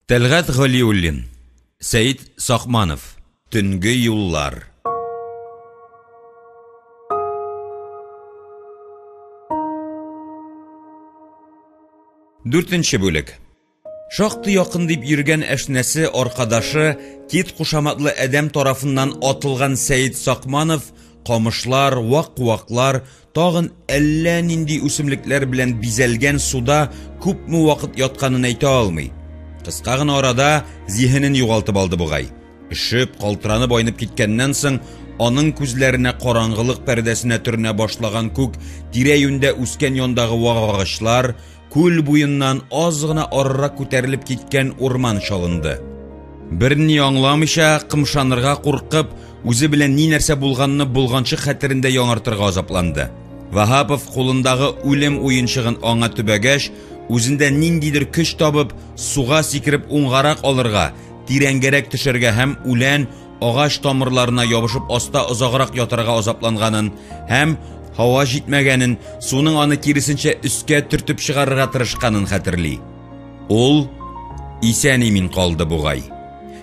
Тәлгать Галиуллин, Сәет Сакманов, Төнге юллар. Дүртенче бүлек. Шактый якын дип йөргән әшнәсе, аркадашы, Кит кушаматлы адәм тарафыннан атылган Сәет Сакманов камышлар, вак куаклар, тагын әллә нинди үсемлекләр белән бизәлгән суда күпме вакыт ятканын әйтә алмый. Кыска гына арада зиһенен югалтып алды бугай. Өшеп, калтыранып айнып киткәннән соң, аның күзләренә караңгылык пәрдәсенә төренә башлаган күк, тирә-юньдә үскән яндагы вак агачлар, Күл буеннан аз гына арырак күтәрелеп киткән урман чалынды. Берни аңламыйча, кымшанырга куркып, үзе белән ни нәрсә булганны болганчык хәтерендә яңартырга азапланды. Ваһапов кулындагы үлем уенчыгын аңа төбәгәч, үзендә ниндидер көч табып, суга сикереп уңгарак алырга, тирәнгәрәк төшәргә һәм үлән, агач тамырларына ябышып аста озаграк ятарга азапланганын һәм һава җитмәгәнен, суның аны киресенчә өскә төртеп чыгарырга тырышканын хәтерли. Ул исән-имин калды бугай.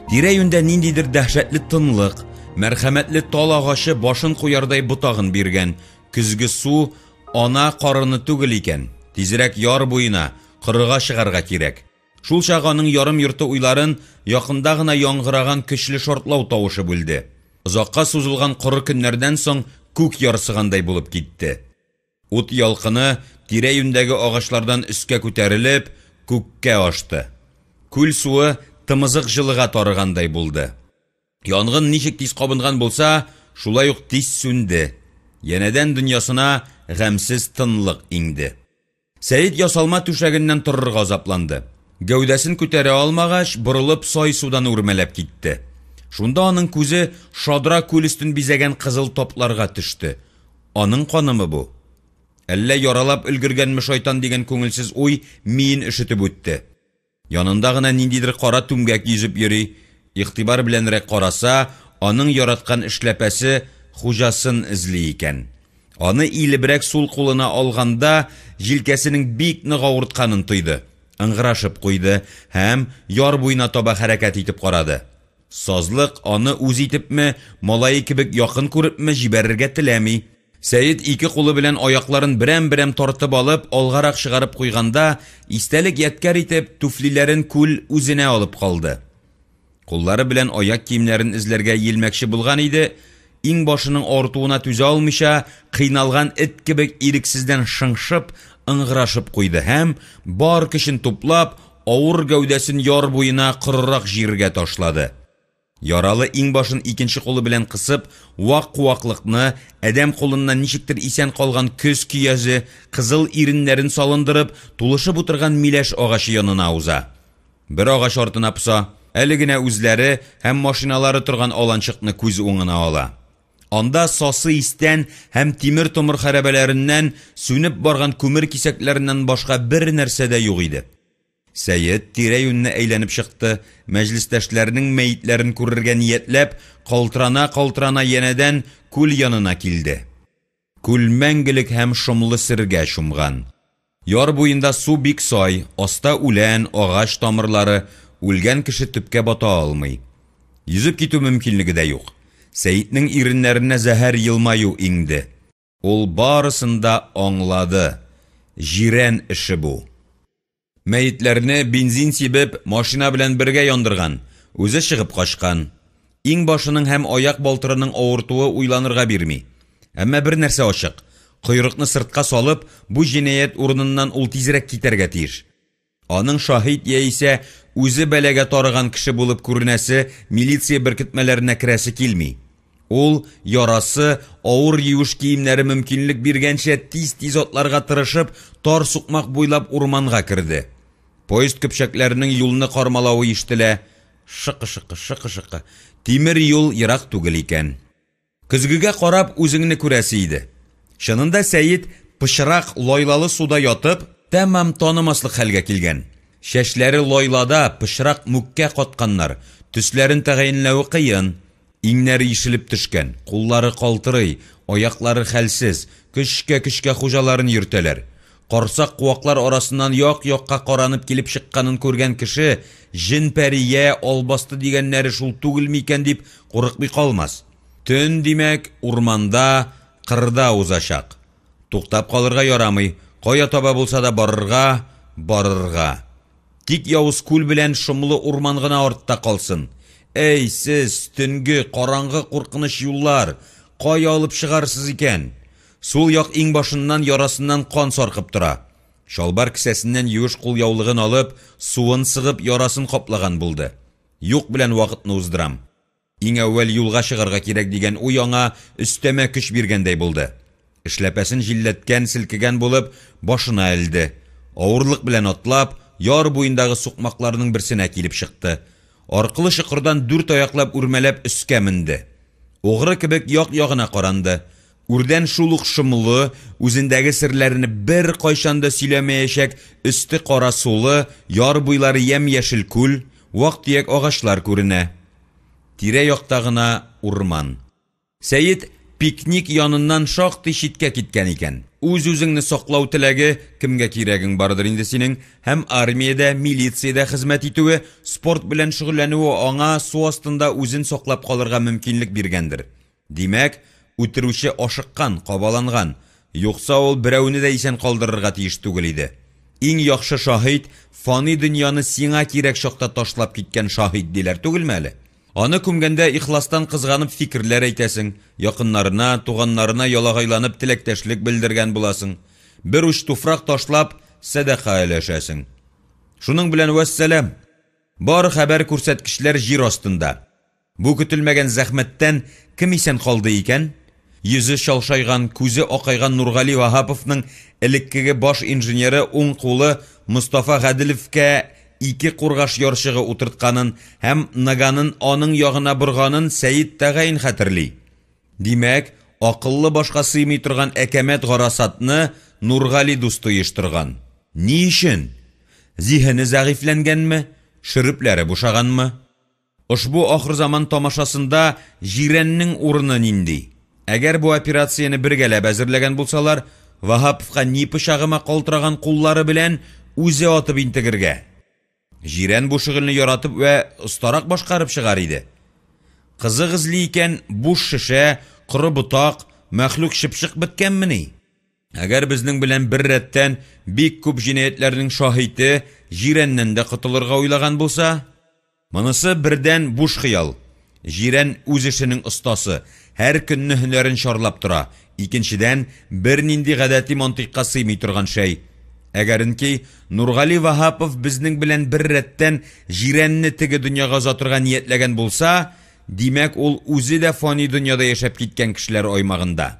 Тирә-юньдә ниндидер дәһшәтле тынлык, мәрхәмәтле тал агачы башын куярдай ботагын биргән, көзге су ана карыны түгел икән, тизрәк яр буена, корыга чыгарга кирәк. Шулчак аның ярым-йорты уйларын якында гына яңгыраган көчле шартлау тавышы бүлде. Озакка сузылган коры көннәрдән соң күк ярсыгандай булып китте. Ут ялкыны, тирә-юньдәге агачлардан өскә күтәрелеп, күккә ашты. Күл суы тымызык җылыга тарыгандай булды. Янгын ничек тиз кабынган булса, шулай ук тиз сүнде. Янәдән дөньясына гамьсез тынлык иңде. Сәет ясалма түшәгеннән торырга азапланды. Гәүдәсен күтәрә алмагач, борылып сай судан үрмәләп китте. Шунда аның күзе шадра күл өстен бизәгән кызыл тапларга төште. Аның канымы бу? Әллә яралап өлгергәнме шайтан дигән күңелсез уй миен өшетеп үтте. Янында гына ниндидер кара түмгәк йөзеп йөри. Игътибар беләнрәк караса, аның яраткан эшләпәсе хуҗасын эзли икән. Аны иелебрәк сул кулына алганда, җилкәсенең бик нык авыртканын тойды. Ыңгырашып куйды һәм яр буена таба хәрәкәт итеп карады. Сазлык аны үз итепме, малае кебек якын күрепме җибәрергә теләми. Сәет ике кулы белән аякларын берәм-берәм тартып алып, алгарак чыгарып куйганда, истәлек-ядкәр итеп, түфлиләрен күл үзенә алып калды. Куллары белән аяк киемнәрен эзләргә иелмәкче булган иде, иңбашының авыртуына түзә алмыйча, кыйналган эт кебек ирексездән шыңшып, ыңгырашып куйды һәм, бар көчен туплап, авыр гәүдәсен яр буена корырак җиргә ташлады. Яралы иңбашын икенче кулы белән кысып, вак куаклыкны, адәм кулыннан ничектер исән калган көз көязе, кызыл иреннәрен салындырып, тулышып утырган миләш агачы янына уза. Бер агач артына поса, әле генә үзләре һәм машиналары торган аланчыкны күз уңына ала. Анда сасы истән һәм тимер-томыр хәрабәләреннән, сүнеп барган күмер кисәкләреннән башка бернәрсә дә юк иде. Сәет тирә-юньне әйләнеп чыкты, мәҗлестәшләренең мәетләрен күрергә ниятләп, калтырана-калтырана янәдән күл янына килде. Күл мәңгелек һәм шомлы сергә чумган. Яр буенда су бик сай, аста үлән, агач тамырлары, үлгән кеше төпкә бата алмый. Йөзеп китү мөмкинлеге дә юк. Сәетнең иреннәренә зәһәр елмаю иңде. Ул барысын да аңлады. Җирән эше бу. Мәетләрне, бензин сибеп, машина белән бергә яндырган, үзе чыгып качкан. Иңбашының һәм аяк балтырының авыртуы уйланырга бирми. Әмма бер нәрсә ачык, койрыкны сыртка салып, бу җинаять урыныннан ул тизрәк китәргә тиеш. Аның шаһит яисә үзе бәлагә тарыган кеше булып күренәсе, милиция беркетмәләренә керәсе килми. Ул, ярасы, авыр юеш киемнәре мөмкинлек биргәнчә тиз-тиз атларга тырышып, тар сукмак буйлап урманга керде. Поезд көпчәкләренең юлны кармалавы ишетелә. Шыкы-шыкы, шыкы-шыкы. Тимер юл ерак түгел икән. Көзгегә карап үзеңне күрәсе иде. Чынында Сәет пычрак, лайлалы суда ятып, тәмам танымаслык хәлгә килгән. Чәчләре лайлада, пычрак мүккә катканнар, төсләрен тәгаенләве кыен. Иңнәре ишелеп төшкән, куллары калтырый, аяклары хәлсез, көчкә-көчкә хуҗаларын йөртәләр. карсак куаклар арасыннан як-якка каранып килеп чыкканын күргән кеше җен-пәри йә албасты дигәннәре шул түгелме икән дип курыкмый калмас. Төн, димәк, урманда, кырда узачак. Туктап калырга ярамый, кая таба булса да барырга, барырга. Тик явыз күл белән шомлы урман гына артта калсын. Әй, сез, төнге, караңгы куркыныч юллар, кая алып чыгарсыз икән? Сул як иңбашыннан ярасыннан кан саркып тора. Чалбар кесәсеннән юеш кулъяулыгын алып, суын сыгып, ярасын каплаган булды. Юк белән вакытны уздырам. Иң әүвәл юлга чыгарга кирәк дигән уй аңа өстәмә көч биргәндәй булды. Эшләпәсен җилләткән, селкегән булып, башына элде. Авырлык белән атлап, яр буендагы сукмакларның берсенә килеп чыкты. Аркылы чокырдан дүрт аяклап үрмәләп өскә менде. Угры кебек як-ягына каранды. Үрдән шул ук шомлы, үзендәге серләрне беркайчан да сөйләмәячәк өсте кара сулы, яр буйлары ямь-яшел күл, вак-төяк агачлар күренә. Тирә-якта гына урман. Сәет пикник яныннан шактый читкә киткән икән. Үз-үзеңне саклау теләге, кемгә кирәгең бардыр инде синең, һәм армиядә, милициядә хезмәт итүе, спорт белән шөгыльләнүе аңа су астында үзен саклап калырга мөмкинлек биргәндер. Димәк, үтерүче ашыккан, кабаланган. Юкса ул берәүне дә исән калдырырга тиеш түгел иде. Иң яхшы шаһит, фани дөньяны сиңа кирәк чакта ташлап киткән шаһит диләр түгелме әле? Аны күмгәндә ихластан кызганып фикерләр әйтәсең, якыннарына, туганнарына ялагайланып теләктәшлек белдергән буласың. Бер уч туфрак ташлап, сәдака өләшәсең. Шуның белән вәссәлам! Бар хәбәр-күрсәткечләр җир астында. Бу көтелмәгән зәхмәттән кем исән калды икән? Йөзе чалшайган, күзе акайган Нургали Ваһаповның элеккеге баш инженеры уң кулы Мостафа Гаделевкә ике кургаш ярчыгы утыртканын һәм наганын аның ягына борганын Сәет тәгаен хәтерли. Димәк, акыллы башка сыймый торган әкәмәт гарасатны Нургали дусты оештырган. Ни өчен? Зиһене зәгыйфьләнгәнме? Шөрепләре бушаганмы? Ошбу ахырзаман тамашасында Җирәннең урыны нинди? Әгәр бу операцияне бергәләп әзерләгән булсалар, Ваһаповка ни пычагыма калтыраган куллары белән үзе атып интегергә? Җирән бу шөгыльне яратып вә остарак башкарып чыгар иде. Кызык эзли икән, буш шешә, коры ботак, мәхлук чыпчык беткәнмени? Әгәр безнең белән бер рәттән бик күп җинаятьләрнең шаһите Җирәннән дә котылырга уйлаган булса? Монысы, бердән, буш хыял. Җирән үз эшенең остасы, һәр көнне һөнәрен чарлап тора, икенчедән, бернинди гадәти мантыйкка сыймый торган шәй. Әгәренки, Нургали Ваһапов безнең белән бер рәттән Җирәнне теге дөньяга озатырга ниятләгән булса, димәк, ул үзе дә фани дөньяда яшәп киткән кешеләр аймагында.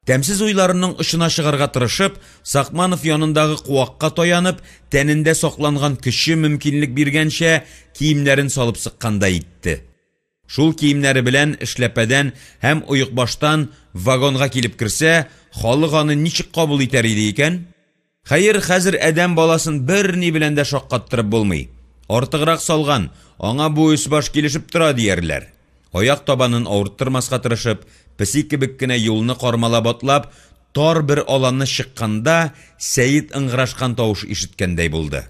Тәмсез уйларының очына чыгарга тырышып, Сакманов янындагы куакка таянып, тәнендә сакланган көче мөмкинлек биргәнчә, киемнәрен салып сыккандай итте. Шул киемнәре белән эшләпәдән һәм оекбаштан вагонга килеп керсә, халык аны ничек кабул итәр иде икән? Хәер, хәзер адәм баласын берни белән дә шаккаттырып булмый. Артыграк салган, аңа бу өс-баш килешеп тора, диярләр. Аяк табанын авырттырмаска тырышып, песи кебек кенә юлны кармалап атлап, тар бер аланны чыкканда, Сәет ыңгырашкан тавыш ишеткәндәй булды.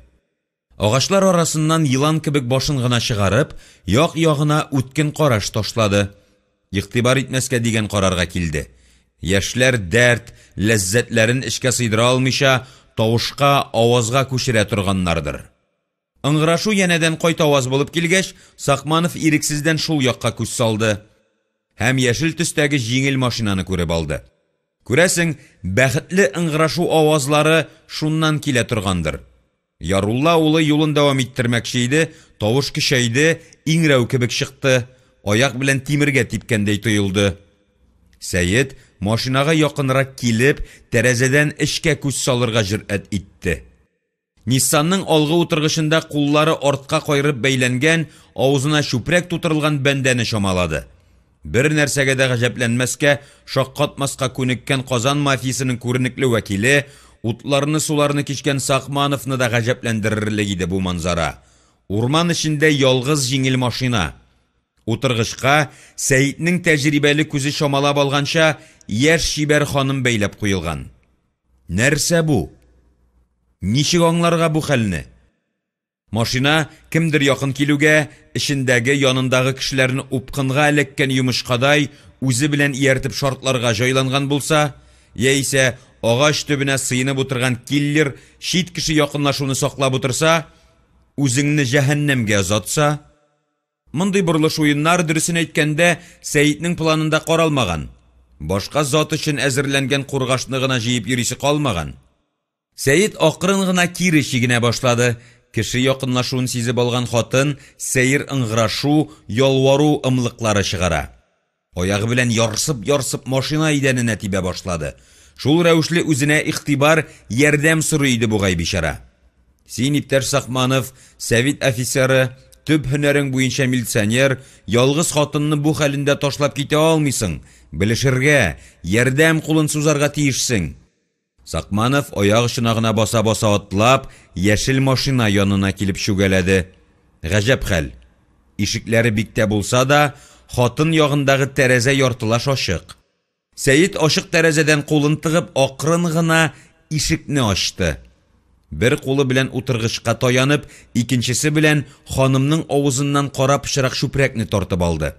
Агачлар арасыннан елан кебек башын гына чыгарып, як-ягына үткен караш ташлады. Игътибар итмәскә дигән карарга килде. Яшьләр дәрт, ләззәтләрен эчкә сыйдыра алмыйча, тавышка, авазга күчерә торганнардыр. Ыңгырашу янәдән кайтаваз булып килгәч, Сакманов ирексездән шул якка күз салды. Һәм яшел төстәге җиңел машинаны күреп алды. Күрәсең, бәхетле ыңгырашу авазлары шуннан килә торгандыр. Ярулла улы юлын дәвам иттермәкче иде, тавыш көчәйде, иңрәү кебек чыкты, аяк белән тимергә типкәндәй тоелды. Сәет, машинага якынрак килеп, тәрәзәдән эчкә күз салырга җөрьәт итте. Ниссанның алгы утыргычында куллары артка каерып бәйләнгән, авызына чүпрәк тутырылган бәндәне чамалады. Бер нәрсәгә дә гаҗәпләнмәскә, шаккатмаска күнеккән Казан мафиясенең күренекле вәкиле, утларны-суларны кичкән Сакмановны да гаҗәпләндерерлек иде бу манзара. Урман эчендә ялгыз җиңел машина. Утыргычка, Сәетнең тәҗрибәле күзе чамалап алганча, яшь чибәр ханым бәйләп куелган. Нәрсә бу? Ничек аңларга бу хәлне? Машина, кемдер якын килүгә, эчендәге, янындагы кешеләрне упкынга эләккән йомычкадай үзе белән ияртеп шартларга җайланган булса, яисә агач төбенә сыенып утырган киллер чит кеше якынлашуны саклап утырса, үзеңне җәһәннәмгә озатса? Мондый борылыш уеннар, дөресен әйткәндә, Сәетнең планында каралмаган. Башка зат өчен әзерләнгән кургашны гына җыеп йөрисе калмаган. Сәет акрын гына кире чигенә башлады. Кеше якынлашуын сизеп алган хатын сәер ыңгырашу, ялвару ымлыклары чыгара. Аягы белән ярсып-ярсып машина идәненә тибә башлады. Шул рәвешле үзенә игътибар, ярдәм сорый иде бугай бичара. Син, иптәш Сакманов, сәвит офицеры, төп һөнәрең буенча милиционер, ялгыз хатынны бу хәлендә ташлап китә алмыйсың, белешергә, ярдәм кулын сузарга тиешсең. Сакманов аяк очына гына баса-баса атлап, яшел машина янына килеп чүгәләде. Гаҗәп хәл, ишекләре биктә булса да, хатын ягындагы тәрәзә яртылаш ачык. Сәет ачык тәрәзәдән кулын тыгып, акрын гына ишекне ачты. Бер кулы белән утыргычка таянып, икенчесе белән ханымның авызыннан кара пычрак чүпрәкне тартып алды.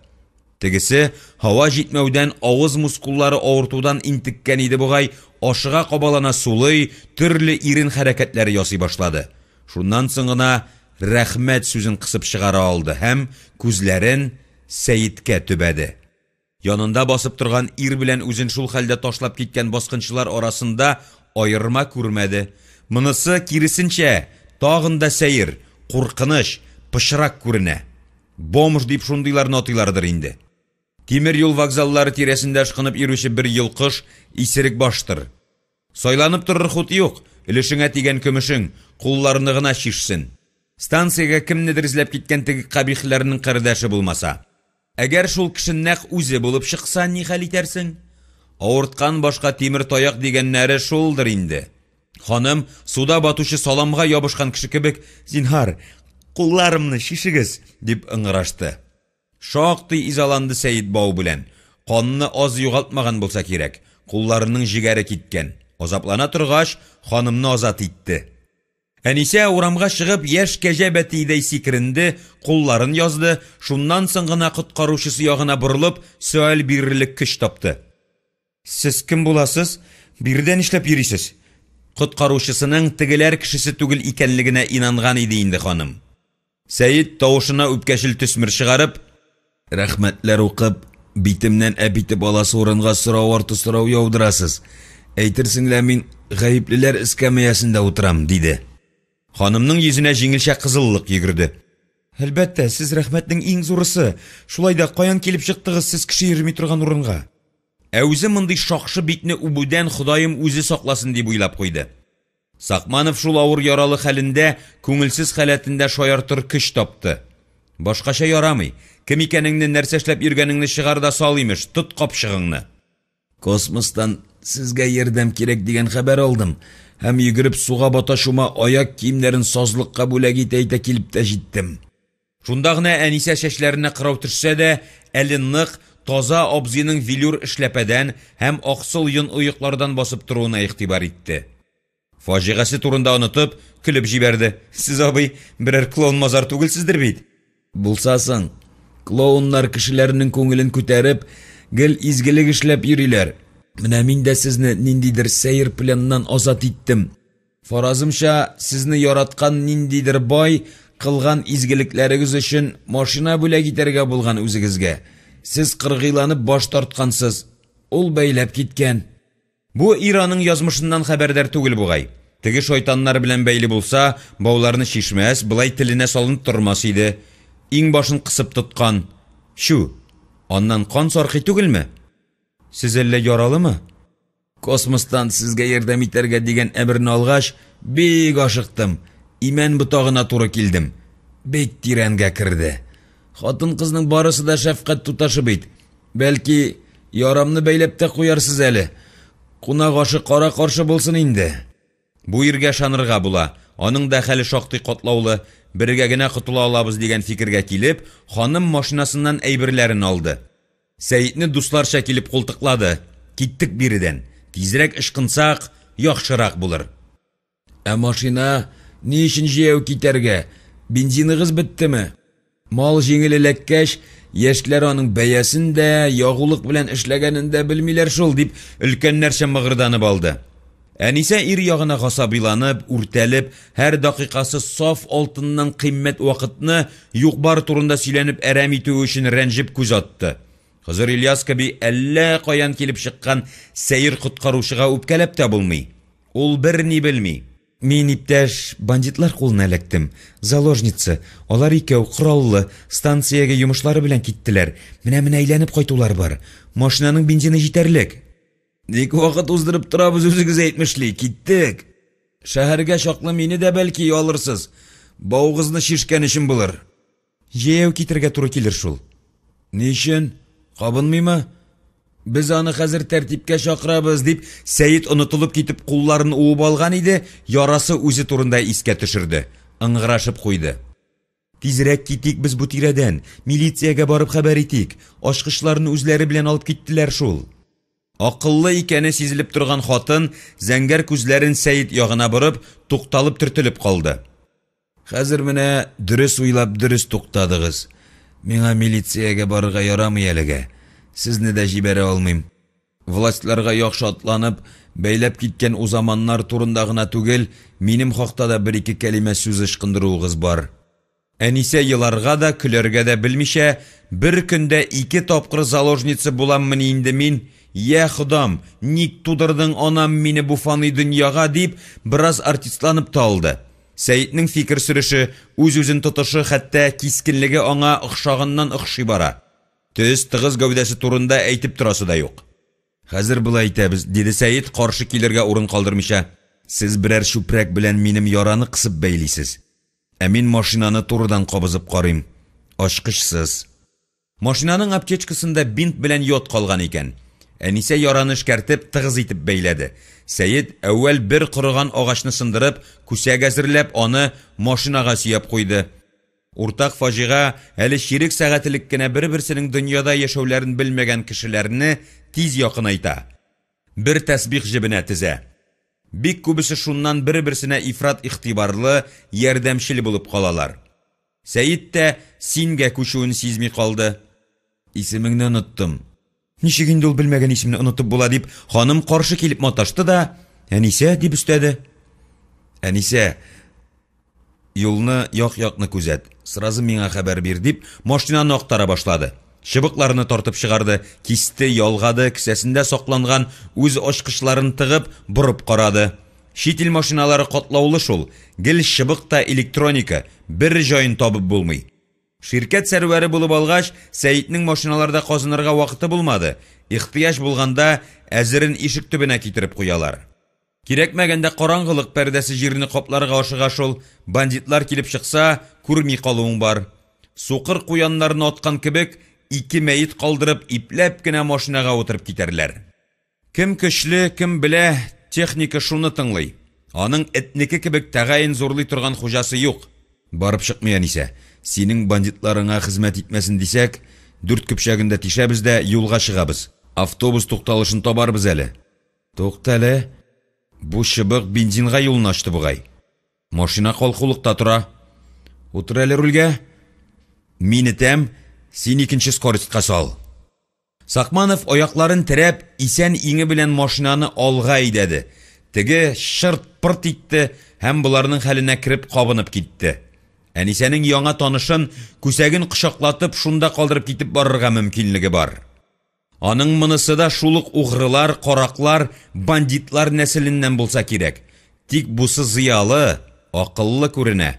Тегесе, һава җитмәүдән авыз мускуллары авыртудан интеккән иде бугай, ашыга-кабалана сулый, төрле ирен хәрәкәтләре ясый башлады. Шуннан соң гына рәхмәт сүзен кысып чыгара алды һәм күзләрен Сәеткә төбәде. Янында басып торган ир белән үзен шул хәлдә ташлап киткән баскынчылар арасында аерма күрмәде. Монысы, киресенчә, тагын да сәер, куркыныч, пычрак күренә. Бомж дип шундыйларны атыйлардыр инде. Тимер юл вокзаллары тирәсендә ышкынып йөрүче бер йолкыш, исерек баштыр. Сайланып торыр хут юк, өлешеңә тигән көмешең, кулларны гына чишсен. Станциягә кемнедер эзләп киткән теге кабихләрнең кардәше булмаса. Әгәр шул кеше нәкъ үзе булып чыкса, ни хәл итәрсең? Авырткан башка тимер таяк дигәннәре шулдыр инде. Ханым, суда батучы саламга ябышкан кеше кебек, «Зинһар, кулларымны чишегез!» дип ыңгырашты. Шактый изаланды Сәет бау белән. Канны аз югалтмаган булса кирәк, кулларының җегәре киткән. Азаплана торгач, ханымны азат итте. Әнисә, урамга чыгып, яшь кәҗә бәтиедәй сикеренде, кулларын язды, шуннан соң гына коткаручысы ягына борылып, сөаль бирерлек көч тапты. Сез кем буласыз? Биредә нишләп йөрисез? Коткаручысының тегеләр кешесе түгел икәнлегенә инанган иде инде ханым. Сәет, тавышына үпкәчел төсмер чыгарып. Рәхмәтләр укып, битемнән әп итеп аласы урынга сорау арты сорау яудырасыз. Әйтерсең лә мин гаеплеләр эскәмиясендә утырам, диде. Ханымның йөзенә җиңелчә кызыллык йөгерде. Әлбәттә, сез рәхмәтнең иң зурысы. Шулай да каян килеп чыктыгыз сез кеше йөрми торган урынга? Ә үзе мондый шакшы битне үбүдән Ходаем үзе сакласын дип уйлап куйды. Сакманов шул авыр яралы хәлендә, күңелсез халәтендә шаяртыр көч тапты. Башкача ярамый. Кем икәнеңне, нәрсә эшләп йөргәнеңне чыгар да сал, имеш, тот капчыгыңны. Космостан сезгә ярдәм кирәк дигән хәбәр алдым һәм йөгереп суга бата-чума аяк киемнәрен сазлыкка бүләк итә-итә килеп тә җиттем. Шунда гына Әнисә чәчләренә кырау төшсә дә, әле нык, таза абзыйның велюр эшләпәдән һәм аксыл йон оеклардан басып торуына игътибар итте. Фаҗигасе турында онытып, көлеп җибәрде. Сез, абый, берәр клоун-мазар түгелсездер бит? Булса соң, клоуннар кешеләрнең күңелен күтәреп, гел изгелек эшләп йөриләр. Менә мин дә сезне ниндидер сәер пленнан азат иттем. Фаразымча, сезне яраткан ниндидер бай, кылган изгелекләрегез өчен машина бүләк итәргә булган үзегезгә. Сез кыргыйланып баш тарткансыз. Ул бәйләп киткән. Бу ир аның язмышыннан хәбәрдар түгел бугай. Теге шайтаннар белән бәйле булса, бауларны чишмәс, болай теленә салынып тормас иде. Иңбашын кысып тоткан. Чү, аннан кан саркый түгелме? Сез әллә яралымы? Космостан сезгә ярдәм итәргә дигән әмерне алгач, бик ашыктым. Имән ботагына туры килдем. Бик тирәнгә керде. Хатын-кызның барысы да шәфкать туташы бит. Бәлки, ярамны бәйләп тә куярсыз әле. Кунак ашы кара-каршы булсын инде. Бу иргә ышанырга була, аның да хәле шактый катлаулы, бергә генә котыла алабыз дигән фикергә килеп, ханым машинасыннан әйберләрен алды. Сәетне дусларча килеп култыклады, Киттек биредән, тизрәк ычкынсак, яхшырак булыр. Ә машина? Ни өчен җәяү китәргә? Бензиныгыз беттеме? Мал җиңел эләккәч, яшьләр аның бәясен дә, ягулык белән эшләгәнен дә белмиләр шул, дип өлкәннәрчә мыгырданып алды. Әнисә ир ягына гасабиланып, үртәлеп, һәр дакыйкасы саф алтыннан кыйммәт вакытны юк-бар турында сөйләнеп әрәм итүе өчен рәнҗеп күз атты. Хозыр Ильяс кеби әллә каян килеп чыккан сәер коткаручыга үпкәләп тә булмый. Ул берни белми. Мин, иптәш, бандитлар кулына эләктем. Заложница. Алар икәү, кораллы, станциягә йомышлары белән киттеләр. Менә-менә әйләнеп кайтулары бар. Машинаның бензины җитәрлек. Ник вакыт уздырып торабыз, үзегез әйтмешли, киттек. Шәһәргә чаклы мине дә бәлки алырсыз. Бавыгызны чишкән өчен булыр. Җәяү китергә туры килер шул. Ни өчен? Кабынмыймы? Без аны хәзер тәртипкә чакырабыз, дип, Сәет онытылып китеп кулларын уып алган иде, ярасы үзе турында искә төшерде. Ыңгырашып куйды. Тизрәк китик без бу тирәдән, милициягә барып хәбәр итик, ачкычларны үзләре белән алып киттеләр шул. Акыллы икәне сизелеп торган хатын, зәңгәр күзләрен Сәет ягына борып, тукталып төртелеп калды. Хәзер менә дөрес уйлап дөрес туктадыгыз. Миңа милициягә барырга ярамый әлегә. Сезне дә җибәрә алмыйм. Властьларга яхшы атланып, бәйләп киткән узаманнар турында гына түгел, минем хакта да бер-ике кәлимә сүз ычкындыруыгыз бар. Әнисә еларга да, көләргә дә белмичә, Бер көндә ике тапкыр заложница буламмыни инде мин? Йә, Ходам, ник тудырдың, анам, мине бу фани дөньяга? дип, бераз артистланып та алды. Сәетнең фикер сөреше, үз-үзен тотышы, хәтта кискенлеге аңа охшаганнан охшый бара. Төз, тыгыз гәүдәсе турында әйтеп торасы да юк. Хәзер болай итәбез, диде Сәет, каршы килергә урын калдырмыйча. Сез берәр чүпрәк белән минем яраны кысып бәйлисез. Ә мин машинаны турыдан кабызып карыйм. Ачкычсыз. Машинаның аптечкасында бинт белән йод калган икән. Әнисә яраны эшкәртеп, тыгыз итеп бәйләде. Сәет, әүвәл бер корыган агачны сындырып, күсәк әзерләп, аны машинага сөяп куйды. Уртак фаҗига әле чирек сәгать элек кенә бер-берсенең дөньяда яшәүләрен белмәгән кешеләрне тиз якынайта. Бер тәсбих җебенә тезә. Бик күбесе шуннан бер-берсенә ифрат игътибарлы, ярдәмчел булып калалар. Сәет тә син гә күчүен сизми калды. Исемеңне оныттым. Ничек инде ул белмәгән исемне онытып була, дип, ханым каршы килеп маташты да, Әнисә, дип өстәде. Әнисә, юлны як-якны күзәт, сразу миңа хәбәр бир, дип, машинаны актара башлады. Чыбыкларны тартып чыгарды, кисте, ялгады, кесәсендә сакланган үз ачкычларын тыгып, борып карады. Чит ил машиналары катлаулы шул, гел чыбык та электроника, бер җаен табып булмый. Ширкәт сәрвәре булып алгач, Сәетнең машиналарда казынырга вакыты булмады, ихтыяҗ булганда, әзерен ишек төбенә китереп куялар. Кирәкмәгәндә караңгылык пәрдәсе җирне капларга ашыга шул, бандитлар килеп чыкса, күрми калуың бар. Сукыр куяннарны аткан кебек, ике мәет калдырып, ипләп кенә машинага утырып китәрләр. Кем көчле, кем белә, техника шуны тыңлый. Аның этнеке кебек тәгаен зурлый торган хуҗасы юк. Барып чыкмый, Әнисә. Синең бандитларыңа хезмәт итмәсен дисәк, дүрт көпчәген дә тишәбез дә юлга чыгабыз. Автобус тукталышын табарбыз әле. Туктале, бу чыбык бензинга юлны ачты бугай. Машина калкулыкта тора. Утыр әле рульгә. Мин этәм, син икенче скоростька сал. Сакманов аякларын терәп, исән иңе белән машинаны алга әйдәде. Теге чырт-пырт итте һәм боларның хәленә кереп кабынып китте. Әнисәнең яңа танышын, күсәген кочаклатып, шунда калдырып китеп барырга мөмкинлеге бар. Аның монысы да шул ук угрылар, караклар, бандитлар нәселеннән булса кирәк. Тик бусы зыялы, акыллы күренә.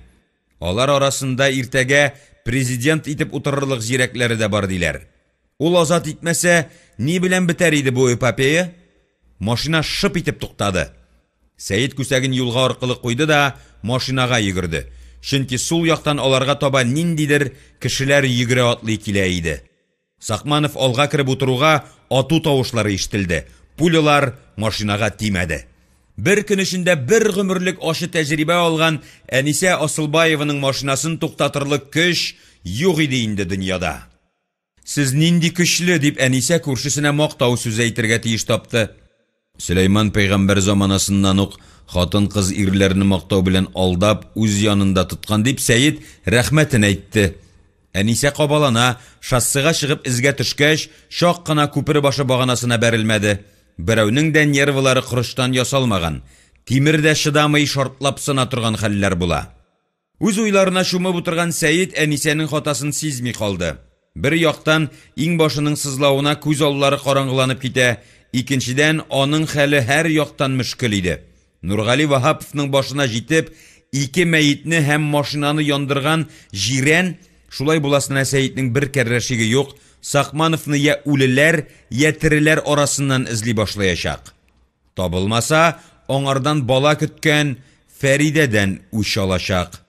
Алар арасында иртәгә президент итеп утырырлык зирәкләре дә бар диләр. Ул азат итмәсә, ни белән бетәр иде бу эпопея? Машина шып итеп туктады. Сәет күсәген юлга аркылы куйды да машинага йөгерде. Чөнки сул яктан аларга таба ниндидер кешеләр йөгерә-атлый килә иде. Сакманов алга кереп утыруга ату тавышлары ишетелде, пулялар машинага тимәде. Бер көн эчендә бер гомерлек ачы тәҗрибә алган Әнисә Асылбаеваның машинасын туктатырлык көч юк иде инде дөньяда. Сез нинди көчле, дип Әнисә күршесенә мактау сүзе әйтергә тиеш тапты. Сөләйман пәйгамбәр заманасыннан ук хатын-кыз ирләрне мактау белән алдап, үз янында тоткан, дип Сәет рәхмәтен әйтте. Әнисә кабалана, шоссега чыгып эзгә төшкәч, чак кына күпер башы баганасына бәрелмәде. Берәүнең дә нервылары корычтан ясалмаган, тимер дә чыдамый шартлап сына торган хәлләр була. Үз уйларына чумып утырган Сәет Әнисәнең хатасын сизми калды. Бер яктан, иңбашының сызлавына күз аллары караңгыланып китә, икенчедән, аның хәле һәр яктан мөшкел иде. Нургали Ваһаповның башына җитеп, ике мәетне һәм машинаны яндырган Җирән, шулай буласына Сәетнең бер кәррә шиге юк, Сакмановны я үлеләр, я тереләр арасыннан эзли башлаячак. Табылмаса, аңардан бала көткән Фәридәдән үч алачак.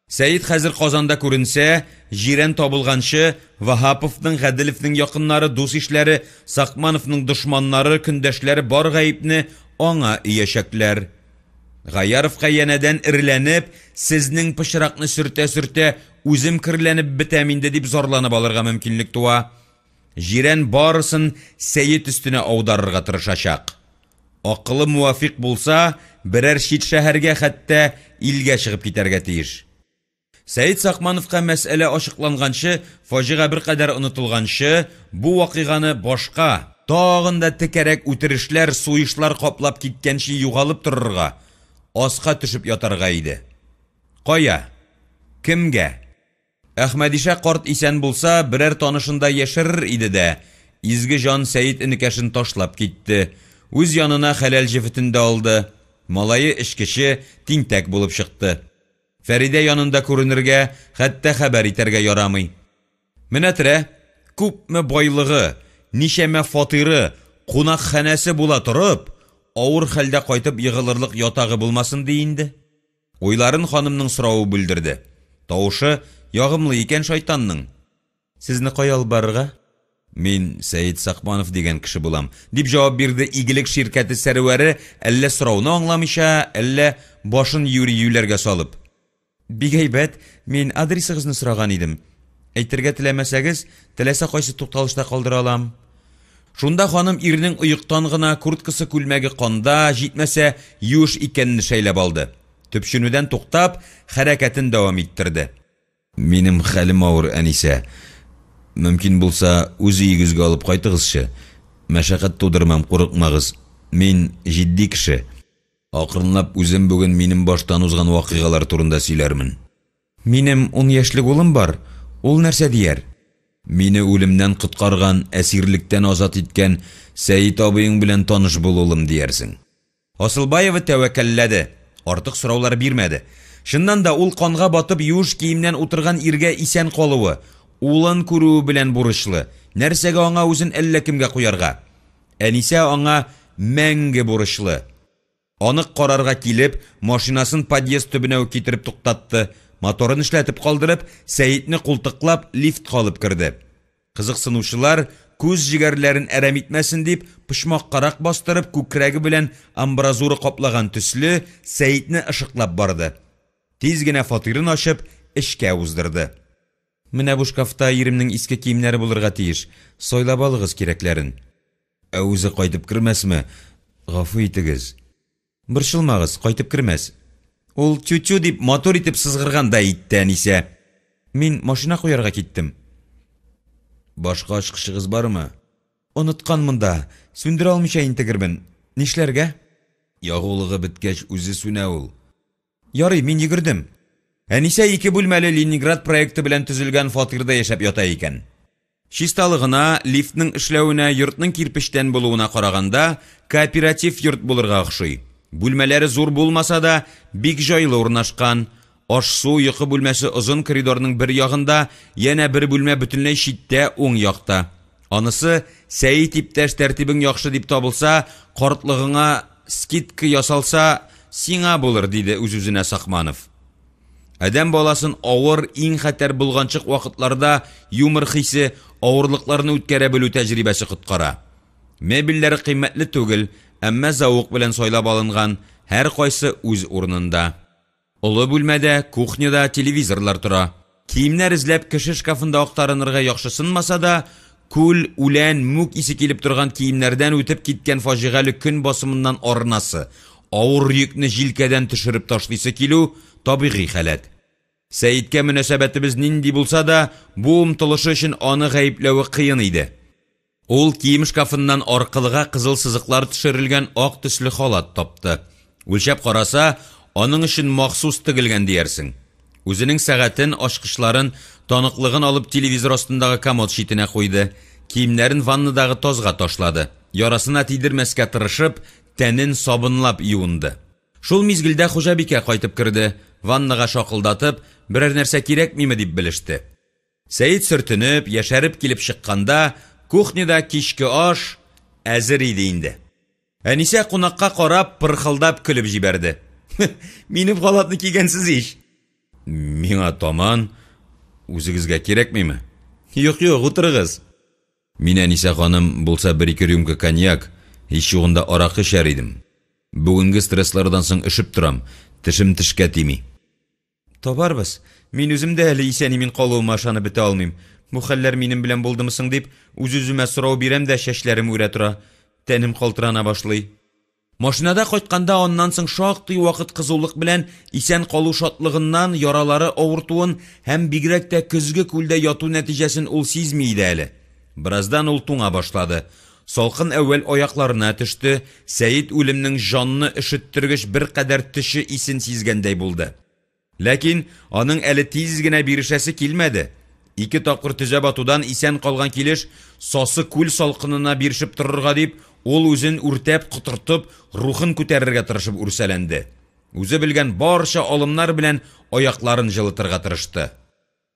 Сәет хәзер Казанда күренсә, Җирән табылганчы, Ваһаповның, Гаделевнең якыннары, дус-ишләре, Сакмановның дошманнары, көндәшләре бар гаепне аңа өячәкләр. Гаяровка янәдән эреләнеп, сезнең пычракны сөртә-сөртә үзем керләнеп бетәм инде дип зарланып алырга мөмкинлек туа. Җирән барысын Сәет өстенә аударырга тырышачак. Акылы муафикъ булса, берәр чит шәһәргә, хәтта илгә чыгып китәргә тиеш. Сәет Сакмановка мәсьәлә ачыкланганчы, фаҗига беркадәр онытылганчы, бу вакыйганы башка, тагын да текәрәк үтерешләр, суешлар каплап киткәнче югалып торырга, аска төшеп ятарга иде. Кая? Кемгә? Әхмәдишә карт исән булса, берәр танышында яшерер иде дә, изге җан Сәет энекәшен ташлап китте. Үз янына хәләл җефетен дә алды. Малае эчкече, тинтәк булып чыкты. Фәридә янында күренергә, хәтта хәбәр итәргә ярамый. Менәтерә, күпме байлыгы, ничәмә фатиры, кунакханәсе була торып, авыр хәлдә кайтып егылырлык ятагы булмасын ди инде. Уйларын ханымның соравы бүлдерде. Тавышы ягымлы икән шайтанның. Сезне кая алып барырга? Мин Сәет Сакманов дигән кеше булам, дип җавап бирде Игелек ширкәте сәрвәре, әллә сорауны аңламыйча, әллә башын юри юләргә салып. Бик әйбәт, мин адресыгызны сораган идем. Әйтергә теләмәсәгез, теләсә кайсы тукталышта калдыра алам. Шунда ханым ирнең оектан гына, курткасы күлмәге канда, җитмәсә, юеш икәнне шәйләп алды. Төпченүдән туктап, хәрәкәтен дәвам иттерде. Минем хәлем авыр, Әнисә. Мөмкин булса, үз өегезгә алып кайтыгызчы. Мәшәкать тудырмам, курыкмагыз. Мин җитди кеше. Акрынлап үзем бүген минем баштан узган вакыйгалар турында сөйләрмен. Минем ун яшьлек улым бар, ул нәрсә дияр? Мине үлемнән коткарган, әсирлектән азат иткән Сәет абыең белән таныш бул, улым, диярсең. Асылбаева тәвәккәлләде, артык сораулар бирмәде. Чыннан да, ул канга батып юеш киемнән утырган иргә исән калуы, улын күрүе белән бурычлы. Нәрсәгә аңа үзен әллә кемгә куярга? Әнисә аңа мәңге бурычлы. Анык карарга килеп, машинасын подъезд төбенә үк китереп туктатты, моторын эшләтеп калдырып, Сәетне култыклап, лифтка алып керде. Кызыксынучылар күз җегәрләрен әрәм итмәсен дип, почмаккарак бастырып, күкрәге белән амбразура каплаган төсле, Сәетне ышыклап барды. Тиз генә фатирын ачып, эчкә уздырды. Менә бу шкафта иремнең иске киемнәре булырга тиеш, сайлап алыгыз кирәкләрен. Ә үзе кайтып кермәсме? Гафу итегез. Борчылмагыз, кайтып кермәс. Ул тю-тю дип матур итеп сызгырган да итте Әнисә. Мин машина куярга киттем. Башка ачкычыгыз бармы? Онытканмын да, сүндерә алмыйча интегермен. Нишләргә? Ягулыгы беткәч үзе сүнә ул. Ярый, мин йөгердем. Әнисә ике бүлмәле Ленинград проекты белән төзелгән фатирда яшәп ята икән. Чисталыгына, лифтның эшләвенә, йортның кирпечтән булуына караганда, кооператив йорт булырга охшый. Бүлмәләре зур булмаса да, бик җайлы урнашкан. Аш-су, йокы бүлмәсе озын коридорның бер ягында, янә бер бүлмә бөтенләй читтә, уң якта. Анысы, Сәет иптәш, тәртибең яхшы дип табылса, картлыгыңа скидка ясалса, сиңа булыр, диде үз-үзенә Сакманов. Адәм баласын авыр, иң хәтәр болганчык вакытларда юмор хисе, авырлыкларны үткәрә белү тәҗрибәсе коткара. Мебельләре кыйммәтле түгел, әмма зәвык белән сайлап алынган, һәркайсы үз урынында. Олы бүлмәдә, кухняда телевизорлар тора. Киемнәр эзләп кеше шкафында актарынырга яхшысынмаса да, Күл, үлән, мүк исе килеп торган киемнәрдән үтеп киткән фаҗигале көн басымыннан арынасы, авыр йөкне җилкәдән төшереп ташлыйсы килү табигый халәт. Сәеткә мөнәсәбәтебез нинди булса да, бу омтылышы өчен аны гаепләве кыен иде. Ул кием шкафыннан аркылыга кызыл сызыклар төшерелгән ак төсле халат тапты. Үлчәп караса, аның өчен махсус тегелгән диярсең. Үзенең сәгатен, ачкычларын, таныклыгын алып телевизор астындагы комод читенә куйды, киемнәрен ваннадагы тазга ташлады, ярасына тидермәскә тырышып, тәнен сабынлап юынды. Шул мизгелдә хуҗабикә кайтып керде, ваннага шакылдатып, берәр нәрсә кирәкмиме дип белеште. Сәет сөртенеп, яшәреп килеп чыкканда, кухняда кичке аш әзер иде инде. Әнисә кунакка карап, пырхылдап көлеп җибәрде. Минем халатны кигәнсез ич. Миңа таман, үзегезгә кирәкмиме? Юк, юк, утырыгыз. Мин, Әнисә ханым, булса бер-ике рюмка коньяк, һич югында аракы эчәр идем. Бүгенге стресслардан соң өшеп торам, тешем тешкә тими. Табарбыз. Мин үзем дә әле исән-имин калуыма ышанып бетә алмыйм. Бу хәлләр минем белән булдымы соң дип, үз-үземә сорау бирәм дә чәчләрем үрә тора. Тәнем калтырана башлый. Машинада кайтканда аннан соң шактый вакыт кызулык белән исән калу шатлыгыннан яралары авыртуын һәм бигрәк тә көзге күлдә яту нәтиҗәсен ул сизми иде әле. Бераздан ул туңа башлады. Салкын әүвәл аякларына төште, Сәет үлемнең җанны өшеттергеч беркадәр төче исен сизгәндәй булды. Ләкин аның әле тиз генә бирешәсе килмәде. Ике тапкыр төзәп атудан исән калган килеш сасы күл салкынына бирешеп торырга дип, ул үзен үртәп, котыртып, рухын күтәрергә тырышып үрсәләнде. Үзе белгән барча алымнар белән аякларын җылытырга тырышты.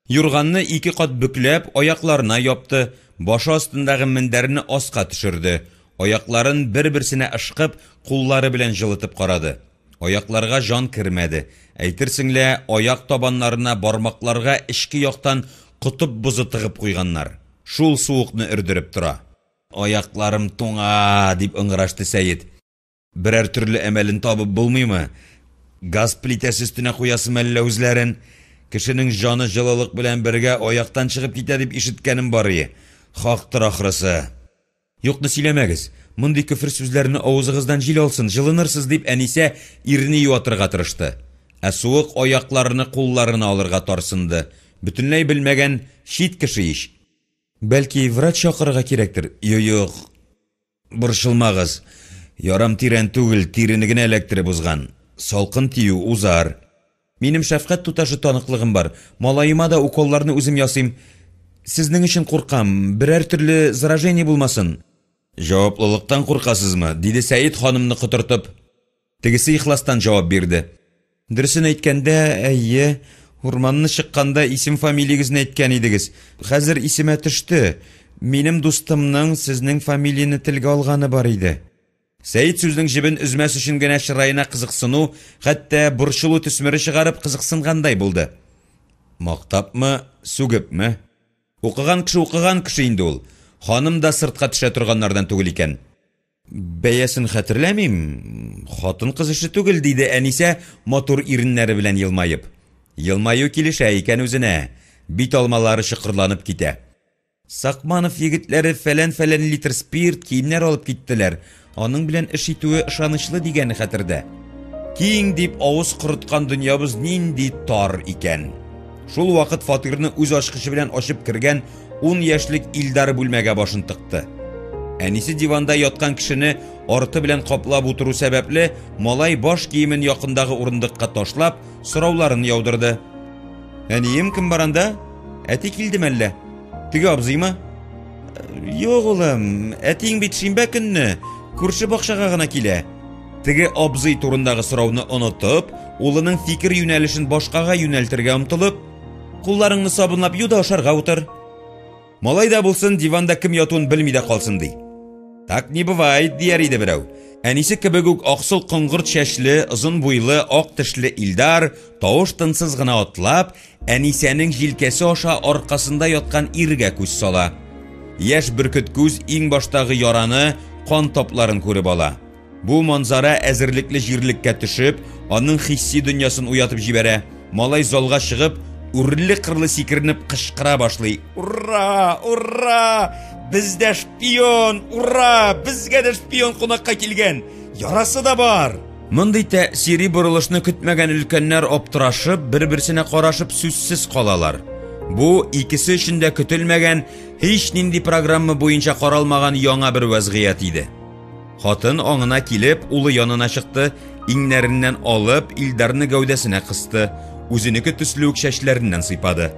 Юрганны ике кат бөкләп, аякларына япты, башы астындагы мендәрне аска төшерде, аякларын бер-берсенә ышкып, куллары белән җылытып карады. Аякларга җан кермәде. Әйтерсең лә, аяк табаннарына бармакларга эчке яктан котып бозы тыгып куйганнар. Шул суыкны өрдереп тора. Аякларым туңа, дип ыңгырашты Сәет. Берәр төрле әмәлен табып булмыймы? Газ плитәсе өстенә куясымы әллә үзләрен? Кешенең җаны җылылык белән бергә аяктан чыгып китә дип ишеткәнем бар ие. Хактыр ахрысы. Юкны сөйләмәгез. Мондый көфер сүзләрне авызыгыздан җил алсын, җылынырсыз, дип Әнисә ирне юатырга тырышты. Ә суык аякларны кулларына алырга тарсынды. Бөтенләй белмәгән чит кеше ич. Бәлки, врач чакырырга кирәктер? Юк. Борчылмагыз. Ярам тирән түгел, тирене генә эләктереп узган. Салкын тию узар. Минем шәфкать туташы таныклыгым бар. Малаема да уколларны үзем ясыйм. Сезнең өчен куркам, берәр төрле заражение булмасын. Җаваплылыктан куркасызмы? диде Сәет ханымны котыртып. Тегесе ихластан җавап бирде. Дөресен әйткәндә, әйе, урманны чыкканда исем-фамилиягезне әйткән идегез. Хәзер исемә төште. Минем дустымның сезнең фамилияне телгә алганы бар иде. Сәет сүзнең җебен өзмәс өчен генә чыраена кызыксыну, хәтта борчылу төсмере чыгарып кызыксынгандай булды. Мактапмы, сүгепме? Укыган кеше укыган кеше инде ул. Ханым да сыртка төшә торганнардан түгел икән. Бәясен хәтерләмим, хатын-кыз эше түгел, диде Әнисә, матур иреннәре белән елмаеп. Елмаю килешә икән үзенә, бит алмалары чокырланып китә. Сакманов егетләре фәлән-фәлән литр спирт, киемнәр алып киттеләр. Аның белән эш итүе ышанычлы дигәне хәтердә. Киң дип авыз корыткан дөньябыз нинди тар икән. Шул вакыт фатирны үз ачкычы белән ачып кергән ун яшьлек Илдар бүлмәгә башын тыкты. Әнисе диванда яткан кешене арты белән каплап утыру сәбәпле, малай баш киемен якындагы урындыкка ташлап, сорауларын яудырды. Әнием, кем бар анда? Әти килдеме әллә? Теге абзыймы? Юк, улым, әтиең бит шимбә көнне күрше бакчага гына килә. Теге абзый турындагы сорауны онытып, улының фикер юнәлешен башкага юнәлтергә омтылып, кулларыңны сабынлап ю да ашарга утыр. Малай да булсын, диванда кем ятуын белми дә калсын ди. Так не бывает, дияр иде берәү. Әнисе кебек үк аксыл коңгырт чәчле, озын буйлы, ак тешле Илдар, тавыш тынсыз гына атлап, Әнисәнең җилкәсе аша аркасында яткан иргә күз сала. Яшь бөркет күз иң баштагы яраны, кан тапларын күреп ала. Бу манзара әзерлекле җирлеккә төшеп, аның хисси дөньясын уятып җибәрә. Малай залга чыгып, үрле-кырлы сикеренеп кычкыра башлый. Ура! Ура! Бездә шпион! Ура! Безгә дә шпион кунакка килгән! Ярасы да бар! Мондый тәэсири борылышны көтмәгән өлкәннәр аптырашып, бер-берсенә карашып сүзсез калалар. Бу икесе өчен дә көтелмәгән, һич нинди программа буенча каралмаган яңа бер вәзгыять иде. Хатын аңына килеп, улы янына чыкты, иңнәреннән алып, Илдарны гәүдәсенә кысты, үзенеке төсле үк чәчләреннән сыйпады.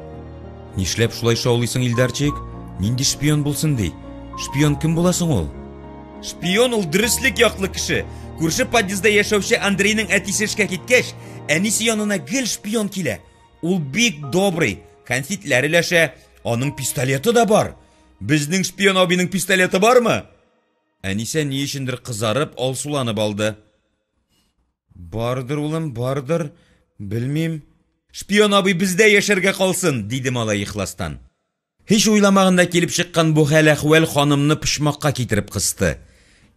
Нишләп шулай шаулыйсың, Илдарчик? Нинди шпион булсын ди? Шпион кем була соң ул? Шпион ул дөреслек яклы кеше. Күрше подъездда яшәүче Андрейның әтисе эшкә киткәч, әнисе янына гел шпион килә. Ул бик добрый, конфетләр өләшә, аның пистолеты да бар. Безнең шпион абыйның пистолеты бармы? Әнисә ни өчендер кызарып, алсуланып алды. Бардыр, улым, бардыр, белмим. Шпион абый бездә яшәргә калсын, диде малай ихластан. Һич уйламаганда килеп чыккан бу хәл-әхвәл ханымны почмакка китереп кысты.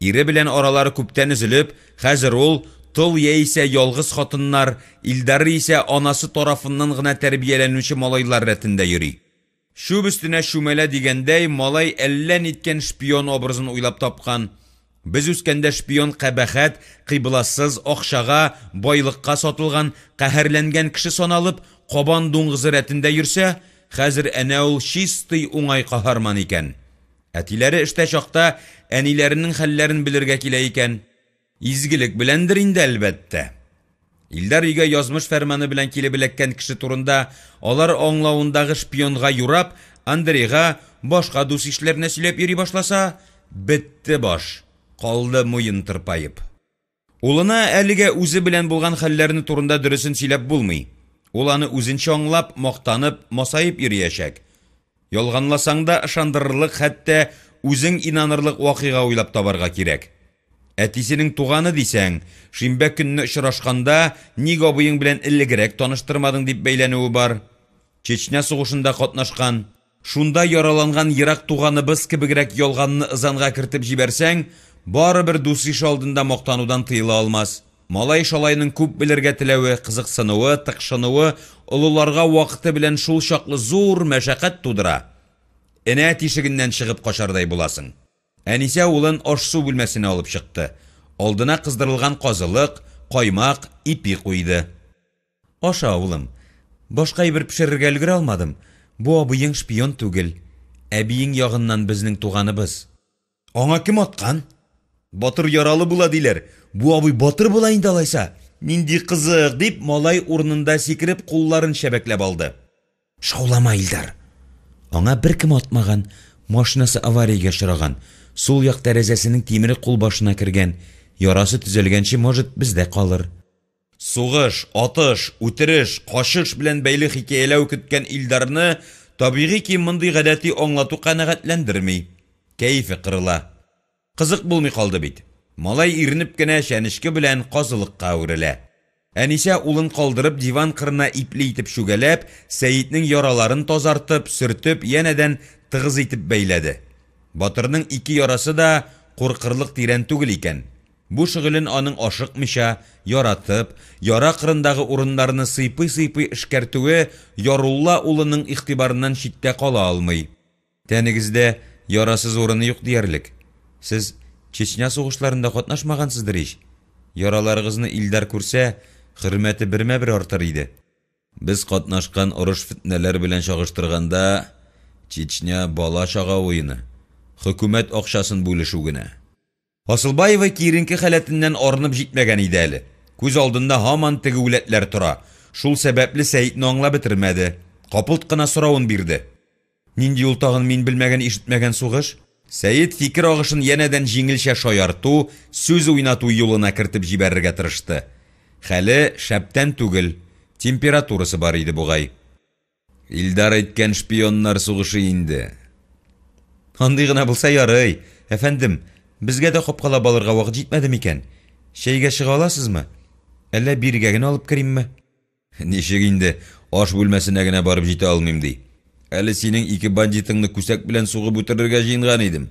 Ире белән аралары күптән өзелеп, хәзер ул, тол яисә ялгыз хатыннар, Илдары исә анасы тарафыннан гына тәрбияләнүче малайлар рәтендә йөри. Чүп өстенә чүмәлә дигәндәй, малай әллә ниткән шпион образын уйлап тапкан. Без үскәндә шпион кабахәт, кыйбласыз, акчага, байлыкка сатылган, каһәрләнгән кеше саналып, кабан дуңгызы рәтендә йөрсә, хәзер әнә ул чистый уңай каһарман икән. Әтиләре эштә чакта әниләренең хәлләрен белергә килә икән. Изгелек беләндер инде, әлбәттә. Илдар өйгә язмыш фәрманы белән килеп эләккән кеше турында алар аңлавындагы шпионга юрап, Андрейга, башка дус-ишләренә сөйләп йөри башласа, бетте баш, калды муен тырпаеп. Улына әлегә үзе белән булган хәлләрне турында дөресен сөйләп булмый. Ул аны үзенчә аңлап, мактанып, масаеп йөриячәк. Ялганласаң да ышандырырлык, хәтта үзең инанырлык вакыйга уйлап табарга кирәк. Әтисенең туганы дисәң, шимбә көнне очрашканда, ник абыең белән элегрәк таныштырмадың дип бәйләнүе бар. Чечня сугышында катнашкан, шунда яраланган ерак туганыбыз кебегрәк ялганны ызанга кертеп җибәрсәң, барыбер дус-иш алдында мактанудан тыела алмас. Малай-шалайның күп белергә теләве, кызыксынуы, тыкшынуы олыларга вакыты белән шул чаклы зур мәшәкать тудыра. Энә тишегеннән чыгып качардай буласың. Әнисә улын аш-су бүлмәсенә алып чыкты. Алдына кыздырылган казылык, каймак, ипи куйды. Аша, улым. Башка әйбер пешерергә өлгерә алмадым. Бу абыең шпион түгел. Әбиең ягыннан безнең туганыбыз. Аңа кем аткан? Батыр яралы була, диләр. Бу абый батыр була инде алайса. Нинди кызык, дип, малай урынында сикереп кулларын чәбәкләп алды. Шаулама, Илдар. Аңа беркем атмаган, машинасы авариягә очраган, сул як тәрәзәсенең тимере кулбашына кергән, ярасы төзәлгәнче, может, бездә калыр. Сугыш, атыш, үтереш, качыш белән бәйле хикәяләү көткән Илдарны, табигый ки, мондый гадәти аңлату канәгатьләндерми. Кәефе кырыла. Кызык булмый калды бит. Малай иренеп кенә чәнечке белән казылыкка әверелә. Әнисә улын калдырып диван кырына ипле итеп чүгәләп, Сәетнең яраларын тазартып, сөртеп, янәдән тыгыз итеп бәйләде. Батырның ике ярасы да куркырлык тирән түгел икән. Бу шөгылен аның ашыкмыйча, яратып, яра кырындагы урыннарны сыйпый-сыйпый эшкәртүе Ярулла улының игътибарыннан читтә кала алмый. Тәнегездә ярасыз урыны юк диярлек. Сез Чечня сугышларында катнашмагансыздыр ич? Яраларыгызны Илдар күрсә, хөрмәте бермә-бер артыр иде. Без катнашкан орыш-фетнәләр белән чагыштырганда, Чечня, бала-чага уены, хөкүмәт акчасын бүлешү генә. Асылбаева киеренке халәтеннән арынып җитмәгән иде әле. Күз алдында һаман теге үләтләр тора. Шул сәбәпле Сәетне аңлап бетермәде. Капылт кына соравын бирде. Нинди ул тагын мин белмәгән-ишетмәгән сугыш? Сәет фикер агышын янәдән җиңелчә шаярту, сүз уйнату юлына кертеп җибәрергә тырышты. Хәле шәптән түгел, температурасы бар иде бугай. Илдар әйткән шпионнар сугышы инде. Андый гына булса ярый. Әфәндем, безгә дә капкалап алырга вакыт җитмәде микән? Чәйгә чыга аласызмы? Әллә бирегә генә алып керимме? Ничек инде аш бүлмәсенә генә барып җитә алмыйм ди. Әле синең ике бандитыңны күсәк белән сугып үтерергә җыенган идем.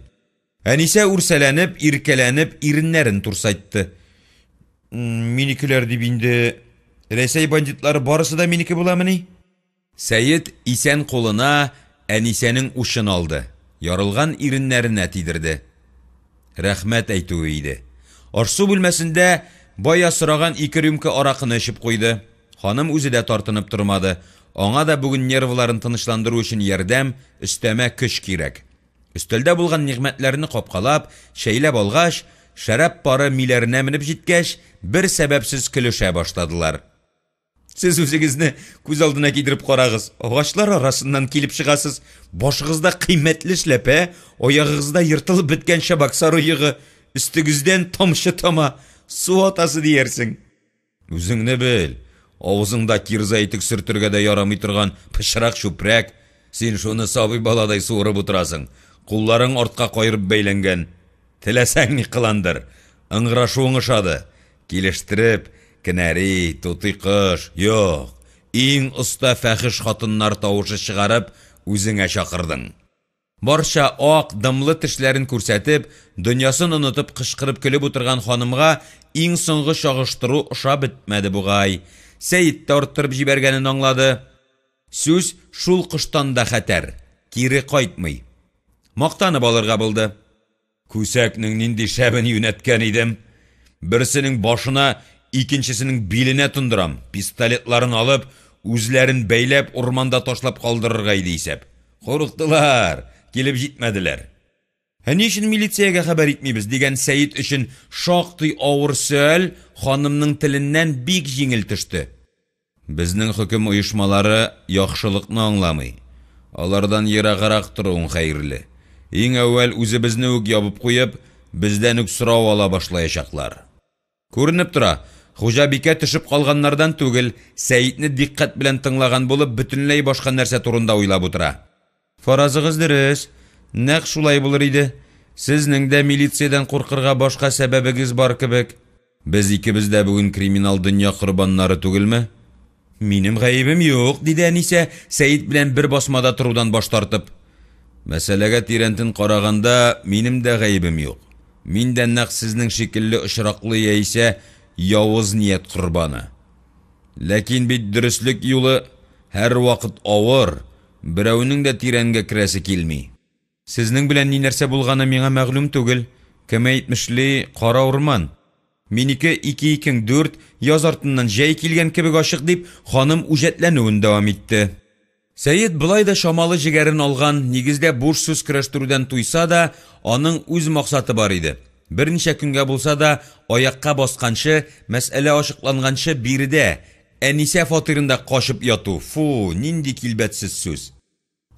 Әнисә үрсәләнеп, иркәләнеп, иреннәрен турсайтты. Минекеләр дип инде... Рәсәй бандитлары барысы да минеке буламыни? Сәет исән кулына Әнисәнең учын алды, ярылган иреннәренә тидерде. Рәхмәт әйтүе иде. Аш-су бүлмәсендә бая сораган ике рюмка аракыны эчеп куйды. Ханым үзе дә тартынып тормады. Аңа да бүген нервларын тынычландыру өчен ярдәм, өстәмә көч кирәк. Өстәлдә булган нигъмәтләрне капкалап, чәйләп алгач, шәраб пары миләренә менеп җиткәч, бер сәбәпсез көлешә башладылар. Сез үзегезне күз алдына китереп карагыз. Агачлар арасыннан килеп чыгасыз. Башыгызда кыйммәтле эшләпә, аягыгызда ертылып беткән чабаксар оегы, өстегездән тамчы тама, су атасы диярсең. Үзеңне бел, авызыңда кирза итек сөртергә дә ярамый торган пычрак чүпрәк. Син шуны сабый баладай суырып утырасың. Кулларың артка каерып бәйләнгән. Теләсәң ни кыландыр. Ыңгырашуың ошады. Килештереп, кенәри, тутый кош, юк, иң оста фәхеш хатыннар тавышы чыгарып, үзеңә чакырдың. Барча ак, дымлы тешләрен күрсәтеп, дөньясын онытып кычкырып көлеп утырган ханымга иң соңгы чагыштыру ошап бетмәде бугай. Сәет тә арттырып җибәргәнен аңлады. Сүз шул коштан да хәтәр, кире кайтмый. Мактанып алырга булды. Күсәкнең нинди шәбен юнәткән идем. Берсенең башына, икенчесенең биленә тондырам, пистолетларын алып, үзләрен бәйләп, урманда ташлап калдырырга иде исәп. Курыктылар, килеп җитмәделәр. Ә ни өчен милициягә хәбәр итмибез, дигән Сәет өчен шактый авыр сөаль ханымның теленнән бик җиңел төште. Безнең хөкем оешмалары яхшылыкны аңламый. Алардан ераграк торуың хәерле. Иң әүвәл үзебезне үк ябып куеп, бездән үк сорау ала башлаячаклар. Күренеп тора, хуҗабикә төшеп калганнардан түгел, Сәетне дикъкать белән тыңлаган булып, бөтенләй башка нәрсә турында уйлап утыра. Фаразыгыз дөрес, нәкъ шулай булыр иде. Сезнең дә милициядән куркырга башка сәбәбегез бар кебек. Без икебез дә бүген криминал дөнья корбаннары түгелме? Минем гаебем юк, диде Әнисә, Сәет белән бер басмада торудан баш тартып. Мәсьәләгә тирәнтен караганда, минем дә гаебем юк. Мин дә нәкъ сезнең шикелле очраклы яисә явыз ният корбаны. Ләкин бит дөреслек юлы һәрвакыт авыр, берәүнең дә тирәнгә керәсе килми. Сезнең белән ни-нәрсә булганы миңа мәгълүм түгел. Кем әйтмешли, кара урман. Минеке ике икең дүрт, яз артыннан җәй килгән кебек ачык, дип, ханым үҗәтләнүен дәвам итте. Сәет болай да чамалы җегәрен алган, нигездә буш сүз көрәштерүдән туйса да, аның үз максаты бар иде. Берничә көнгә булса да аякка басканчы, мәсьәлә ачыкланганчы биредә, Әнисә фатирында качып яту, фу, нинди килбәтсез сүз.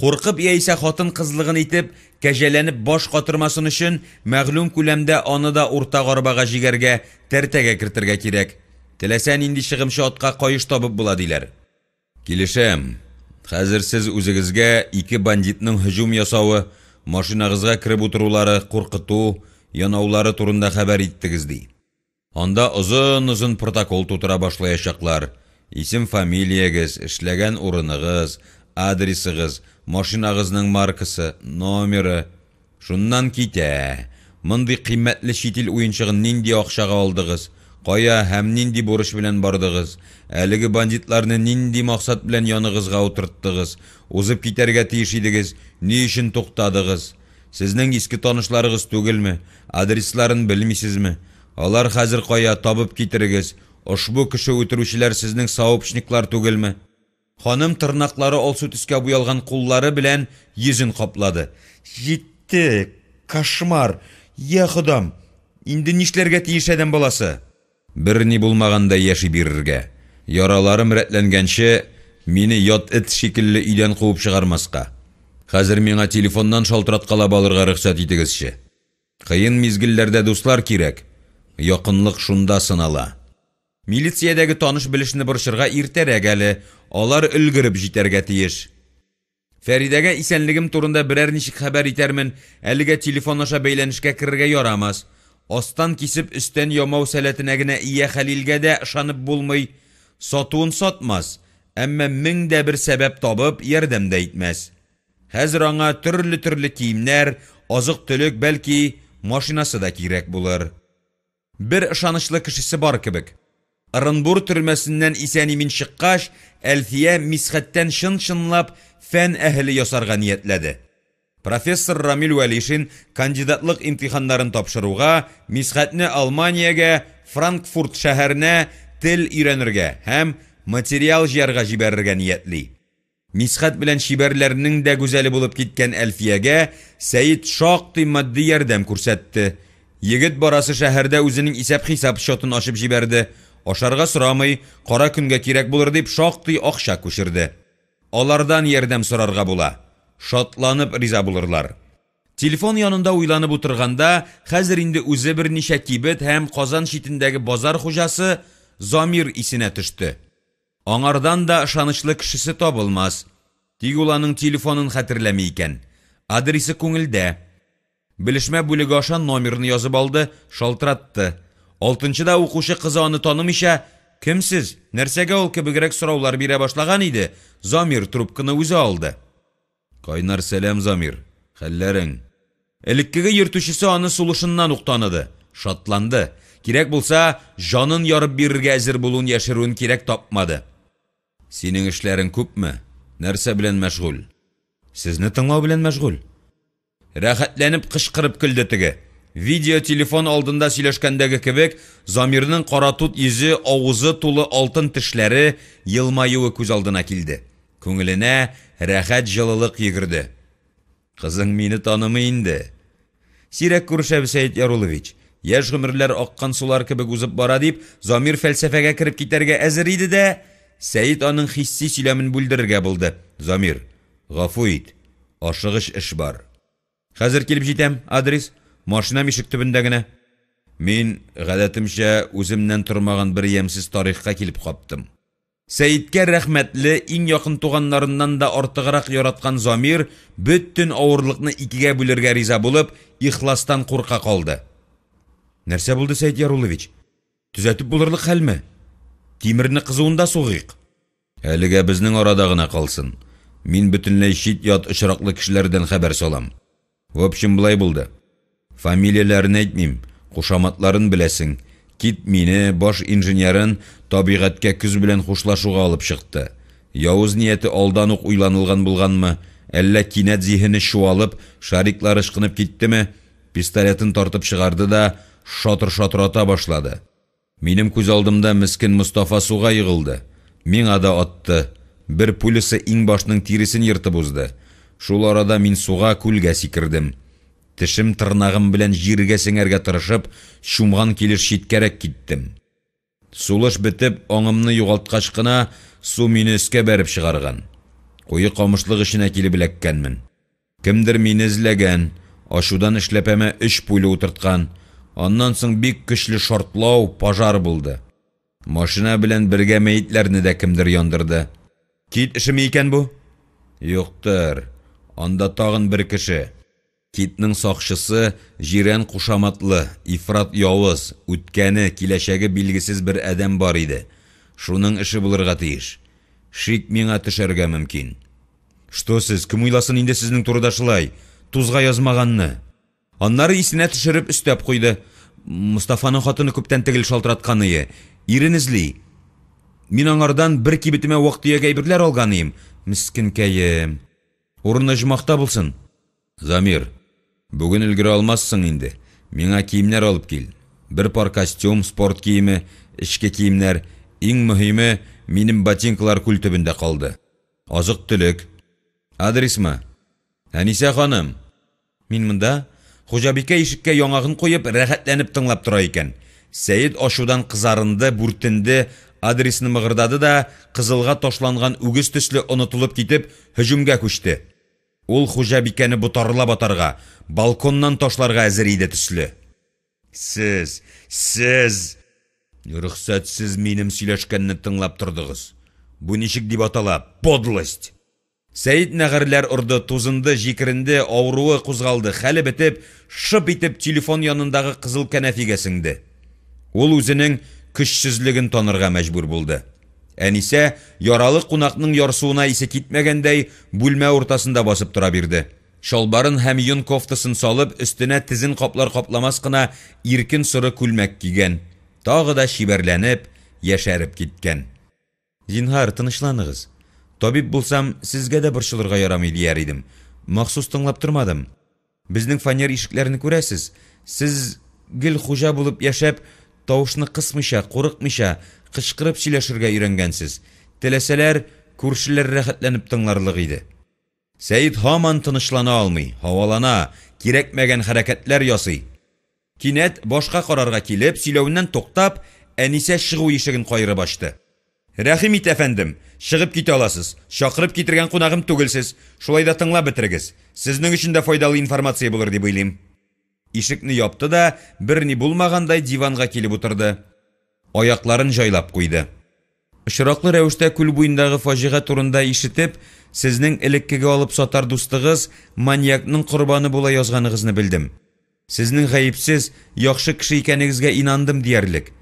Куркып яисә хатын-кызлыгын итеп, кәҗәләнеп баш катырмасын өчен, мәгълүм күләмдә аны да уртак арбага җигәргә, тәртәгә кертергә кирәк. Теләсә нинди чыгымчы атка каеш табып була, диләр. Килешәм. Хәзер сез үзегезгә ике бандитның һөҗүм ясавы, машинагызга кереп утырулары, куркыту, янаулары турында хәбәр иттегез, ди. Анда озын-озын протокол тутыра башлаячаклар. Исем-фамилиягез, эшләгән урыныгыз, адресыгыз, машинагызның маркасы, номеры. Шуннан китә. Мондый кыйммәтле чит ил уенчыгын нинди акчага алдыгыз? Кая һәм нинди бурыч белән бардыгыз? Әлеге бандитларны нинди максат белән яныгызга утырттыгыз? Узып китәргә тиеш идегез, ни өчен туктадыгыз? Сезнең иске танышларыгыз түгелме? Адресларын белмисезме? Алар хәзер кая, табып китерегез. Ошбу кеше үтерүчеләр сезнең сообщниклар түгелме? Ханым тырнаклары алсу төскә буялган куллары белән йөзен каплады. Җитте! Кошмар! Йа Ходам! Инде нишләргә тиеш адәм баласы? Берни булмагандай яши бирергә. Яраларым рәтләнгәнче, мине ят эт шикелле өйдән куып чыгармаска. Хәзер миңа телефоннан шалтыраткалап алырга рөхсәт итегезче. Кыен мизгелләрдә дуслар кирәк. Якынлык шунда сынала. Милициядәге таныш-белешне борчырга иртәрәк әле, алар өлгереп җитәргә тиеш. Фәридәгә исәнлегем турында берәр ничек хәбәр итәрмен, әлегә телефон аша бәйләнешкә керергә ярамас. Астан кисеп өстән ямау сәләтенә генә ия Хәлилгә дә ышанып булмый. Сатуын сатмас, әмма мең дә бер сәбәп табып, ярдәм дә итмәс. Хәзер аңа төрле-төрле киемнәр, азык-төлек, бәлки, машинасы да кирәк булыр. Бер ышанычлы кешесе бар кебек. Ырынбур төрмәсеннән исән-имин чыккач, Әлфия Мисхәттән чын-чынлап фән әһеле ясарга ниятләде. Профессор Рамил Вәлишин кандидатлык имтиханнарын тапшыруга, Мисхәтне Алманиягә, Франкфурт шәһәренә тел өйрәнергә һәм материал җыярга җибәрергә ниятли. Мисхәт белән чибәрләрнең дә гүзәле булып киткән Әлфиягә Сәет шактый матди ярдәм күрсәтте. Егет барасы шәһәрдә үзенең исәп-хисап счетын ачып җибәрде, ашарга сорамый, кара көнгә кирәк булыр дип шактый акча күчерде. Алардан ярдәм сорарга була. Шатланып риза булырлар. Телефон янында уйланып утырганда, хәзер инде үзе берничә кибет һәм Казан читендәге базар хуҗасы Замир исенә төште. Аңардан да ышанычлы кешесе табылмас. Тик ул аның телефонын хәтерләми икән. Адресы күңелдә. Белешмә бүлеге аша номерны язып алды, шалтыратты. Алтынчыда укучы кызы аны танымыйча, Кем сез, нәрсәгә ул кебегрәк сораулар бирә башлаган иде, Замир трубканы үзе алды. Кайнар сәлам, Замир. Хәлләрең? Элеккеге йөртүчесе аны сулышыннан ук таныды, шатланды. Кирәк булса, җанын ярып бирергә әзер булуын яшерүен кирәк тапмады. Синең эшләрең күпме? Нәрсә белән мәшгуль? Сезне тыңлау белән мәшгуль. Рәхәтләнеп кычкырып көлде теге. Видеотелефон алдында сөйләшкәндәге кебек, Замирның каратут йөзе, авызы тулы алтын тешләре, елмаюы күз алдына килде. Күңеленә рәхәт җылылык йөгерде. Кызың мине танымый инде. Сирәк күрешәбез, Сәет Яруллович. Яшь гомерләр аккан сулар кебек узып бара, дип, Замир фәлсәфәгә кереп китәргә әзер иде дә, Сәет аның хисси сөйләмен бүлдерергә булды. Замир, гафу ит, ашыгыч эш бар. Хәзер килеп җитәм, адрес, машинам ишек төбендә генә. Мин, гадәтемчә, үземнән тормаган бер ямьсез тарихка килеп каптым. Сәеткә рәхмәтле, иң якын туганнарыннан да артыграк яраткан Замир бөтен авырлыкны икегә бүлергә риза булып, ихластан курка калды. Нәрсә булды, Сәет Яруллович? Төзәтеп булырлык хәлме? Тимерне кызуында сугыйк. Әлегә безнең арада гына калсын. Мин бөтенләй чит-ят очраклы кешеләрдән хәбәр салам. В общем, болай булды. Фамилияләрен әйтмим, кушаматларын беләсең. Кит мине, баш инженерын, табигатькә көз белән хушлашуга алып чыкты. Явыз нияте алдан ук уйланылган булганмы, әллә кинәт зиһене чуалып, шариклар ычкынып киттеме, пистолетын тартып чыгарды да шатыр-шатыр ата башлады. Минем күз алдымда мескен Мостафа суга егылды. Миңа да атты. Бер пулясы иңбашның тиресен ертып узды. Шул арада мин суга, күлгә сикердем. Тешем-тырнагым белән җиргә сеңәргә тырышып, чумган килеш читкәрәк киттем. Сулыш бетеп, аңымны югалткач кына, су мине өскә бәреп чыгарган. Куе камышлык эченә килеп эләккәнмен. Кемдер мине эзләгән, ачудан эшләпәмә өч пуля утырткан. Аннан соң бик көчле шартлау, пожар булды. Машина белән бергә мәетләрне дә кемдер яндырды. Кит эшеме икән бу? Юктыр. Анда тагын бер кеше. Китның сакчысы, җирән кушаматлы, ифрат явыз, үткәне, киләчәге билгесез бер адәм бар иде. Шуның эше булырга тиеш. Шик миңа төшәргә мөмкин. Что сез, кем уйласын инде сезнең турыда шулай, тузга язмаганны? Аннары исенә төшереп өстәп куйды. Мостафаның хатыны күптән тегел шалтыратканые, ирен эзли. Мин аңардан бер кибетемә вак-төяк әйберләр алганыем. Мескенкәем. Урыны оҗмахта булсын. Замир, бүген өлгерә алмассың инде. Миңа киемнәр алып кил. Бер пар костюм, спорт киеме, эчке киемнәр. Иң мөһиме, минем ботинкалар күл төбендә калды. Азык-төлек. Адресмы? Әнисә ханым! Мин монда. Хуҗабикә ишеккә яңагын куеп, рәхәтләнеп тыңлап тора икән. Сәет ачудан кызарынды, бүртенде, адресны мыгырдады да, кызылга ташланган үгез төсле онытылып китеп, һөҗүмгә күчте. Ул хуҗабикәне ботарлап атарга, балконнан ташларга әзер иде төсле. Сез, сез! Рөхсәтсез минем сөйләшкәнне тыңлап тордыгыз. Бу ничек дип атала? Подлость! Сәет нәгырьләр орды, тузынды, җикеренде, авыруы кузгалды, хәле бетеп, шып итеп телефон янындагы кызыл кәнәфигә сеңде. Ул үзенең көчсезлеген танырга мәҗбүр булды. Әнисә, яралы кунакның ярсуына исе китмәгәндәй, бүлмә уртасында басып тора бирде. Чалбарын һәм йон кофтасын салып, өстенә тезен каплар-капламас кына иркен соры күлмәк кигән. Тагы да чибәрләнеп, яшәреп киткән. Зинһар, тынычланыгыз. Табиб булсам, сезгә дә борчылырга ярамый дияр идем. Махсус тыңлап тормадым. Безнең фанер ишекләрне күрәсез. Сез гел хуҗа булып яшәп, тавышны кысмыйча, курыкмыйча, кычкырып сөйләшергә өйрәнгәнсез. Теләсәләр, күршеләр рәхәтләнеп тыңларлык иде. Сәет һаман тынычлана алмый, һавалана, кирәкмәгән хәрәкәтләр ясый. Кинәт башка карарга килеп, сөйләвеннән туктап, Әнисә чыгу ишеген каерып ачты. Рәхим ит, әфәндем, чыгып китә аласыз, чакырып китергән кунагым түгелсез, шулай да тыңлап бетерегез, сезнең өчен дә файдалы информация булыр дип уйлыйм. Ишекне япты да, берни булмагандай, диванга килеп утырды. Аякларын җайлап куйды. Очраклы рәвештә күл буендагы фаҗига турында ишетеп, сезнең элеккеге алып сатар дустыгыз маньякның корбаны була язганыгызны белдем. Сезнең гаепсез, яхшы кеше икәнегезгә инандым диярлек.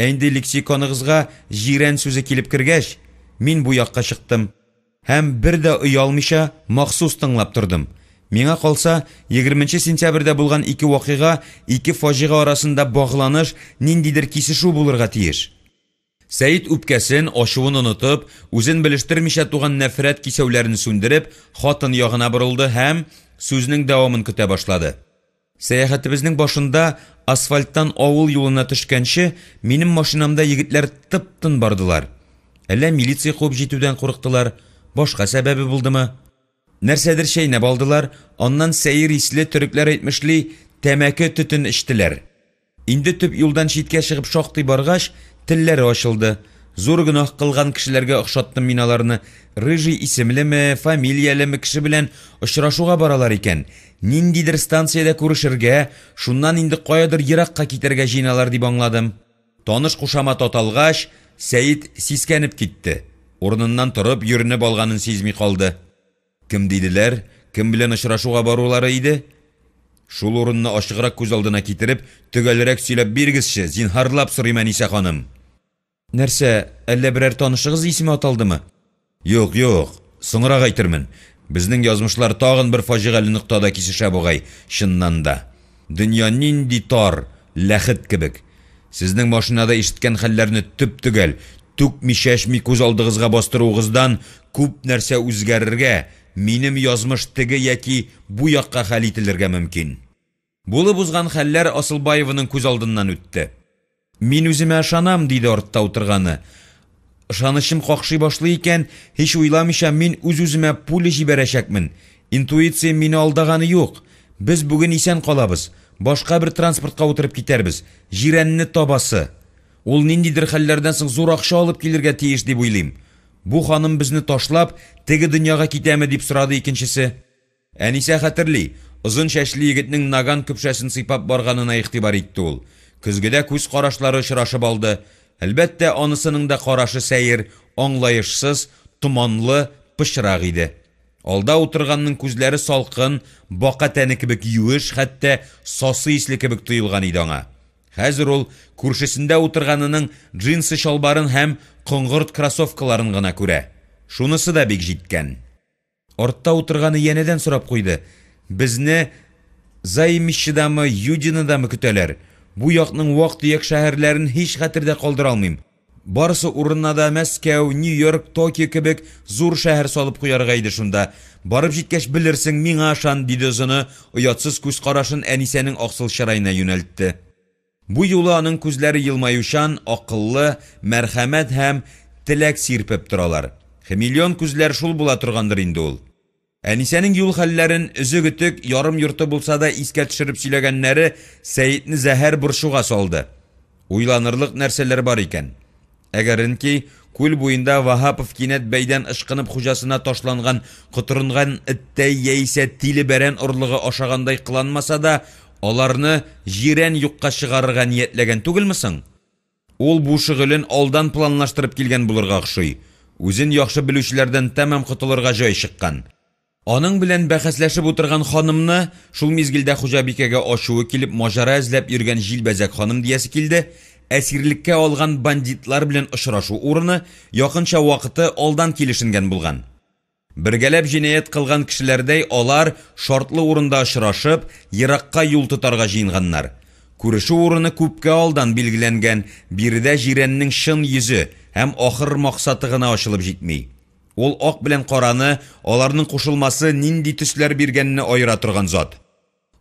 Ә инде лексиконыгызга җирән сүзе килеп кергәч, мин бу якка чыктым. Һәм бер дә оялмыйча, махсус тыңлап тордым. Миңа калса, егерменче сентябрьдә булган ике вакыйга, ике фаҗига арасында багланыш, ниндидер кисешү булырга тиеш. Сәет үпкәсен, ачуын онытып, үзен белештермичә туган нәфрәт кисәүләрен сүндереп, хатын ягына борылды һәм сүзнең дәвамын көтә башлады. Сәяхәтебезнең башында, асфальттан авыл юлына төшкәнче, минем машинамда егетләр тып-тын бардылар. Әллә милиция куып җитүдән курыктылар, башка сәбәбе булдымы? Нәрсәдер чәйнәп алдылар, аннан сәер исле, төрекләр әйтмешли, тәмәке төтен эчтеләр. Инде төп юлдан читкә чыгып шактый баргач, телләре ачылды. Зур гөнаһ кылган кешеләргә охшаттым мин аларны. Рыжий исемлеме, фамилиялеме кеше белән очрашуга баралар икән. Ниндидер станциядә күрешергә, шуннан инде каядыр еракка китәргә җыеналар дип аңладым. Таныш кушамат аталгач, Сәет сискәнеп китте. Урыныннан торып, йөренеп алганын сизми калды. Кем диделәр, кем белән очрашуга барулары иде? Шул урынны ачыграк күз алдына китереп, төгәлрәк сөйләп бирегезче, зинһарлап сорыйм, Әнисә ханым. Нәрсә, әллә берәр танышыгыз исеме аталдымы? Юк, юк, соңрак әйтермен. Безнең язмышлар тагын бер фаҗигале ноктада кисешә бугай, чыннан да. Дөнья нинди тар, ләхет кебек. Сезнең машинада ишеткән хәлләрне төп-төгәл, түкми-чәчми күз алдыгызга бастыруыгыздан күп нәрсә үзгәрергә, минем язмыш теге яки бу якка хәл ителергә мөмкин. Булып узган хәлләр Асылбаеваның күз алдыннан үтте. Мин үземә ышанам, диде артта утырганы. Ышанычым какшый башлый икән, һич уйламыйча мин үз-үземә пуля җибәрәчәкмен. Интуициям мине алдаганы юк. Без бүген исән калабыз. Башка бер транспортка утырып китәрбез. Җирәнне табасы. Ул ниндидер хәлләрдән соң зур акча алып килергә тиеш дип уйлыйм. Бу ханым безне ташлап, теге дөньяга китәме, дип сорады икенчесе. Әнисә хәтерли, озын чәчле егетнең наган көпшәсен сыйпап барганына игътибар итте ул. Көзгедә күз карашлары очрашып алды. Әлбәттә, анысының да карашы сәер, аңлаешсыз, томанлы, пычрак иде. Алда утырганның күзләре салкын, бака тәне кебек юеш, хәтта сасы исле кебек тоелган иде аңа. Хәзер ул күршесендә утырганының джинсы чалбарын һәм коңгырт кроссовкаларын гына күрә. Шунысы да бик җиткән. Артта утырганы янәдән сорап куйды, Безне Займищедамы, Юдинодамы көтәләр? Бу якның вак-төяк шәһәрләрен һич хәтердә калдыра алмыйм. Барысы урынына да Мәскәү, Нью-Йорк, Токио кебек зур шәһәр салып куярга иде шунда. Барып җиткәч белерсең, миңа ышан, диде озыны, оятсыз күз карашын Әнисәнең аксыл чыраена юнәлтте. Бу юлы аның күзләре елмаючан, акыллы, мәрхәмәт һәм теләк сирпеп торалар. Хамелеон күзләр шул була торгандыр инде ул. Әнисәнең юл хәлләрен өзек-өтек, ярым-йорты булса да искә төшереп сөйләгәннәре Сәетне зәһәр борчуга салды. Уйланырлык нәрсәләр бар икән. Әгәренки, күл буенда Ваһапов кинәт бәйдән ычкынып хуҗасына ташланган котырынган эттәй яисә тиле бәрән орлыгы ашагандай кыланмаса да, аларны җирән юкка чыгарырга ниятләгән түгелме соң? Ул бу шөгылен алдан планлаштырып килгән булырга охшый. Үзен яхшы белүчеләрдән тәмам котылырга җай чыккан. Аның белән бәхәсләшеп утырган ханымны, шул мизгелдә хуҗабикәгә ачуы килеп маҗара эзләп йөргән җилбәзәк ханым диясе килде, әсирлеккә алган бандитлар белән очрашу урыны, якынча вакыты алдан килешенгән булган. Бергәләп җинаять кылган кешеләрдәй алар шартлы урында очрашып, еракка юл тотарга җыенганнар. Күрешү урыны күпкә алдан билгеләнгән, биредә Җирәннең чын йөзе һәм ахыр максаты гына ачылып җитми. Ул ак белән караны, аларның кушылмасы нинди төсләр биргәнне аера торган зат.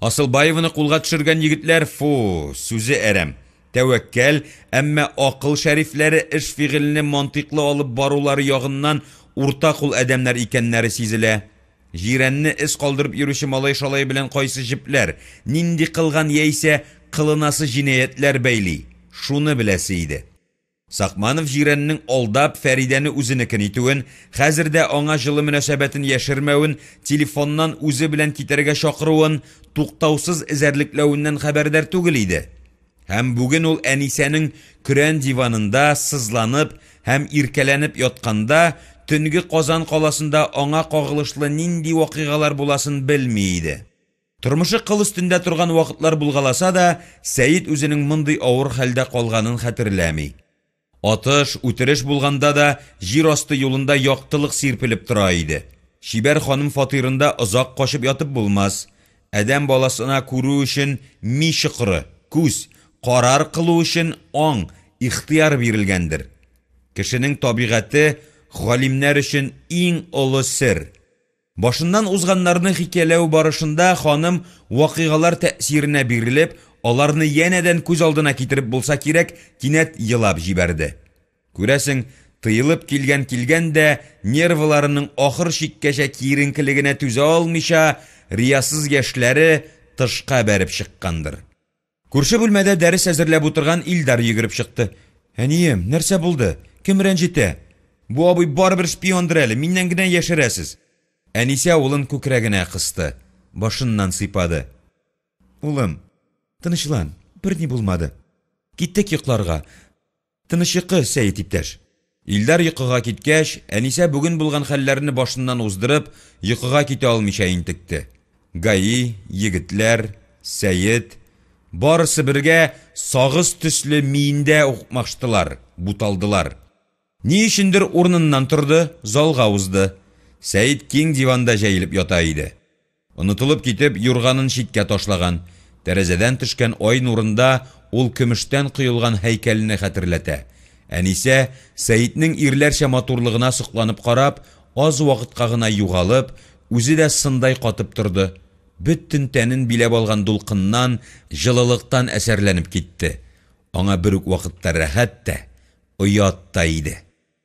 Асылбаеваны кулга төшергән егетләр, фу, сүзе әрәм. Тәвәккәл, әмма акыл шәрифләре эш-фигыльне мантыйклы алып барулары ягыннан урта кул адәмнәр икәннәре сизелә. Җирәнне эз калдырып йөрүче малай-шалай белән кайсы җепләр, нинди кылган яисә кылынасы җинаятьләр бәйли, шуны беләсе иде. Сакманов Җирәннең алдап, Фәридәне үзенекен итүен, хәзер дә аңа җылы мөнәсәбәтен яшермәвен, телефоннан үзе белән китәргә чакыруын, туктаусыз эзәрлекләвеннән хәбәрдар түгел иде. Һәм бүген ул Әнисәнең көрән диванында сызланып һәм иркәләнеп ятканда, төнге Казан каласында аңа кагылышлы нинди вакыйгалар буласын белми иде. Тормышы кыл өстендә торган вакытлар булгаласа да, Сәет үзенең мондый авыр хәлдә калганын хәтерләми. Атыш, үтереш булганда да җир асты юлында яктылык сирпелеп тора иде. Чибәр ханым фатирында озак качып ятып булмас. Адәм баласына күрү өчен ми чокыры, күз, карар кылу өчен аң, ихтыяр бирелгәндер. Кешенең табигате галимнәр өчен иң олы сер. Башыннан узганнарны хикәяләү барышында ханым вакыйгалар тәэсиренә бирелеп, аларны янәдән күз алдына китереп булса кирәк, кинәт елап җибәрде. Күрәсең, тыелып килгән-килгән дә, нервыларының ахыр чиккәчә киеренкелегенә түзә алмыйча, риясыз яшьләре тышка бәреп чыккандыр. Күрше бүлмәдә дәрес әзерләп утырган Илдар йөгереп чыкты. Әнием, нәрсә булды? Кем рәнҗетә? Бу абый барыбер шпиондыр әле, миннән генә яшерәсез. Әнисә улын күкрәгенә кысты, башыннан сыйпады. Улым, тынычлан, берни булмады. Киттек йокларга. Тыныч йокы, Сәет иптәш. Илдар йокыга киткәч, Әнисә бүген булган хәлләрне башыннан уздырып, йокыга китә алмыйча интекте. ГАИ, егетләр, Сәет, барысы бергә сагыз төсле миендә укмаштылар, буталдылар. Ни өчендер урыныннан торды, залга узды. Сәет киң диванда җәелеп ята иде. Онытылып китеп, юрганын читкә ташлаган. Тәрәзәдән төшкән ай нурында ул көмештән коелган һәйкәлне хәтерләтә. Әнисә, Сәетнең ирләрчә матурлыгына сокланып карап, аз вакытка гына югалып, үзе дә сындай катып торды. Бөтен тәнен биләп алган дулкыннан, җылылыктан әсәрләнеп китте. Аңа бер үк вакытта рәхәт тә, оят та иде.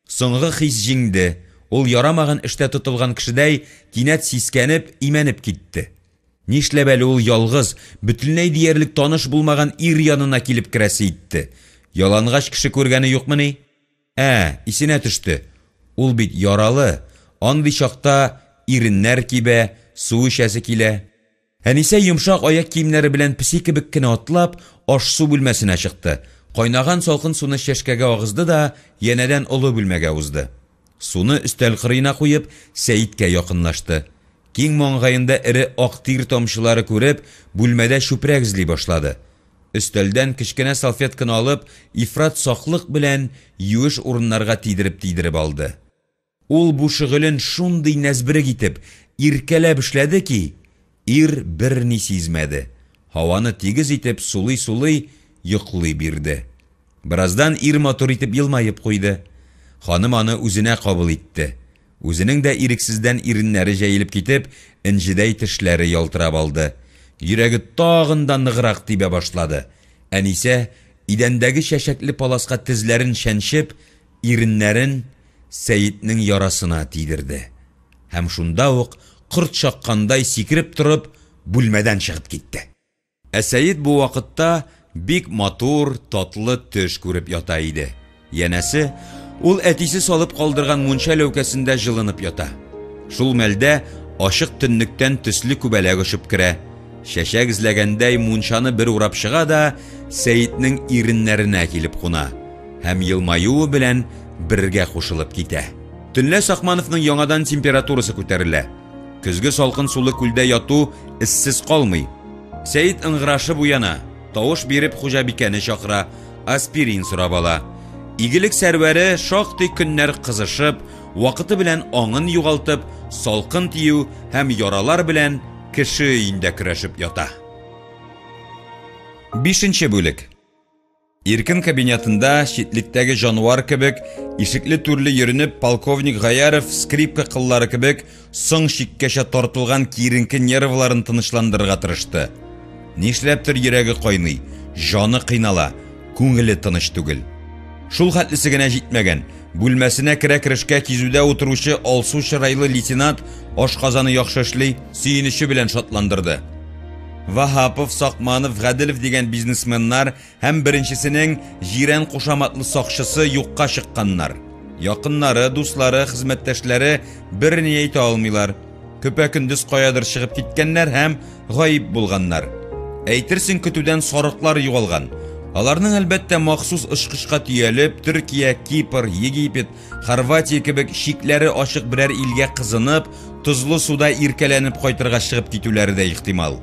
Соңгы хис җиңде, ул ярамаган эштә тотылган кешедәй кинәт сискәнеп, имәнеп китте. Нишләп әле ул ялгыз, бөтенләй диярлек таныш булмаган ир янына килеп керәсе итте? Ялангач кеше күргәне юкмыни? Ә, исенә төште. Ул бит яралы, андый чакта иреннәр кибә, су эчәсе килә. Әнисә йомшак аяк киемнәре белән песи кебек кенә атлап, аш-су бүлмәсенә чыкты. Кайнаган салкын суны чәшкәгә агызды да, янәдән олы бүлмәгә узды. Суны өстәл кырыена куеп, Сәеткә якынлашты. Киң маңгаенда эре ак тир тамчылары күреп, бүлмәдә чүпрәк эзли башлады. Өстәлдән кечкенә салфетканы алып, ифрат саклык белән юеш урыннарга тидереп-тидереп алды. Ул бу шөгылен шундый нәзберек итеп, иркәләп эшләде ки, ир берни сизмәде, һаваны тигез итеп сулый-сулый йоклый бирде. Бераздан ир матур итеп елмаеп куйды. Ханым аны үзенә кабул итте. Үзенең дә ирексездән иреннәре җәелеп китеп, энҗедәй тешләре ялтырап алды. Йөрәге тагын да ныграк тибә башлады. Әнисә, идәндәге чәчәкле паласка тезләрен чәнчеп, иреннәрен Сәетнең ярасына тидерде. Һәм шунда ук, корт чаккандай сикереп торып, бүлмәдән чыгып китте. Ә Сәет бу вакытта бик матур, татлы төш күреп ята иде. Янәсе, ул әтисе салып калдырган мунча ләүкәсендә җылынып ята. Шул мәлдә ачык төннектән төсле күбәләк очып керә. Чәчәк эзләгәндәй мунчаны бер урап чыга да Сәетнең иреннәренә килеп куна һәм елмаюы белән бергә кушылып китә. Төнлә Сакмановның яңадан температурасы күтәрелә. Көзге салкын сулы күлдә яту эзсез калмый. Сәет ыңгырашып уяна, тавыш биреп хуҗабикәне чакыра, аспирин сорап ала. Игелек сәрвәре шактый көннәр кызышып, вакыты белән аңын югалтып, салкын тию һәм яралар белән кеше өендә көрәшеп ята. Бишенче бүлек. Иркен кабинетында, читлектәге җанвар кебек, ишекле-түрле йөренеп, полковник Гаяров скрипка кыллары кебек соң чиккәчә тартылган киеренке нервларын тынычландырырга тырышты. Нишләптер йөрәге кайный, җаны кыйнала, күңеле тыныч түгел. Шул хәтлесе генә җитмәгән, бүлмәсенә керә-керешкә кизүдә утыручы алсу чырайлы лейтенант ашказаны яхшы эшли, сөенече белән шатландырды. Ваһапов, Сакманов, Гаделев дигән бизнесменнар Һәм беренчесенең Җирән кушаматлы сакчысы юкка чыкканнар. Якыннары, дуслары, хезмәттәшләре берни әйтә алмыйлар. Көпә-көндез каядыр чыгып киткәннәр һәм гаип булганнар. Әйтерсең, көтүдән сарыклар югалган. Аларның, әлбәттә, махсус очкычка төялеп, Төркия, Кипр, Египет, Хорватия кебек чикләре ачык берәр илгә кызынып, тозлы суда иркәләнеп кайтырга чыгып китүләре дә ихтимал.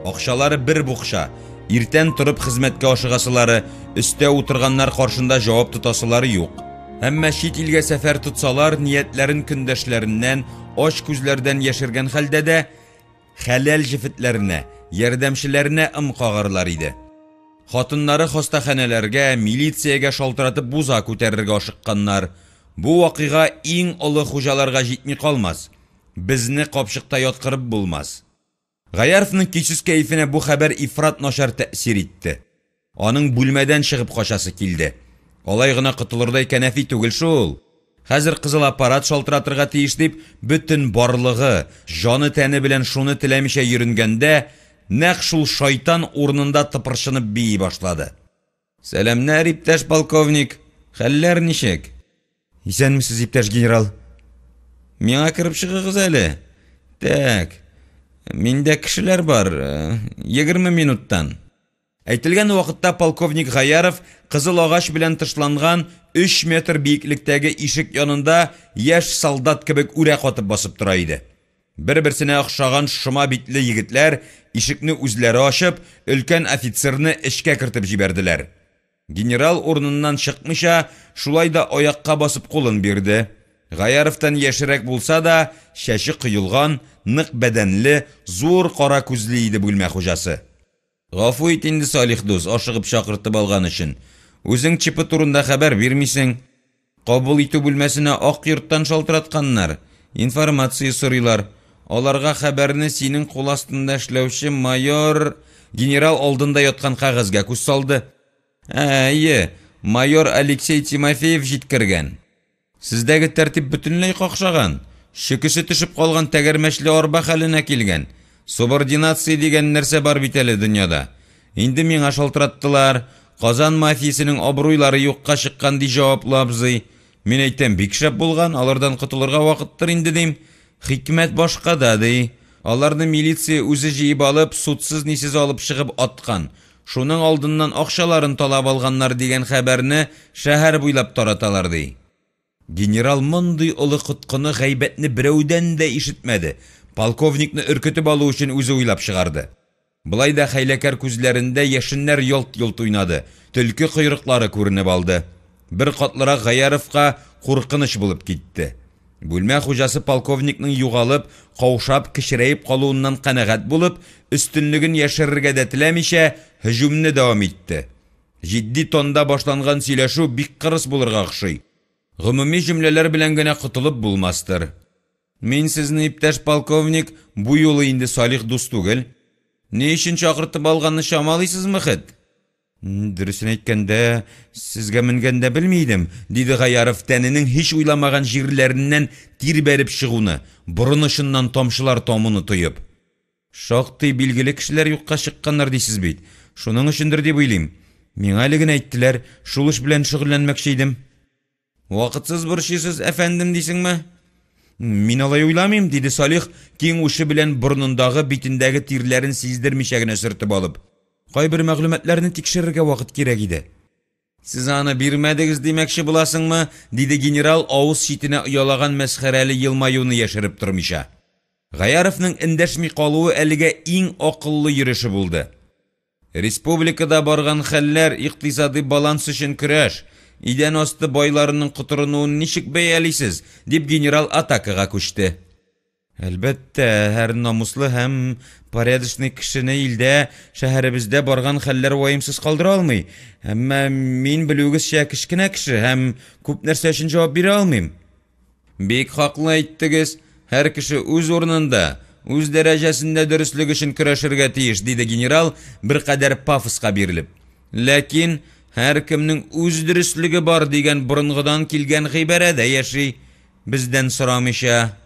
Акчалары бер букча, Иртән торып хезмәткә ашыгасылары, өстә утырганнар каршында җавап тотасылары юк. Әмма чит илгә сәфәр тотсалар, ниятләрен көндәшләреннән, ач күзләрдән яшергән хәлдә дә, хәләл җефетләренә, ярдәмчеләренә ым кагарлар иде. Хатыннары хастаханәләргә, милициягә шалтыратып буза күтәрергә ашыкканнар. Бу вакыйга иң олы хуҗаларга җитми калмас. Безне капчыкта яткырып булмас. Гаяровның көйсез кәефенә бу хәбәр ифрат начар тәэсир итте. Аның бүлмәдән чыгып качасы килде. Алай гына котылырдай кәнәфи түгел шул. Хәзер кызыл аппарат шалтыратырга тиеш дип, бөтен барлыгы, җаны-тәне белән шуны теләмичә йөренгәндә, нәкъ шул шайтан урынында тыпырчынып бии башлады. Сәламнәр, иптәш полковник! Хәлләр ничек? Исәнмесез, иптәш генерал. Миңа кереп чыгыгыз әле. Тәк. Миндә кешеләр бар. 20 э, минуттан. Әйтелгән вакытта полковник Гаяров кызыл агач белән тышланган 3 метр биеклектәге ишек янында яшь солдат кебек үрә катып басып тора иде. Бер-берсенә охшаган шома битле егетләр ишекне үзләре ачып, өлкән офицерны эчкә кертеп җибәрделәр. Генерал урыныннан чыкмыйча, шулай да аякка басып кулын бирде. Гаяровтан яшьрәк булса да, чәче коелган, нык бәдәнле, зур кара күзле иде бүлмә хуҗасы. Гафу ит инде, Салих дус, ашыгып чакыртып алган өчен. Үзең ЧП турында хәбәр бирмисең. Кабул итү бүлмәсенә Ак йорттан шалтыратканнар, информация сорыйлар. Аларга хәбәрне синең кул астында эшләүче майор... Генерал алдында яткан кәгазьгә күз салды. Ә, әйе, майор Алексей Тимофеев җиткергән. Сездәге тәртип бөтенләй какшаган, чөкесе төшеп калган тәгәрмәчле арба хәленә килгән. Субординация дигән нәрсә бар бит әле дөньяда. Инде миңа шалтыраттылар. Казан мафиясенең абруйлары юкка чыккан, ди җаваплы абзый. Мин әйтәм, бик шәп булган, алардан котылырга вакыттыр инде, дим. Хикмәт башкада, ди. Аларны милиция үзе җыеп алып, судсыз-нисез алып чыгып аткан. Шуның алдыннан акчаларын талап алганнар дигән хәбәрне шәһәр буйлап тараталар, ди. Генерал мондый олы коткыны, гайбәтне берәүдән дә ишетмәде, полковникны өркетеп алу өчен үзе уйлап чыгарды. Болай да хәйләкәр күзләрендә яшеннәр ялт-йолт уйнады, төлке койрыклары күренеп алды. Бер катлырак Гаяровка куркыныч булып китте. Бүлмә хуҗасы полковникның югалып, каушап, кечерәеп калуыннан канәгать булып, өстенлеген яшерергә дә теләмичә, һөҗүмне дәвам итте. Җитди тонда башланган сөйләшү бик кырыс булырга охшый. Гомуми җөмләләр белән генә котылып булмастыр. Мин сезне, иптәш полковник, бу юлы инде Салих дус түгел. Ни өчен чакыртып алганны чамалыйсызмы хет? Дөресен әйткәндә, сезгә менгәндә белми идем, диде Гаяров, тәненең һич уйламаган җирләреннән тир бәреп чыгуны, борын очыннан тамчылар тамуны тоеп. Шактый билгеле кешеләр юкка чыкканнар дисез бит. Шуның өчендер дип уйлыйм. Миңа әле генә әйттеләр, шул эш белән шөгыльләнмәкче идем. Вакытсыз борчыйсыз, әфәндем, дисеңме? Мин алай уйламыйм, диде Салих, киң учы белән борынындагы, битендәге тирләрен сиздермичә генә сөртеп алып. Кайбер мәгълүматларны тикшерергә вакыт кирәк иде. Сез аны бирмәдегез димәкче буласыңмы? диде генерал, авыз читенә оялаган мәсхәрәле елмаюны яшереп тормыйча. Гаяровның эндәшми калуы әлегә иң акыллы йөреше булды. Республикада барган хәлләр, икътисадый баланс өчен көрәш, идән асты байларының котырынуын ничек бәялисез? дип генерал атакага күчте. Әлбәттә, һәр намуслы һәм порядочный кешене илдә, шәһәребездә барган хәлләр ваемсыз калдыра алмый. Әмма мин, белүегезчә, кечкенә кеше һәм күп нәрсә өчен җавап бирә алмыйм. Бик хаклы әйттегез, һәр кеше үз урынында, үз дәрәҗәсендә дөреслек өчен көрәшергә тиеш, диде генерал, беркадәр пафоска бирелеп. Ләкин һәркемнең үз дөреслеге бар дигән борынгыдан килгән гыйбарә дә яши, бездән сорамыйча.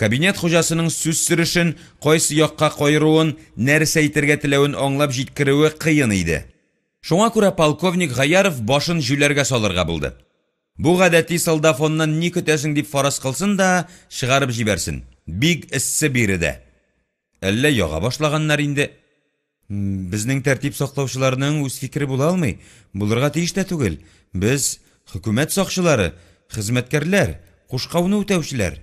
Кабинет хуҗасының сүз сөрешен, кайсы якка каеруын, нәрсә әйтергә теләвен аңлап җиткерүе кыен иде. Шуңа күрә полковник Гаяров башын җүләргә салырга булды. Бу гадәти солдафоннан ни көтәсең дип фараз кылсын да, чыгарып җибәрсен. Бик эссе биредә. Әллә яга башлаганнар инде? Безнең тәртип саклаучыларның үз фикере була алмый, булырга тиеш тә түгел. Без, хөкүмәт сакчылары, хезмәткәрләр, кушкауны үтәүчеләр.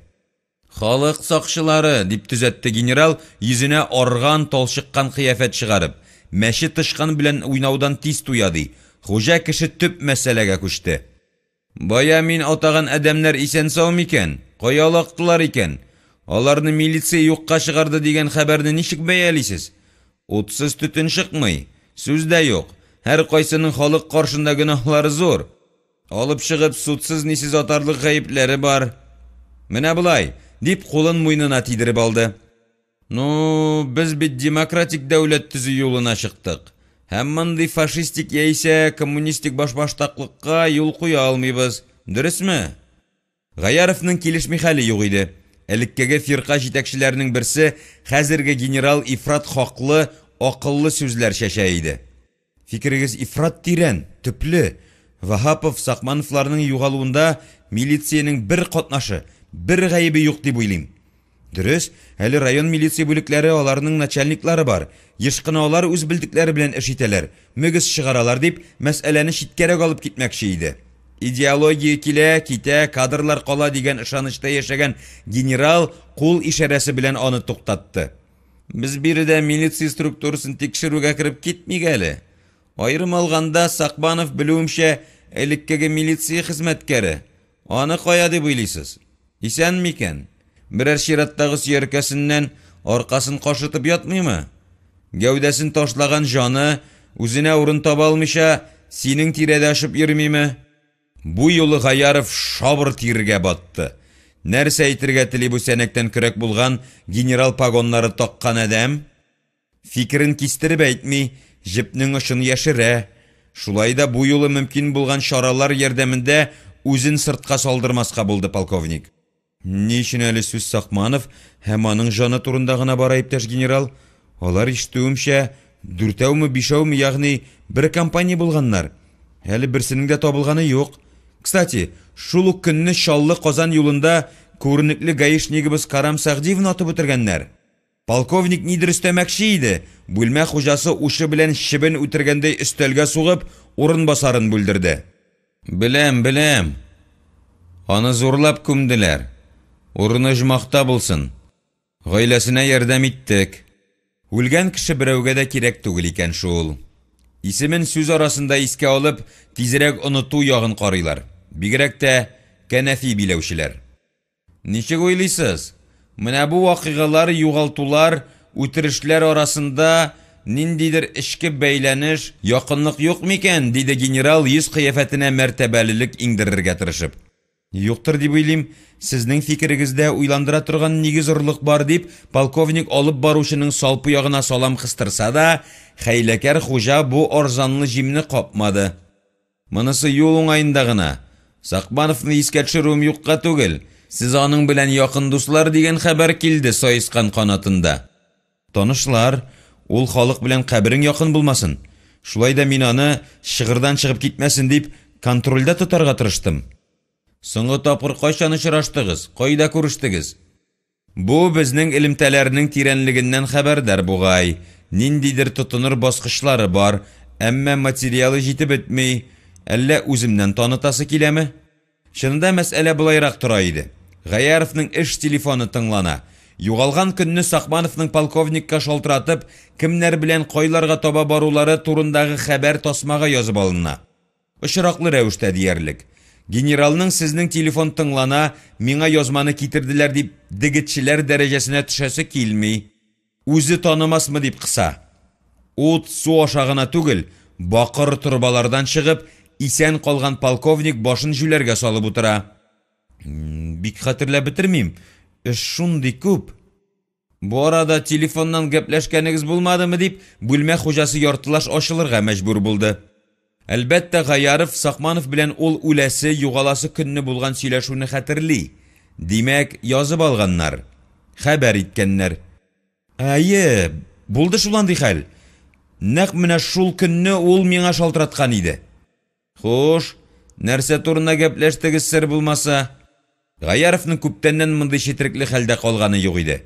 Халык сакчылары, дип төзәтте генерал, йөзенә арган, талчыккан кыяфәт чыгарып. Мәче тычкан белән уйнаудан тиз туя, ди. Хуҗа кеше төп мәсьәләгә күчте. Бая мин атаган адәмнәр исән-сау микән? Кая олактылар икән? Аларны милиция юкка чыгарды дигән хәбәрне ничек бәялисез? Утсыз төтен чыкмый, сүз дә юк, һәркайсының халык каршында гөнаһлары зур. Алып чыгып, судсыз-нисез атарлык гаепләре бар. Менә болай, дип кулын муенына тидереп алды. Ну, без бит демократик дәүләт төзү юлына чыктык. Һәм мондый фашистик яисә коммунистик башбаштаклыкка юл куя алмыйбыз. Дөресме? Гаяровның килешми хәле юк иде. Элеккеге фирка җитәкчеләренең берсе, хәзерге генерал ифрат хаклы, акыллы сүзләр чәчә иде. Фикерегез ифрат тирән, төпле. Ваһапов, Сакмановларның югалуында милициянең бер катнашы, бер гаебе юк дип уйлыйм. Дөрес, әле район милиция бүлекләре, аларның начальниклары бар. Еш кына алар үз белдекләре белән эш итәләр, мөгез чыгаралар дип, мәсьәләне читкәрәк алып китмәкче иде. Идеология килә, китә, кадрлар кала дигән ышанычта яшәгән генерал кул ишарәсе белән аны туктатты. Без биредә милиция структурасын тикшерүгә кереп китмик әле. Аерым алганда, Сакбанов, белүемчә, элеккеге милиция хезмәткәре. Аны кая дип уйлыйсыз? Исән микән? Берәр чираттагы сөяркәсеннән аркасын кашытып ятмыймы? Гәүдәсен ташлаган җаны, үзенә урын таба алмыйча, синең тирәдә очып йөрмиме? Бу юлы Гаяров шабыр тиргә батты. Нәрсә әйтергә тели бу сәнәктән көрәк булган генерал погоннары таккан адәм? Фикерен кистереп әйтми, җепнең очын яшерә. Шулай да бу юлы мөмкин булган чаралар ярдәмендә үзен сыртка салдырмаска булды полковник. Ни өчен әле сүз Сакманов һәм аның җаны турында гына бара, иптәш генерал? Алар, ишетүемчә, дүртәүме, бишәүме, ягъни бер компания булганнар. Әле берсенең дә табылганы юк. Кстати, шул ук көнне Чаллы-Казан юлында күренекле гаишнигыбыз Карам Сәгъдиевны атып үтергәннәр. Полковник нидер өстәмәкче иде, бүлмә хуҗасы учы белән чебен үтергәндәй өстәлгә сугып, урынбасарын бүлдерде. Беләм, беләм. Аны зурлап күмделәр. Урыны оҗмахта булсын. Гаиләсенә ярдәм иттек. Үлгән кеше берәүгә дә кирәк түгел икән шул. Исемен сүз арасында искә алып, тизрәк оныту ягын карыйлар. Бигрәк тә кәнәфи биләүчеләр. Ничек уйлыйсыз, менә бу вакыйгалар, югалтулар, үтерешләр арасында ниндидер эчке бәйләнеш, якынлык юк микән? диде генерал, йөз-кыяфәтенә мәртәбәлелек иңдерергә тырышып. Юктыр дип уйлыйм. Сезнең фикерегездә уйландыра торган нигез-орлык бар, дип, полковник алып баручының салпы ягына салам кыстырса да, хәйләкәр хуҗа бу арзанлы җимне капмады. Монысы юл уңаенда гына. Сакмановны искә төшерүем юкка түгел. Сез аның белән якын дуслар дигән хәбәр килде саескан канатында. Танышлар, ул халык белән каберең якын булмасын. Шулай да мин аны, чыгырдан чыгып китмәсен дип, контрольдә тотарга тырыштым. Соңгы тапкыр кайчан очраштыгыз, кайда күрештегез? Бу безнең элемтәләрнең тирәнлегеннән хәбәрдар бугай. Ниндидер тотыныр баскычлары бар, әмма материалы җитеп бетми. Әллә үземнән танытасы киләме? Чынында мәсьәлә болайрак тора иде. Гаяровның эш телефоны тыңлана. Югалган көнне Сакмановның полковникка шалтыратып, кемнәр белән кайларга таба барулары турындагы хәбәр тасмага язып алына. Очраклы рәвештә диярлек. Генералның сезнең телефон тыңлана, миңа язманы китерделәр дип дегетчеләр дәрәҗәсенә төшәсе килми. Үзе танымасмы дип кыса. Ут, су аша гына түгел, бакыр торбалардан чыгып, исән калган полковник башын җүләргә салып утыра. Бик хәтерләп бетермим, эш шундый күп. Бу арада телефоннан гәпләшкәнегез булмадымы дип, бүлмә хуҗасы яртылаш ачылырга мәҗбүр булды. Әлбәттә, Гаяров Сакманов белән ул үләсе, югаласы көнне булган сөйләшүне хәтерли. Димәк, язып алганнар. Хәбәр иткәннәр. Әйе, булды шул андый хәл. Нәкъ менә шул көнне ул миңа шалтыраткан иде. Хуш, нәрсә турында гәпләштегез сер булмаса? Гаяровның күптәннән мондый четерекле хәлдә калганы юк иде.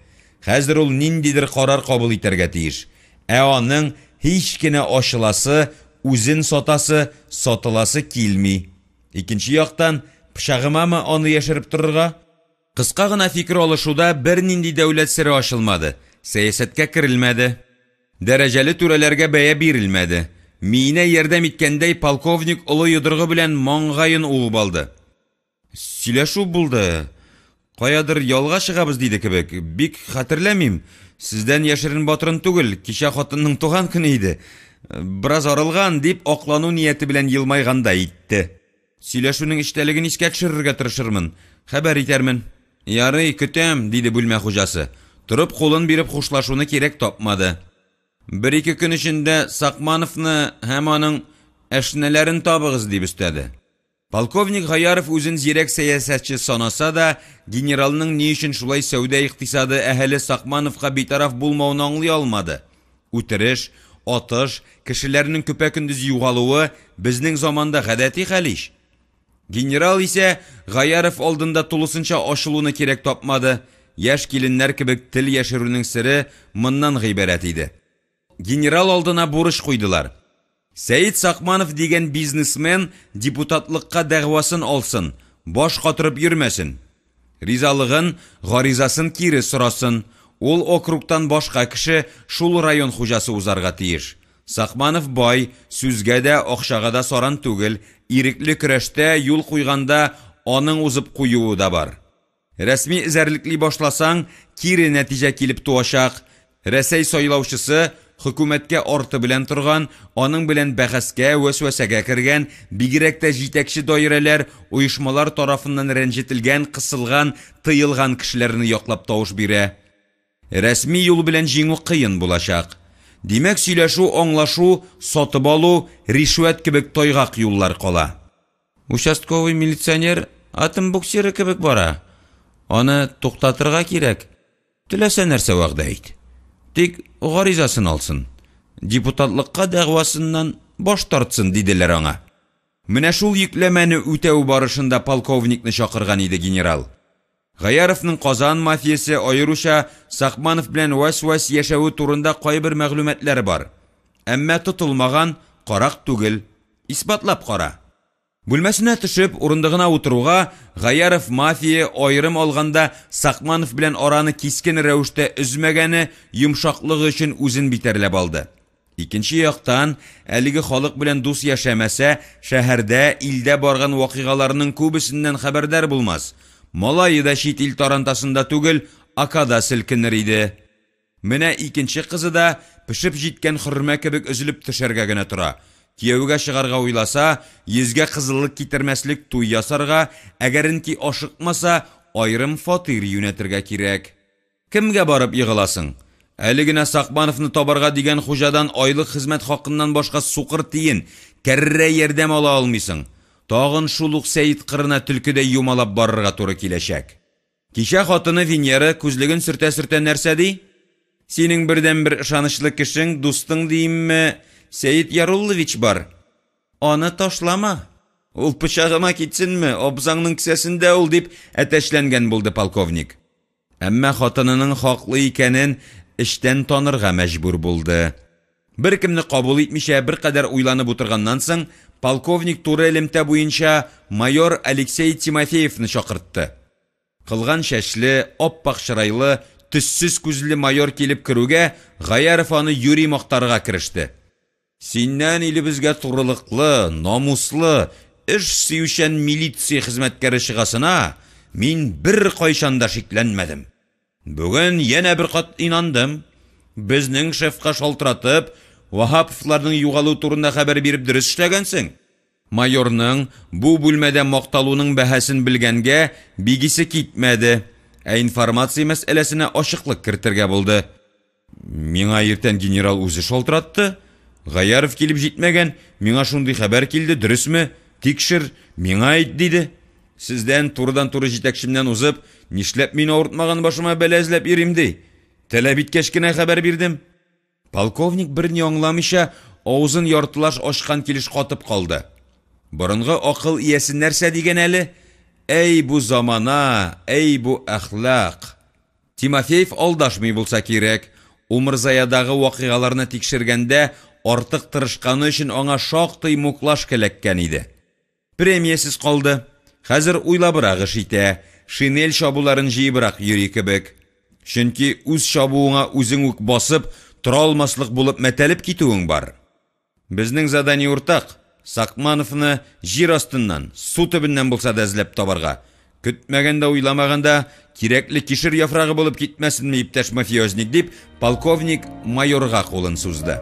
Хәзер ул ниндидер карар кабул итәргә тиеш. Ә аның һич кенә ачыласы, үзен сатасы, сатыласы килми. Икенче яктан, пычагымамы аны яшереп торырга? Кыска гына фикер алышуда бернинди дәүләт сере ачылмады, сәясәткә керелмәде. Дәрәҗәле түрәләргә бәя бирелмәде. Миенә ярдәм иткәндәй, полковник олы йодрыгы белән маңгаен уып алды. Сөйләшү булды. Каядыр ялга чыгабыз диде кебек. Бик хәтерләмим. Сездән яшерен-батырын түгел, кичә хатынның туган көне иде. Бераз арылган, дип аклану нияте белән елмайгандай итте. Сөйләшүнең эчтәлеген искә төшерергә тырышырмын, хәбәр итәрмен. Ярый, көтәм, диде бүлмә хуҗасы. Торып кулын биреп хушлашуны кирәк тапмады. Бер-ике көн эчендә Сакмановны һәм аның әшнәләрен табыгыз, дип өстәде. Полковник Гаяров үзен зирәк сәясәтче санаса да, генералның ни өчен шулай сәүдә икътисады әһеле Сакмановка битараф булмавын аңлый алмады. Үтереш, атыш, кешеләрнең көпә-көндез югалуы безнең заманда гадәти хәл ич. Генерал исә Гаяров алдында тулысынча ачылуны кирәк тапмады, яшь киленнәр кебек тел яшерүнең сере моннан гыйбарәт иде. Генерал алдына бурыч куйдылар. Сәет Сакманов дигән бизнесмен депутатлыкка дәгъвасын алсын, баш катырып йөрмәсен. Ризалыгын, гаризасын кире сорасын. Ул округтан башка кеше, шул район хуҗасы узарга тиеш. Сакманов бай, сүзгә дә, акчага да саран түгел, ирекле көрәштә юл куйганда аның узып куюы да бар. Рәсми эзәрлекли башласаң, кире нәтиҗә килеп туачак. Рәсәй сайлаучысы, хөкүмәткә арты белән торган, аның белән бәхәскә, вәсвәсәгә кергән, бигрәк тә җитәкче даирәләр, оешмалар тарафыннан рәнҗетелгән, кысылган, тыелган кешеләрне яклап тавыш бирә. Рәсми юл белән җиңү кыен булачак. Димәк, сөйләшү, аңлашу, сатып алу, ришвәт кебек тайгак юллар кала. Участковый милиционер атом буксиры кебек бара. Аны туктатырга кирәк. Теләсә нәрсә вәгъдә ит. Тик гаризасын алсын. Депутатлыкка дәгъвасыннан баш тартсын, диделәр аңа. Менә шул йөкләмәне үтәү барышында полковникны чакырган иде генерал. Гаяровның Казан мафиясе, аеруча Сакманов белән вәс-вәс яшәве турында кайбер мәгълүматлар бар. Әмма тотылмаган, карак түгел. Исбатлап кара. Бүлмәсенә төшеп, урындыгына утыруга, Гаяров мафия, аерым алганда, Сакманов белән араны кискен рәвештә өзмәгәне, йомшаклыгы өчен үзен битәрләп алды. Икенче яктан, әлеге халык белән дус яшәмәсә, шәһәрдә, илдә барган вакыйгаларның күбесеннән хәбәрдар булмас. Малае да чит ил тарантасында түгел, Акада селкенер иде. Менә икенче кызы да пешеп җиткән хөрмә кебек өзелеп төшәргә генә тора. Кияүгә чыгарга уйласа, йөзгә кызыллык китермәслек туй ясарга, әгәренки ашыкмаса, аерым фатир юнәтергә кирәк. Кемгә барып егыласың? Әле генә Сакмановны табарга дигән хуҗадан айлык хезмәт хакыннан башка сукыр тиен, кәррә ярдәм ала алмыйсың. Тагын шул ук Сәет кырына төлкедәй юмалап барырга туры киләчәк. Кичә хатыны Венера күзлеген сөртә-сөртә нәрсә ди? Синең бердәнбер ышанычлы кешең, дустың диимме, Сәет Яруллович бар. Аны ташлама. Ул пычагыма китсенме, абзаңның кесәсендә ул, дип әтәчләнгән булды полковник. Әмма хатынының хаклы икәнен эчтән танырга мәҗбүр булды. Беркемне кабул итмичә беркадәр уйланып утырганнан соң, полковник туры элемтә буенча майор Алексей Тимофеевны чакыртты. Кылган чәчле, ап-ак чырайлы, төссез күзле майор килеп керүгә, Гаяров аны юри мактарга кереште. Синнән илебезгә турылыклы, намуслы, эш сөючән милиция хезмәткәре чыгасына мин беркайчан да шикләнмәдем. Бүген янә бер кат инандым. Безнең шефка шалтыратып, Ваһаповларның югалу турында хәбәр биреп дөрес эшләгәнсең. Майорның бу бүлмәдә макталуның бәһасен белгәнгә бик исе китмәде, ә информация мәсьәләсенә ачыклык кертергә булды. Миңа иртән генерал үзе шалтыратты. Гаяров килеп җитмәгән, миңа шундый хәбәр килде, дөресме? Тикшер, миңа әйт, диде. Сездән, турыдан-туры җитәкчемнән узып, нишләп мин авыртмаган башыма бәла эзләп йөрим, ди. Таләп иткәч кенә хәбәр бирдем. Полковник берни аңламыйча, авызын яртылаш ачкан килеш катып калды. Борынгы акыл иясе нәрсә дигән әле? Әй бу замана, әй бу әхлак! Тимофеев алдашмый булса кирәк, Умырзаядагы вакыйгаларны тикшергәндә артык тырышканы өчен аңа шактый муклашка эләккән иде. Премиясез калды. Хәзер уйлабрак эш итә, шинель чабуларын җыебрак йөри кебек. Чөнки үз чабуыңа үзең үк басып, тора алмаслык булып мәтәлеп китүең бар. Безнең задание уртак, Сакмановны җир астыннан, су төбеннән булса да эзләп табарга. Көтмәгәндә-уйламаганда, кирәкле кишер яфрагы булып китмәсенме, иптәш мафиозник, дип, полковник майорга кулын сузды.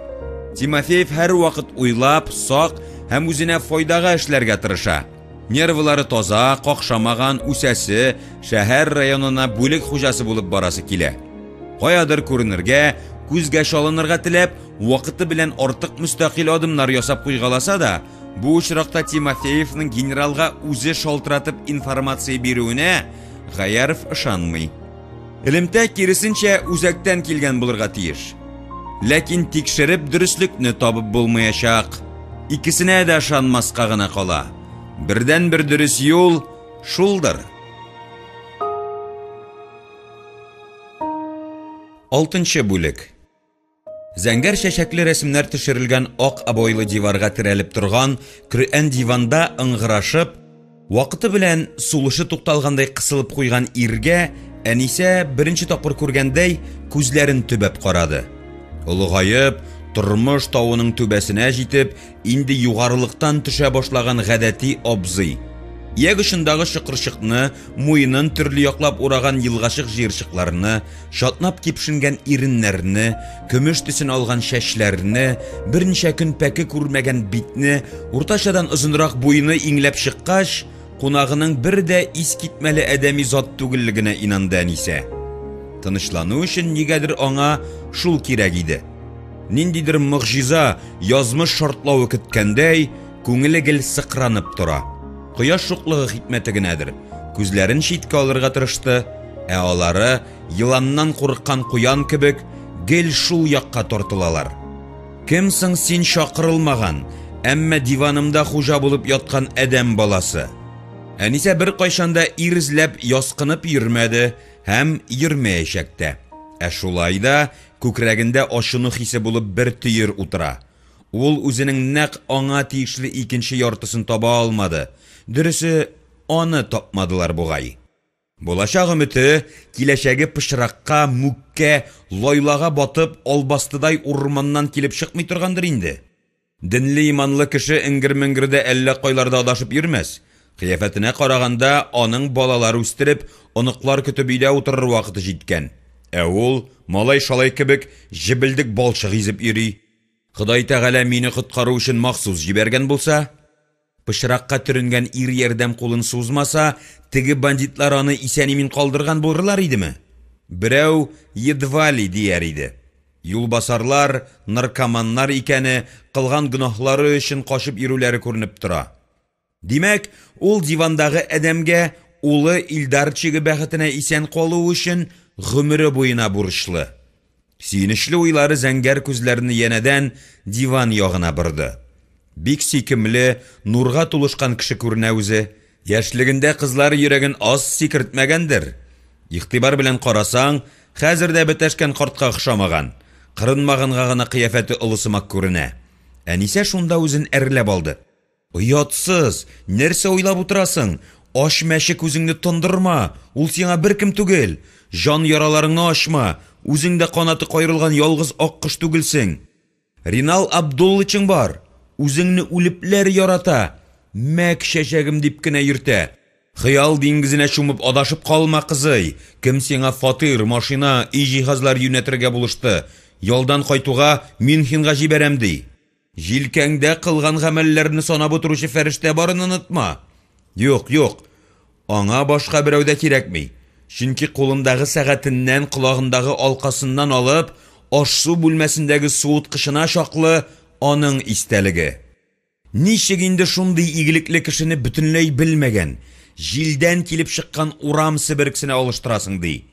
Тимофеев һәрвакыт уйлап, сак һәм үзенә файдага эшләргә тырыша. Нервылары таза, какшамаган, үсәсе, шәһәр районына бүлек хуҗасы булып барасы килә. Каядыр күренергә, күзгә чалынырга теләп, вакыты белән артык мөстәкыйль адымнар ясап куйгаласа да, бу очракта Тимофеевның генералга үзе шалтыратып информация бирүенә Гаяров ышанмый. Элемтә, киресенчә, үзәктән килгән булырга тиеш. Ләкин тикшереп дөреслекне табып булмаячак. Икесенә дә ышанмаска гына кала. Бердәнбер дөрес юл шулдыр. Алтынчы бүлек. Зәңгәр чәчәкле рәсемнәр төшерелгән ак обойлы диварга терәлеп торган Коръән диванда ыңгырашып, вакыты белән сулышы тукталгандай кысылып куйган иргә Әнисә беренче тапкыр күргәндәй күзләрен төбәп карады. Олыгаеп, тормыш тавының түбәсенә җитеп, инде югарылыктан төшә башлаган гадәти абзый. Ияк очындагы чокырчыкны, муенын төрле яклап ураган елгачык җыерчыкларны, чатнап кипшенгән иреннәрне, көмеш төсен алган чәчләрне, берничә көн пәке күрмәгән битне, уртачадан озынрак буйны иңләп чыккач, кунагының бер дә искитмәле адәми зат түгеллегенә инанды Әнисә. Тынычлану өчен нигәдер аңа шул кирәк иде. Ниндидер могҗиза, язмыш шартлавы көткәндәй, күңеле гел сыкранып тора. Кояш шуклыгы хикмәте генәдер. Күзләрен читкә алырга тырышты, ә алары, еланнан курыккан куян кебек, гел шул якка тартылалар. Кем соң син чакырылмаган, әмма диванымда хуҗа булып яткан адәм баласы? Әнисә беркайчан да ир эзләп яскынып йөрмәде һәм йөрмәячәк тә. Ә шулай да күкрәгендә ачыну хисе булып бер төер утыра. Ул үзенең нәкъ аңа тиешле икенче яртысын таба алмады. Дөресе, аны тапмадылар бугай. Булачак өмете, киләчәге пычракка, мүккә, лайлага батып, албастыдай урманнан килеп чыкмый торгандыр инде. Денле-иманлы кеше эңгер-меңгердә әллә кайларда адашып йөрмәс. Кыяфәтенә караганда, аның балалар үстереп, оныклар көтеп өйдә утырыр вакыты җиткән. Ә ул, малай-шалай кебек, җебелдек балчык изеп йөри. Ходай Тәгалә мине коткару өчен махсус җибәргән булса? Пычракка төренгән ир ярдәм кулын сузмаса, теге бандитлар аны исән-имин калдырган булырлар идеме? Берәү едва ли дияр иде. Юлбасарлар, наркоманнар икәне, кылган гөнаһлары өчен качып йөрүләре күренеп тора. Димәк, ул дивандагы адәмгә улы Илдарчигы бәхетенә исән калуы өчен гомере буена бурычлы. Сөенечле уйлары зәңгәр күзләрне янәдән диван ягына борды. Бик сөйкемле, нурга тулышкан кеше күренә үзе. Яшьлегендә кызлар йөрәген аз сикертмәгәндер. Игътибар белән карасаң, хәзер дә бетәшкән картка охшамаган. Кырынмаганга гына кыяфәте олы сымак күренә. Әнисә шунда үзен әрләп алды. Оятсыз! Нәрсә уйлап утырасың? Ач мәче күзеңне тондырма, ул сиңа беркем түгел! Җан яраларыңны ачма, үзең дә канаты каерылган ялгыз аккош түгелсең. Ринал Абдуллычың бар, үзеңне үлепләр ярата. Мәк чәчәгем дип кенә йөртә. Хыял диңгезенә чумып адашып калма, кызый! Кем сиңа фатир, машина, өй җиһазлары юнәтергә булышты? Ялдан кайтуга Мюнхенга җибәрәм, ди. Җилкәңдә кылган гамәлләрне санап утыручы фәрештә барын онытма. Юк, юк, аңа башка берәү дә кирәкми. Чөнки кулындагы сәгатеннән, колагындагы алкасыннан алып, аш-су бүлмәсендәге суыткычына чаклы аның истәлеге. Ничек инде шундый игелекле кешене бөтенләй белмәгән, җилдән килеп чыккан урам себеркесенә алыштырасың, ди?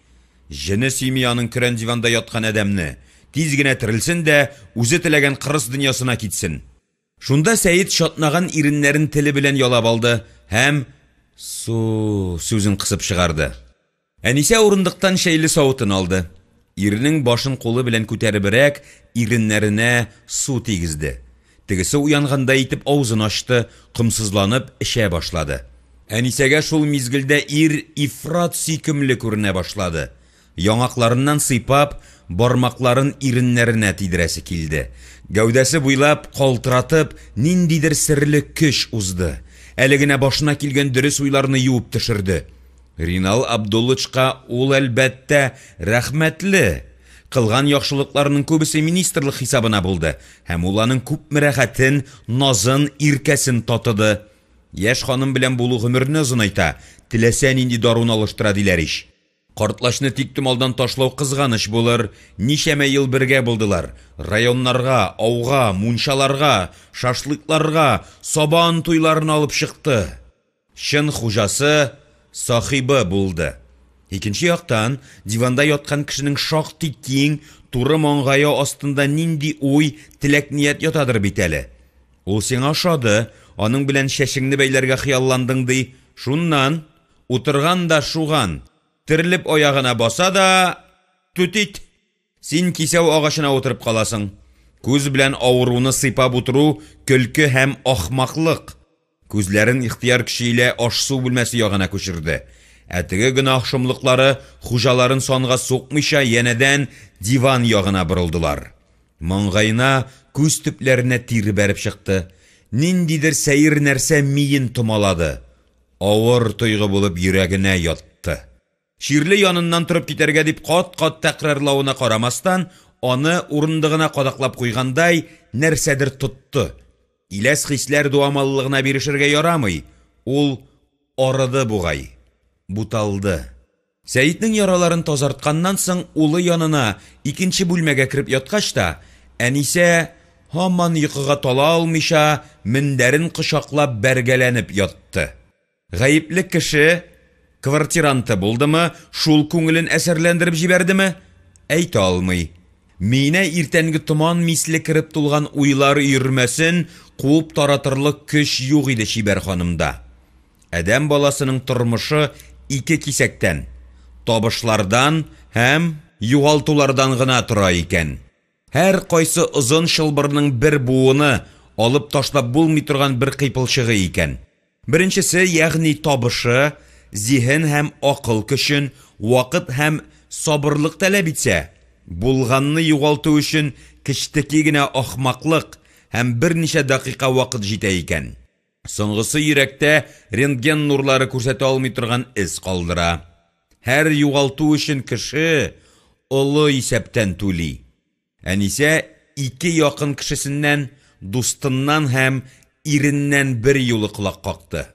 Җене сөйми аның көрән диванда яткан адәмне. Тиз генә терелсен дә, үзе теләгән кырыс дөньясына китсен. Шунда Сәет чатнаган иреннәрен теле белән ялап алды һәм Су сүзен кысып чыгарды. Әнисә урындыктан чәйле савытын алды. Иренең башын кулы белән күтәребрәк, иреннәренә су тигезде. Тегесе уянгандай итеп авызын ачты, комсызланып эчә башлады. Әнисәгә шул мизгелдә ир ифрат сөйкемле күренә башлады. Яңакларыннан сыйпап, бармакларын иреннәренә тидерәсе килде. Гәүдәсе буйлап, калтыратып, ниндидер серле көч узды. Әле генә башына килгән дөрес уйларны юып төшерде. Ринал Абдуллычка ул, әлбәттә, рәхмәтле. Кылган яхшылыкларының күбесе министрлык хисабына булды, һәм ул аның күпме рәхәтен, назын, иркәсен татыды. Яшь ханым белән булу гомерне озынайта, теләсә нинди даруны алыштыра диләр ич. Картлачны тиктомалдан ташлау кызганыч булыр, ничәмә ел бергә булдылар, районнарга, ауга, мунчаларга, шашлыкларга, сабан туйларына алып чыкты. Чын хуҗасы, сахибы булды. Икенче яктан, диванда яткан кешенең шактый киң, туры маңгае астында нинди уй, теләк-ният ятадыр бит әле. Ул сиңа ошады, аның белән чәчеңне бәйләргә хыялландың, ди. Шуннан, утырган да шуган, терелеп аягына баса да, түтит! Син кисәү агачына утырып каласың. Күз белән авыруны сыйпап утыру көлке һәм ахмаклык. Күзләрен ихтыяр көче илә аш-су бүлмәсе ягына күчерде. Ә теге гөнаһ шомлыклары, хуҗаларын санга сукмыйча, янәдән диван ягына борылдылар. Маңгаена, күз төпләренә тир бәреп чыкты. Ниндидер сәер нәрсә миен томалады. Авыр тойгы булып йөрәгенә ятты. Чирле яныннан торып китәргә дип кат-кат тәкрарлавына карамастан, аны урындыгына кадаклап куйгандай, нәрсәдер тотты. Иләс хисләр дуамаллыгына бирешергә ярамый, ул арыды бугай, буталды. Сәетнең яраларын тазартканнан соң улы янына икенче бүлмәгә кереп яткач та, Әнисә, һаман йокыга тала алмыйча, мендәрен кочаклап бәргәләнеп ятты. Гаепле кеше квартиранты булдымы, шул күңелен әсәрләндереп җибәрдеме? Әйтә алмый. Миенә иртәнге томан мисле кереп тулган уйлар өермәсен куып таратырлык көч юк иде чибәр ханымда. Адәм баласының тормышы ике кисәктән, табышлардан һәм югалтулардан гына тора икән. Һәркайсы озын чылбырның бер буыны, алып ташлап булмый торган бер кыйпылчыгы икән. Беренчесе, ягъни табышы, зиһен һәм акыл көчен, вакыт һәм сабырлык таләп итсә, булганны югалту өчен кечтеки генә ахмаклык һәм берничә дәкыйка вакыт җитә икән. Соңгысы йөрәктә рентген нурлары күрсәтә алмый торган эз калдыра. Һәр югалту өчен кеше олы исәптән түли. Әнисә ике якын кешесеннән, дустыннан һәм иреннән берьюлы колак какты.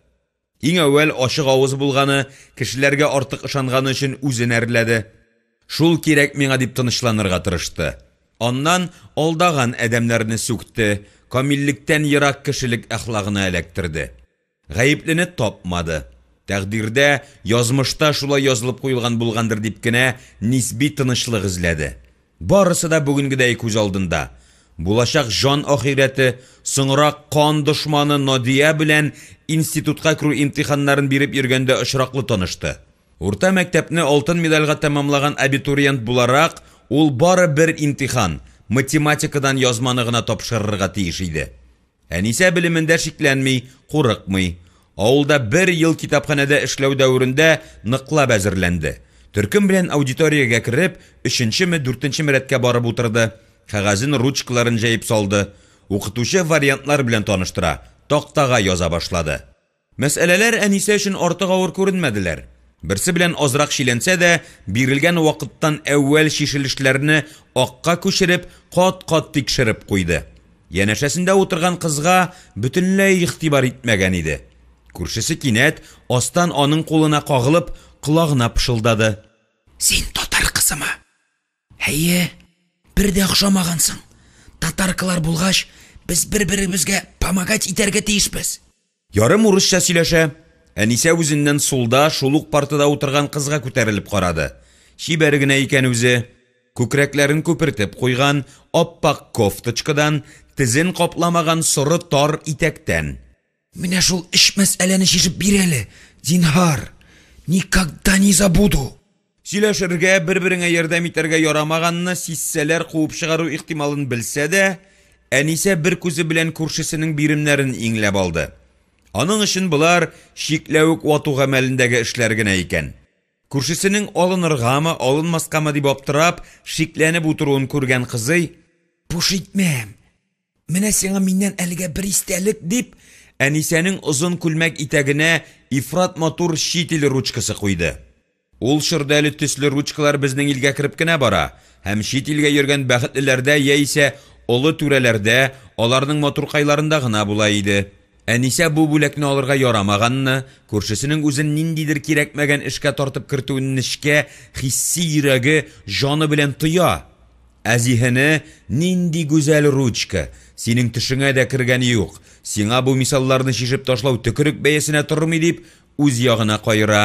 Иң әүвәл ачык авыз булганы, кешеләргә артык ышанганы өчен үзен әрләде. Шул кирәк миңа дип тынычланырга тырышты. Аннан алдаган адәмнәрне сүкте, камиллектән ерак кешелек әхлагына эләктерде. Гаеплене тапмады. Тәкъдирдә, язмышта шулай язылып куелган булгандыр дип кенә нисби тынычлык эзләде. Барысы да бүгенгедәй күз алдында. Булачак җан ахирәте, соңрак кан дошманы Надия белән институтка керү имтиханнарын биреп йөргәндә очраклы танышты. Урта мәктәпне алтын медальгә тәмамлаган абитуриент буларак, ул бары бер имтихан, математикадан язманы гына тапшырырга тиеш иде. Әнисә белемендә шикләнми, курыкмый. Авылда бер ел китапханәдә эшләү дәверендә ныклап әзерләнде. Төркем белән аудиториягә кереп, өченчеме, дүртенчеме рәткә барып утырды, кәгазен, ручкаларын җәеп салды. Укытучы вариантлар белән таныштыра. тактага яза башлады. Мәсьәләләр Әнисә өчен артык авыр күренмәделәр. Берсе белән азрак чиләнсә дә, бирелгән вакыттан әүвәл чишелешләрне акка күчереп, кат-кат тикшереп куйды. Янәшәсендә утырган кызга бөтенләй игътибар итмәгән иде. Күршесе кинәт, астан аның кулына кагылып, колагына пышылдады. Син татар кызымы? Әйе, бер дә охшамагансың. Татаркалар булгач, без бер-беребезгә помогать итәргә тиешбез. Ярым урысча сөйләшә. Әнисә үзеннән сулда, шул ук партада утырган кызга күтәрелеп карады. Чибәр генә икән үзе. Күкрәкләрен күпертеп куйган, ап-ак кофточкадан, тезен капламаган соры тар итәктән. Менә шул өч мәсьәләне чишеп бир әле, зинһар! Никогда не забуду! Сөйләшергә, бер-береңә ярдәм итәргә ярамаганны сизсәләр куып чыгару ихтималын белсә дә, Әнисә бер күзе белән күршесенең биремнәрен иңләп алды. Аның өчен болар чикләвек вату гамәлендәге эшләр генә икән. Күршесенең алыныргамы, алынмаскамы дип аптырап, шикләнеп утыруын күргән кызый: Буш итмәм, менә сиңа миннән әлегә бер истәлек, дип, Әнисәнең озын күлмәк итәгенә ифрат матур чит ил ручкасы куйды. Ул чорда әле төсле ручкалар безнең илгә кереп кенә бара һәм чит илгә йөргән бәхетлеләрдә яисә олы түрәләрдә, аларның матуркайларында гына була иде. Әнисә бу бүләкне алырга ярамаганны, күршесенең үзен ниндидер кирәкмәгән эшкә тартып кертүен нечкә, хисси йөрәге, җаны белән тоя. Ә зиһене, нинди гүзәл ручка, синең төшеңә дә кергәне юк, сиңа бу мисалларны чишеп ташлау төкерек бәясенә тормый дип, үз ягына каера.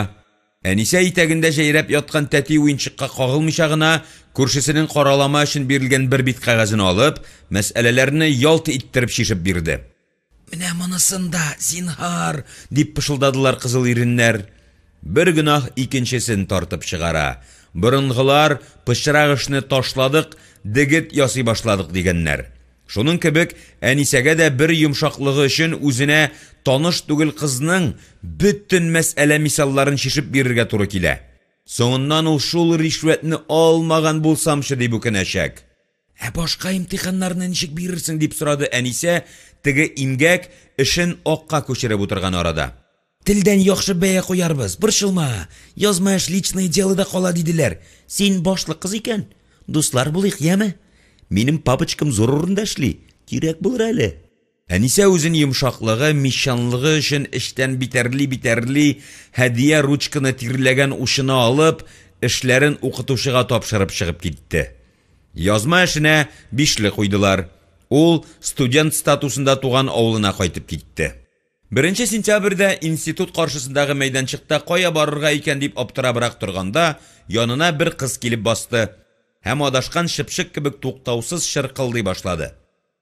Әнисә итәгендә җәйрәп яткан тәти уенчыкка кагылмыйча гына, күршесенең каралама өчен бирелгән бер бит кәгазен алып, мәсьәләләрне ялт иттереп чишеп бирде. Менә монысын да, зинһар! Дип пышылдадылар кызыл иреннәр. Бер гөнаһ икенчесен тартып чыгара. Борынгылар, пычрак эшне ташладык, дегет ясый башладык, дигәннәр. Шуның кебек, Әнисәгә дә бер йомшаклыгы өчен үзенә таныш түгел кызның бөтен мәсьәлә мисалларын чишеп бирергә туры килә. Соңыннан ул шул ришвәтне алмаган булсамчы дип үкенәчәк. Ә башка имтиханнарны ничек бирерсең, дип сорады Әнисә, теге имгәк эшен акка күчереп утырган арада. Телдән яхшы бәя куярбыз, борчылма, язма эш личное дело да кала, диделәр. Син башлы кыз икән, дуслар булыйк, яме? Минем папочкам зур урында эшли, кирәк булыр әле. Әнисә үзен йомшаклыгы, мещанлыгы өчен эчтән битәрли-битәрли, һәдия ручканы тирләгән учына алып, эшләрен укытучыга тапшырып чыгып китте. Язма эшенә бишле куйдылар. Ул студент статусында туган авылына кайтып китте. Беренче сентябрьдә институт каршысындагы мәйданчыкта кая барырга икән дип аптырабрак торганда, янына бер кыз килеп басты һәм адашкан чыпчык кебек туктаусыз чыркылдый башлады.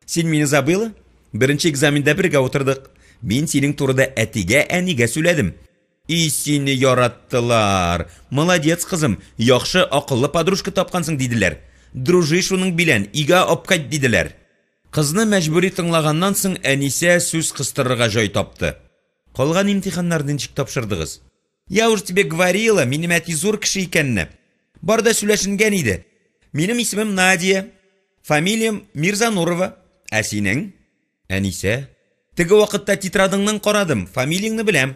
Син мине забыла? Беренче экзаменда бергә утырдык. Мин синең турыда әтигә, әнигә сүләдем. И сине яраттылар! Молодец, кызым, яхшы, акыллы подружка тапкансың, диделәр. Дружи шуның белән, өйгә апкайт, диделәр. Кызны мәҗбүри тыңлаганнан соң Әнисә сүз кыстырырга җай тапты. Калган имтиханнарны ничек тапшырдыгыз? Я уж тебе говорила, минем әти зур кеше икәнне. Бар да сүләшенгән иде. Минем исемем Надия, фамилиям Мирзанурова. Ә синең? Әнисә. Теге вакытта тетрадыңнан карадым, фамилияңне беләм.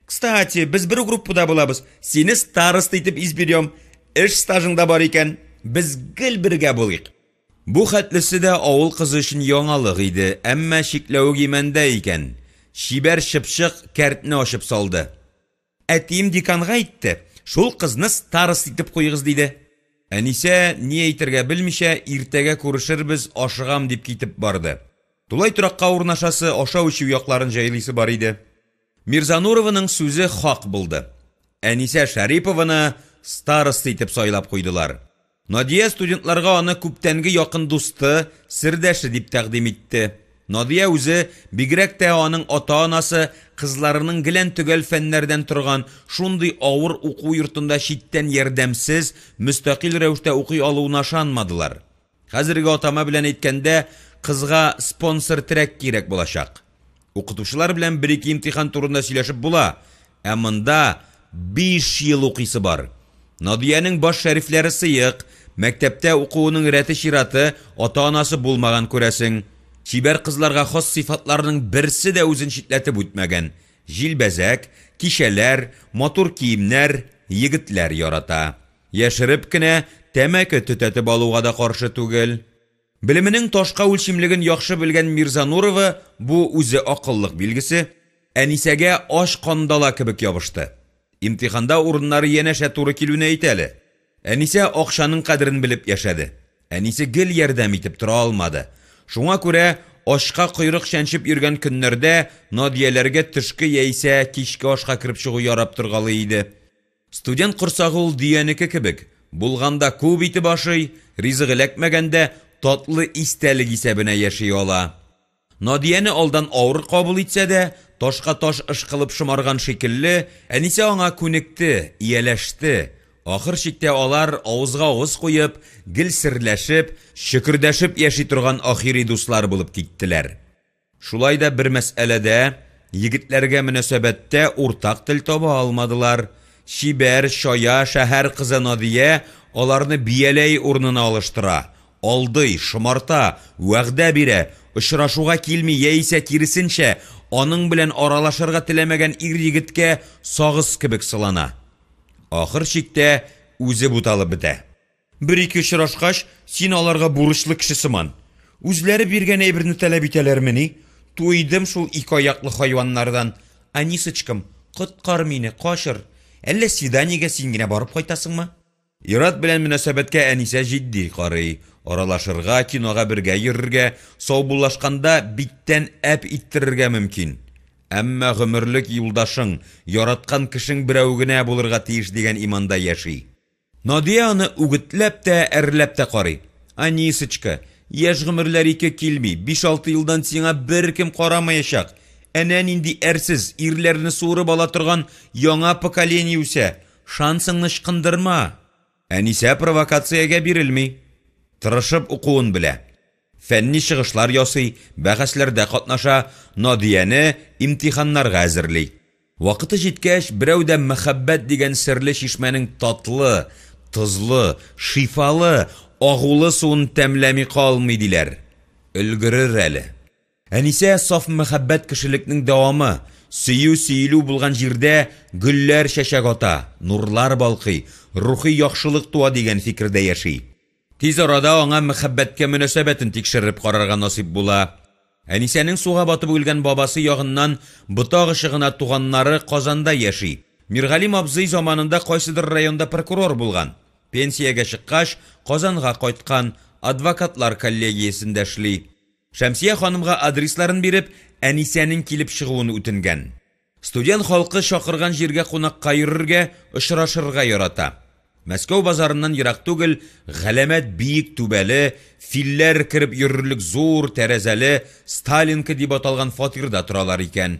Кстати, без бер группада булабыз. Сине староста итеп изберем. Эш стажың да бар икән. Без гел бергә булыйк. Бу хәтлесе дә авыл кызы өчен яңалык иде, әмма чикләвек имәндә икән. Чибәр чыпчык кәртне ачып салды. Әтием деканга әйтте, шул кызны староста итеп куегыз, диде. Әнисә, ни әйтергә белмичә, иртәгә күрешербез, ашыгам, дип китеп барды. Тулай торакка урнашасы, ашау-эчү якларын җайлыйсы бар иде. Мирзанурованың сүзе хак булды. Әнисә Шәрипованы староста итеп сайлап куйдылар. Надия студентларга аны күптәнге якын дусты, сердәше дип тәкъдим итте. Надия үзе, бигрәк тә аның ата-анасы, кызларының гелән төгәл фәннәрдән торган шундый авыр уку йортында читтән ярдәмсез, мөстәкыйль рәвештә укый алуына ышанмадылар. Хәзерге атама белән әйткәндә, кызга спонсор-терәк кирәк булачак. Укытучылар белән бер-ике имтихан турында сөйләшеп була, ә монда 5 ел укыйсы бар. Надиянең баш шәрифләре сыек, мәктәптә укуының рәте-чираты, ата-анасы булмаган күрәсең. Чибәр кызларга хас сыйфатларның берсе дә үзен читләтеп үтмәгән. Җилбәзәк, кичәләр, матур киемнәр, егетләр ярата. Яшереп кенә тәмәке төтәтеп алуга да каршы түгел. Белеменең ташка үлчимлеген яхшы белгән Мирзанурова, бу үзе акыллык билгесе, Әнисәгә ач кандала кебек ябышты. Имтиханда урыннары янәшә туры килүне әйт әле. Әнисә акчаның кадерен белеп яшәде. Әнисе гел ярдәм итеп тора алмады. Шуңа күрә ачка койрык чәнчеп йөргән көннәрдә Надияләргә төшке яисә кичке ашка кереп чыгу ярап торгалый иде. Студент корсагы ул дөянеке кебек, булганда күп итеп ашый, ризык эләкмәгәндә татлы истәлек исәбенә яши ала. Надияне алдан авыр кабул итсә дә, ташка таш ышкылып шомарган шикелле, Әнисә аңа күнекте, ияләште. Ахыр чиктә алар авызга авыз куеп, гел серләшеп, чөкердәшеп яши торган ахири дуслар булып киттеләр. Шулай да бер мәсьәләдә, егетләргә мөнәсәбәттә уртак тел таба алмадылар. Чибәр, чая шәһәр кызы Надия аларны бияләй урынына алыштыра, алдый, шомарта, вәгъдә бирә, очрашуга килми яисә киресенчә, аның белән аралашырга теләмәгән ир-егеткә сагыз кебек сылана. Ахыр чиктә үзе буталып бетә. Бер-ике очрашкач, син аларга бурычлы кеше сыман. Үзләре биргән әйберне таләп итәләрмени? Туйдым шул ике аяклы хайваннардан. Анисочкам, коткар мине, качыр. Әллә свиданиегә син генә барып кайтасыңмы? Ир-ат белән мөнәсәбәткә Әнисә җитди карый. Аралашырга, кинога бергә йөрергә, саубуллашканда биттән әп иттерергә мөмкин. Әмма гомерлек юлдашың, яраткан кешең берәү генә булырга тиеш дигән иманда яши. Надия аны үгетләп тә, әрләп тә карый. Анисочка, яшь гомерләр ике килми, биш-алты елдан сиңа беркем карамаячак. Әнә нинди әрсез, ирләрне суырып ала торган яңа поколение үсә. Шансыңны ычкындырма! Әнисә провокациягә бирелми. Тырышып укуын белә. Фәнни чыгышлар ясый, бәхәсләрдә катнаша, Надияне имтиханнарга әзерли. Вакыты җиткәч, берәү дә мәхәббәт дигән серле чишмәнең татлы, тозлы, шифалы, агулы суын тәмләми калмый, диләр. Өлгерер әле. Әнисә, саф мәхәббәт кешелекнең дәвамы, сөю-сөелү булган җирдә гөлләр чәчәк ата, нурлар балкый, рухи яхшылык туа дигән фикердә яши. Тиз арада аңа мәхәббәткә мөнәсәбәтен тикшереп карарга насыйп була. Әнисәнең суга батып үлгән бабасы ягыннан ботак очы гына туганнары Казанда яши. Миргалим абзый заманында кайсыдыр районда прокурор булган. Пенсиягә чыккач, Казанга кайткан, адвокатлар коллегиясендә эшли. Шәмсия ханымга адресларын биреп, Әнисәнең килеп чыгуын үтенгән. Студент халкы чакырган җиргә кунакка йөрергә, очрашырга ярата. Мәскәү базарыннан ерак түгел галәмәт биек түбәле, филләр кереп йөрерлек зур тәрәзәле Сталинка дип аталган фатирда торалар икән.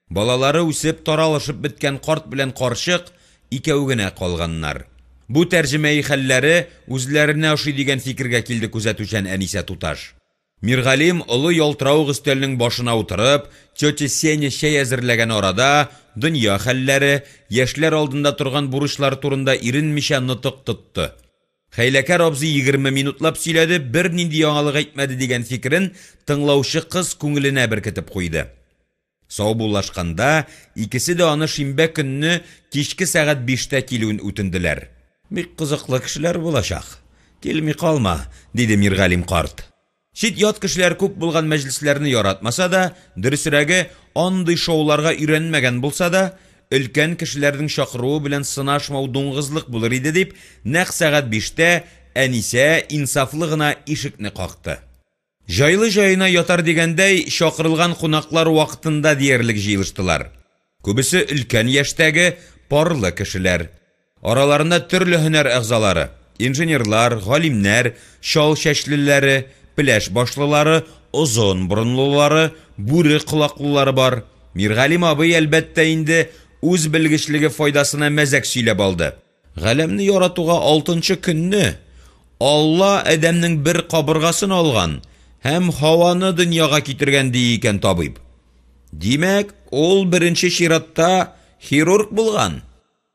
Балалары үсеп, таралышып беткән карт белән карчык икәү генә калганнар. Бу тәрҗемәи хәлләре үзләренә ошый дигән фикергә килде күзәтүчән Әнисә туташ. Миргалим олы ялтыравык өстәлнең башына утырып, тетя Сеня чәй әзерләгән арада, дөнья хәлләре, яшьләр алдында торган бурычлар турында иренмичә нотык тотты. Хәйләкәр абзый егерме минутлап сөйләде, бернинди яңалык әйтмәде дигән фикерен тыңлаучы кыз күңеленә беркетеп куйды. Саубуллашканда, икесе дә аны шимбә көнне кичке сәгать биштә килүен үтенделәр. Бик кызыклы кешеләр булачак, килми калма, диде Миргалим карт. Чит-ят кешеләр күп булган мәҗлесләрне яратмаса да, дөресрәге, андый шоуларга өйрәнмәгән булса да, өлкән кешеләрнең чакыруы белән сынашмау дуңгызлык булыр иде дип, нәкъ сәгать биштә Әнисә инсафлы гына ишекне какты. Җайлы җаена ятар дигәндәй, чакырылган кунаклар вакытында диярлек җыелыштылар. Күбесе өлкән яшьтәге, парлы кешеләр. Араларында төрле һөнәр әгъзалары, инженерлар, галимнәр, чал чәчлеләре, пеләш башлылары, озын борынлылары, бүре колаклылары бар. Миргалим абый, әлбәттә инде, үз белгечлеге файдасына мәзәк сөйләп алды. Галәмне яратуга алтынчы көнне Алла адәмнең бер кабыргасын алган һәм Һаваны дөньяга китергән, ди икән табиб. Димәк, ул беренче чиратта хирург булган.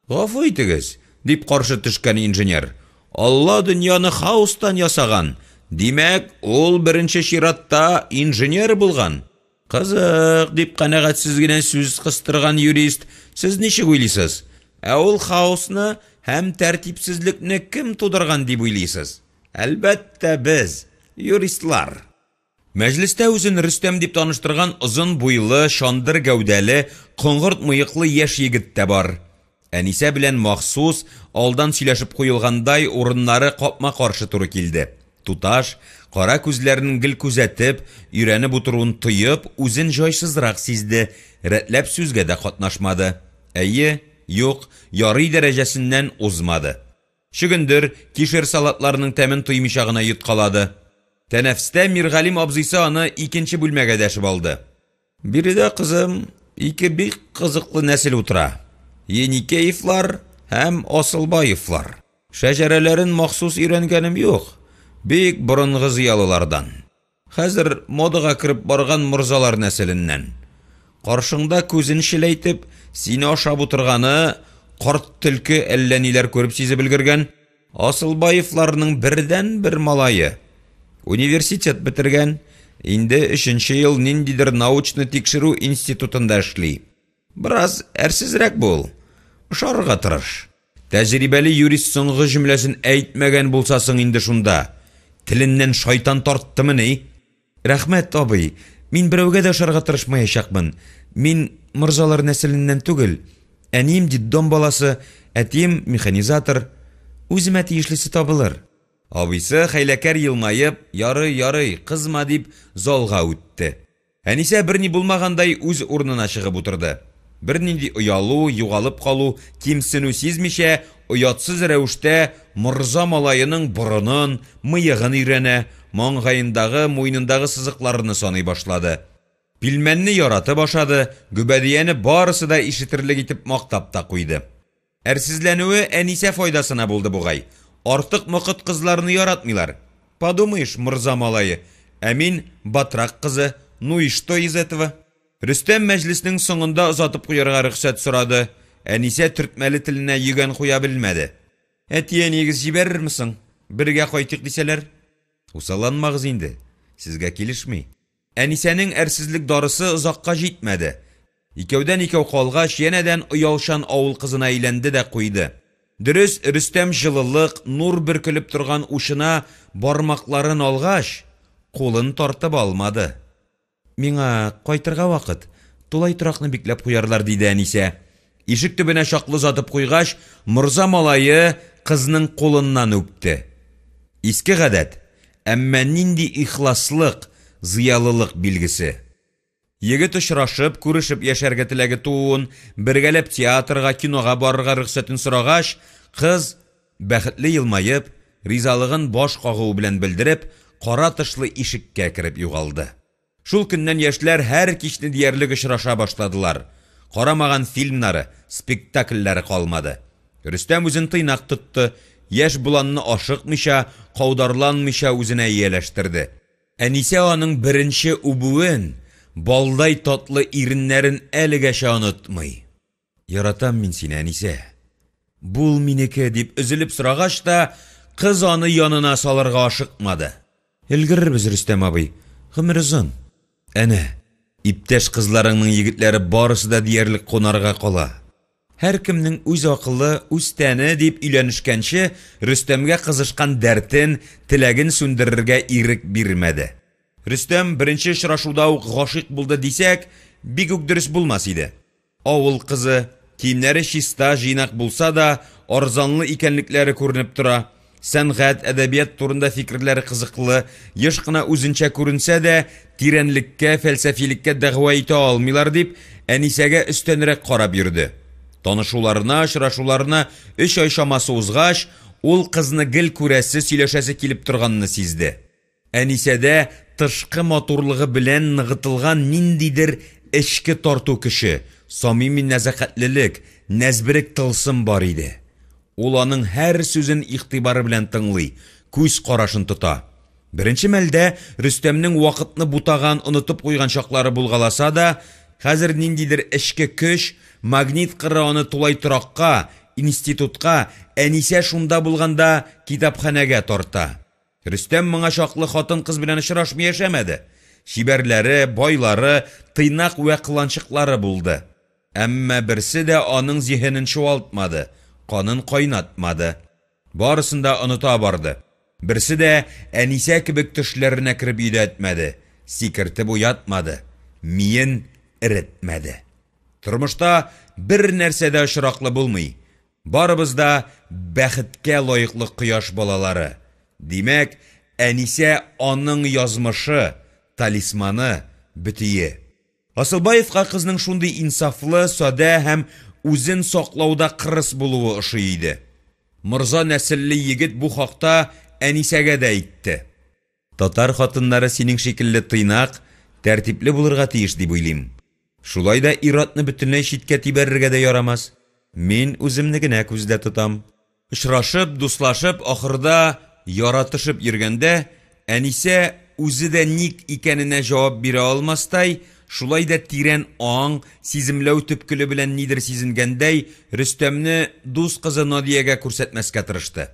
Гафу итегез, дип каршы төшкән инженер. Алла дөньяны хаостан ясаган, Димәк, ул беренче чиратта инженер булган. Кызык, дип канәгатьсез генә сүз кыстырган юрист, сез ничек уйлыйсыз? Ә ул хаосны һәм тәртипсезлекне кем тудырган дип уйлыйсыз? Әлбәттә, без, юристлар. Мәҗлестә үзен Рөстәм дип таныштырган озын буйлы, чандыр гәүдәле, коңгырт мыеклы яшь егет тә бар. Әнисә белән махсус, алдан сөйләшеп куелгандай, урыннары капма-каршы туры килде. Туташ, кара күзләренең гел күзәтеп, өйрәнеп утыруын тоеп, үзен җайсызрак сизде, рәтләп сүзгә дә катнашмады. Әйе, юк, ярый дәрәҗәсеннән узмады. Чөгендер, кишер салатларының тәмен тоймыйча гына йоткалады. Тәнәфестә Миргалим абзыйсы аны икенче бүлмәгә дәшеп алды. Биредә, кызым, ике бик кызыклы нәсел утыра. Еникеевлар һәм Асылбаевлар. Шәҗәрәләрен махсус өйрәнгәнем юк. Бик борынгы зыялылардан. Хәзер модага кереп барган морзалар нәселеннән. Каршыңда күзен челәйтеп, сине ашап утырганы, карт төлке әллә ниләр күреп сизеп өлгергән, Асылбаевларның бердәнбер малае. Университет бетергән, инде өченче ел ниндидер научно-тикшерү институтында эшли. Бераз әрсезрәк бул, ошарга тырыш. Тәҗрибәле юрист соңгы җөмләсен әйтмәгән булса соң инде шунда! Теленнән шайтан тарттымыни? Рәхмәт, абый, мин берәүгә дә ошарга тырышмаячакмын. Мин морзалар нәселеннән түгел. Әнием детдом баласы, әтием механизатор. Үземә тиешлесе табылыр. Абыйсы, хәйләкәр елмаеп, ярый, ярый, кызма дип, залга үтте. Әнисә берни булмагандай үз урынына чыгып утырды. Бернинди оялу, югалып калу, кимсенү сизмичә, оятсыз рәвештә морза малаеның борынын, мыегын өйрәнә, маңгаендагы, муенындагы сызыкларны саный башлады. Пилмәнне яратып ашады, гөбәдияне барысы да ишетерлек итеп мактап та куйды. Әрсезләнүе Әнисә файдасына булды бугай. Артык мокыт кызларны яратмыйлар. Подумаешь, морза малае, ә мин батрак кызы, ну и что из этого? Рөстәм мәҗлеснең соңында озатып куярга рөхсәт сорады. Әнисә төртмәле теленә йөгән куя белмәде. Әти-әниегез җибәрерме соң? Бергә кайтыйк дисәләр? Усалланмагыз инде, сезгә килешми. Әнисәнең әрсезлек дарысы озакка җитмәде. Икәүдән-икәү калгач, янәдән оялчан авыл кызына әйләнде дә куйды. Дөрес, Рөстәм җылылык, нур бөркелеп торган учына бармакларын алгач, кулын тартып алмады. Миңа кайтырга вакыт, тулай торакны бикләп куярлар, диде Әнисә. Ишек төбенә чаклы озатып куйгач, морза малае кызның кулыннан үпте. Иске гадәт, әмма нинди ихласлык, зыялылык билгесе. Егет очрашып, күрешеп яшәргә теләге тууын, бергәләп театрга, кинога барырга рөхсәтен сорагач, кыз, бәхетле елмаеп, ризалыгын баш кагуы белән белдереп, кара тышлы ишеккә кереп югалды. Шул көннән яшьләр һәр кичне диярлек очраша башладылар. Карамаган фильмнары, спектакльләре калмады. Рөстәм үзен тыйнак тотты, яшь боланны ашыкмыйча, каударланмыйча үзенә ияләштерде. Әнисә аның беренче үбүен, балдай татлы иреннәрен әлегәчә онытмый. Яратам мин сине, Әнисә. Бул минеке, дип өзелеп сорагач та, кыз аны янына салырга ашыкмады. Өлгерербез, Рөстәм абый, гомер озын. Әнә, иптәш кызларыңның егетләре барысы да диярлек кунарга кала. Һәркемнең үз акылы, үз тәне, дип өйләнешкәнче, Рөстәмгә кызышкан дәртен, теләген сүндерергә ирек бирмәде. Рөстәм беренче очрашуда ук гашыйк булды дисәк, бик үк дөрес булмас иде. Авыл кызы, киемнәре чиста, җыйнак булса да, арзанлы икәнлекләре күренеп тора. Сәнгать, әдәбият турында фикерләре кызыклы, еш кына үзенчә күренсә дә, тирәнлеккә, фәлсәфилеккә дәгъва итә алмыйлар дип, Әнисәгә өстәнрәк карап йөрде. Танышуларына, очрашуларына өч ай чамасы узгач, ул кызны гел күрәсе, сөйләшәсе килеп торганны сизде. Әнисәдә тышкы матурлыгы белән ныгытылган ниндидер эчке тарту көче, самими нәзакәтлелек, нәзберек тылсым бар иде. Ул аның һәр сүзен игътибары белән тыңлый, күз карашын тота. Беренче мәлдә Рөстәмнең вакытны бутаган, онытып куйган чаклары булгаласа да, хәзер ниндидер эчке көч, магнит кыры аны тулай торакка, институтка, Әнисә шунда булганда, китапханәгә тарта. Рөстәм моңа чаклы хатын-кыз белән очрашмый яшәмәде. Чибәрләре, байлары, тыйнак вә кыланчыклары булды. Әмма берсе дә аның зиһенен чуалтмады, канын кайнатмады. Барысын да оныта барды. Берсе дә Әнисә кебек төшләренә кереп йөдәтмәде, сикертеп уятмады, миен эретмәде. Тормышта бер нәрсә дә очраклы булмый. Барыбыз да бәхеткә лаеклы кояш балалары. Димәк, Әнисә аның язмышы, талисманы, бөтие. Асылбаевка кызның шундый инсафлы, садә һәм үзен саклауда кырыс булуы ошый иде. Морза нәселле егет бу хакта Әнисәгә дә әйтте. Татар хатыннары синең шикелле тыйнак, тәртипле булырга тиеш дип уйлыйм. Шулай да ир-атны бөтенләй читкә тибәрергә дә ярамас. Мин үземне генә күздә тотам. Очрашып, дуслашып, ахырда яратышып йөргәндә, Әнисә, үзе дә ник икәненә җавап бирә алмастай, шулай да тирән аң, сиземләү төпкеле белән нидер сизенгәндәй, Рөстәмне дус кызы Надиягә күрсәтмәскә тырышты.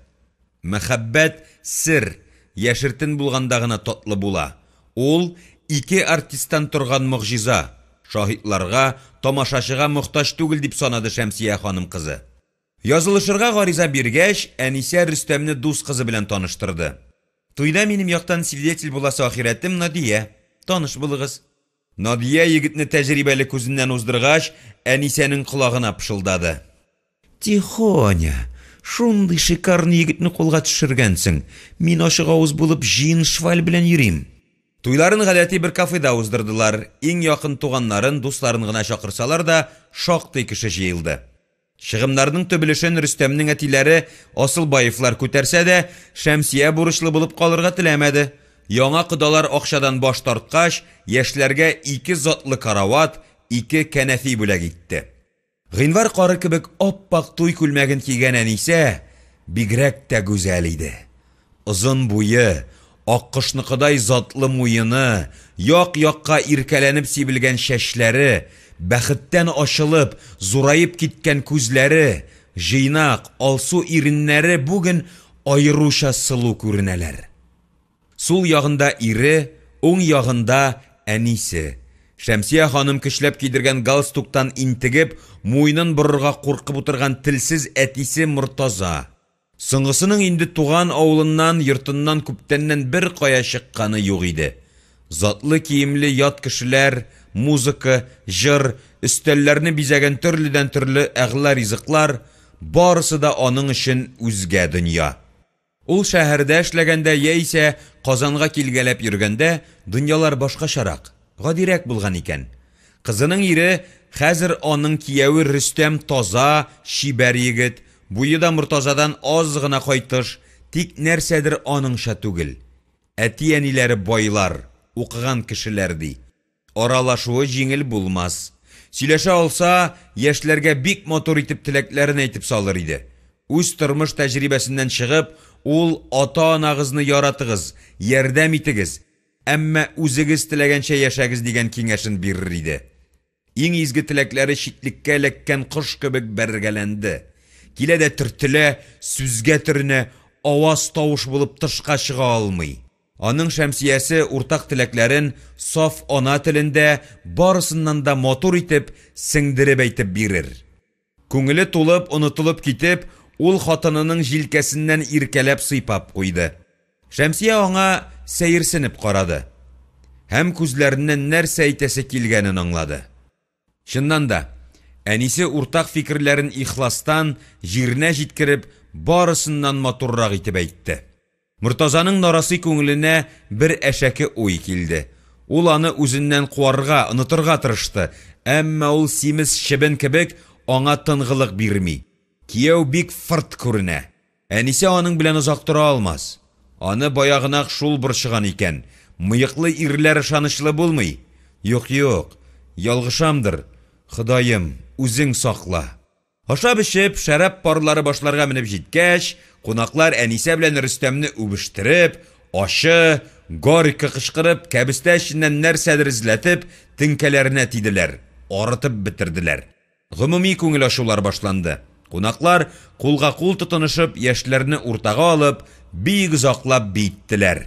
Мәхәббәт сер, яшертен булганда гына татлы була. Ул, ике артисттан торган могҗиза, шаһитларга, тамашачыга мохтаҗ түгел дип санады Шәмсия ханым кызы. Язылышырга гариза биргәч, Әнисә Рөстәмне дус кызы белән таныштырды. Туйда минем яктан свидетель буласы ахирәтем Надия, таныш булыгыз. Надия егетне тәҗрибәле күзеннән уздыргач, Әнисәнең колагына пышылдады. Тихоня, шундый шикарный егетне кулга төшергәнсең, мин ачык авыз булып җыен шваль белән йөрим. Туйларын гадәти бер кафеда уздырдылар, иң якын туганнарын, дусларын гына чакырсалар да, шактый кеше җыелды. Чыгымнарның төп өлешен Рөстәмнең әтиләре Асылбаевлар күтәрсә дә, Шәмсия бурычлы булып калырга теләмәде. Яңа кодалар акчадан баш тарткач, яшьләргә ике затлы карават, ике кәнәфи бүләк итте. Гыйнвар кары кебек ап-ак туй күлмәген кигән Әнисә бигрәк тә гүзәл иде. Озын буе, аккошныкыдай затлы муены, як-якка иркәләнеп сибелгән чәчләре, бәхеттән ачылып, зураеп киткән күзләре, җыйнак, алсу иреннәре бүген аеруча сылу күренәләр. Сул ягында ире, уң ягында әнисе. Шәмсия ханым көчләп кидергән галстуктан интегеп, муенын борырга куркып утырган телсез әтисе Мортаза. Соңгысының инде туган авылыннан, йортыннан күптәннән беркая чыкканы юк иде. Затлы киемле ят кешеләр, музыка, җыр, өстәлләрне бизәгән төрледән-төрле әгъла ризыклар, барысы да аның өчен үзгә дөнья. Ул шәһәрдә эшләгәндә яисә Казанга килгәләп йөргәндә дөньялар башкачарак, гадирәк булган икән. Кызының ире, хәзер аның кияве Рөстәм таза, чибәр егет, буе да Мортазадан аз гына кайтыш, тик нәрсәдер аныңча түгел. Әти-әниләре байлар, укыган кешеләр, ди. Аралашуы җиңел булмас. Сөйләшә алса, яшьләргә бик матур итеп теләкләрен әйтеп салыр иде. Үз тормыш тәҗрибәсеннән чыгып, ул ата-анагызны яратыгыз, ярдәм итегез, әмма үзегез теләгәнчә яшәгез дигән киңәшен бирер иде. Иң изге теләкләре читлеккә эләккән кош кебек бәргәләнде. Килә дә төртелә, сүзгә төренә, аваз-тавыш булып тышка чыга алмый. Аның Шәмсиясе уртак теләкләрен саф ана телендә, барысыннан да матур итеп, сеңдереп әйтеп бирер. Күңеле тулып, онытылып китеп, ул хатынының җилкәсеннән иркәләп сыйпап куйды. Шәмсия аңа сәерсенеп карады. Һәм күзләреннән нәрсә әйтәсе килгәнен аңлады. Чыннан да, әнисе уртак фикерләрен ихластан, җиренә җиткереп, барысыннан матуррак итеп әйтте. Мортазаның нарасый күңеленә бер әшәке уй килде. Ул аны үзеннән куарга, онытырга тырышты, әмма ул симез чебен кебек аңа тынгылык бирми. Кияү бик фырт күренә. Әнисе аның белән озак тора алмас. Аны баягынак шул борчыган икән, мыеклы ирләр ышанычлы булмый. Юк-юк, ялгышамдыр, Ходаем, үзең сакла. Ашап-эчеп, шәраб парлары башларга менеп җиткәч, кунаклар Әнисә белән Рөстәмне үбештереп, ачы, горько кычкырып, кәбестә эченнән нәрсәдер эзләтеп, теңкәләренә тиделәр, арытып бетерделәр. Гомуми күңел ачулар башланды. Кунаклар, кулга-кул тотынышып, яшьләрне уртага алып, бик озаклап биеттеләр.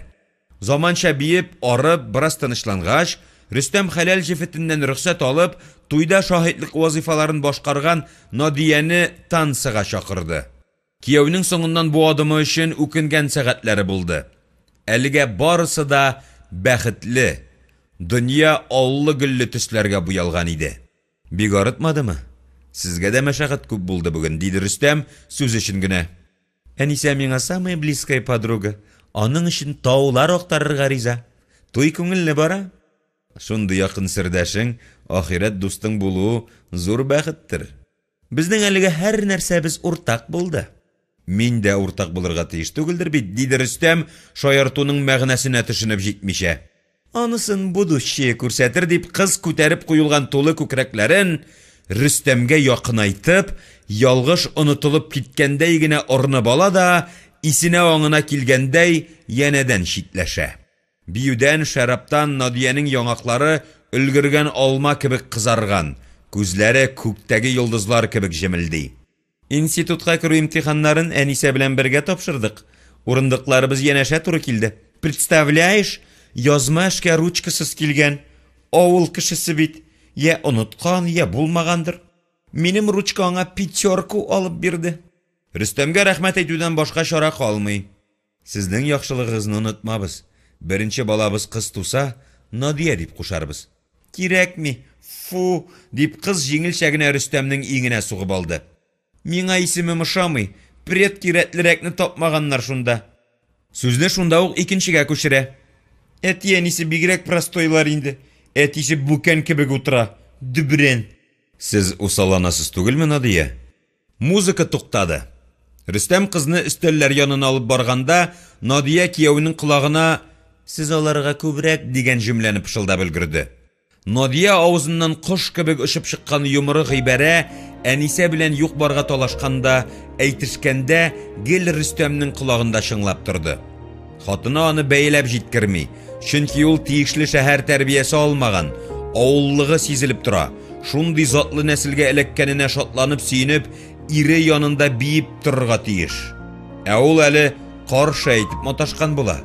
Заманча биеп, арып, бераз тынычлангач, Рөстәм хәләл җефетеннән рөхсәт алып, туйда шаһитлык вазыйфаларын башкарган Надияне танцыга чакырды. Кияүнең соңыннан бу адымы өчен үкенгән сәгатьләре булды. Әлегә барысы да бәхетле, дөнья аллы-гөлле төсләргә буялган иде. Бик арытмадымы? Сезгә дә мәшәкать күп булды бүген, диде Рөстәм, сүз өчен генә. Әнисә миңа самая близкая подруга, аның өчен таулар актарырга риза. Туй күңелле бара. Шундый якын сердәшең, ахирәт дустың булу зур бәхеттер. Безнең әлегә һәр нәрсәбез уртак булды. Мин дә уртак булырга тиеш түгелдер бит, диде Рөстәм, шаяртуның мәгънәсенә төшенеп җитмичә. Анысын будущее күрсәтер, дип кыз күтәреп куелган тулы күкрәкләрен Рөстәмгә якынайтып, ялгыш онытылып киткәндәй генә орынып ала да, исенә-аңына килгәндәй, янәдән читләшә. Биюдән, шәрабтан Надиянең яңаклары өлгергән алма кебек кызарган, күзләре күктәге йолдызлар кебек җемелди. Институтка керү имтиханнарын Әнисә белән бергә тапшырдык. Урындыкларыбыз янәшә туры килде. Представляешь, язма эшкә ручкасыз килгән. Авыл кешесе бит. Я оныткан, я булмагандыр. Минем ручка аңа пятерку алып бирде. Рөстәмгә рәхмәт әйтүдән башка чара калмый. Сезнең яхшылыгыгызны онытмабыз. Беренче балабыз кыз туса, Надия дип кушарбыз. Кирәкми, фу, дип кыз җиңелчә генә Рөстәмнең иңенә сугып алды. Миңа исемем ошамый, предки рәтлерәкне тапмаганнар шунда. Сүзне шунда ук икенчегә күчерә. Әти-әнисе бигрәк простойлар инде. Әтисе бүкән кебек утыра, дөбрән. Сез усалланасыз түгелме, Надия? Музыка туктады. Рөстәм кызны өстәлләр янына алып барганда, Надия кияүнең колагына Сез аларга күбрәк дигән җөмләне пышылдап өлгерде. Надия авызыннан кош кебек очып чыккан йомры гыйбарә Әнисә белән юк-барга талашканда, әйтешкәндә гел Рөстәмнең колагында чыңлап торды. Хатыны аны бәяләп җиткерми, чөнки ул тиешле шәһәр тәрбиясе алмаган, авыллыгы сизелеп тора. Шундый затлы нәселгә эләккәненә шатланып-сөенеп, ире янында биеп торырга тиеш. Ә ул әле каршы әйтеп маташкан була.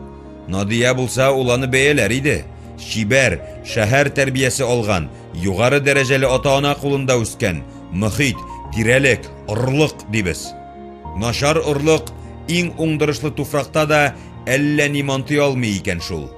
Надия булса, ул аны бәяләр иде. Чибәр, шәһәр тәрбиясе алган, югары дәрәҗәле ата-ана кулында үскән, мохит, тирәлек, орлык дибез. Начар орлык иң уңдырышлы туфракта да әллә ни мантый алмый икән шул.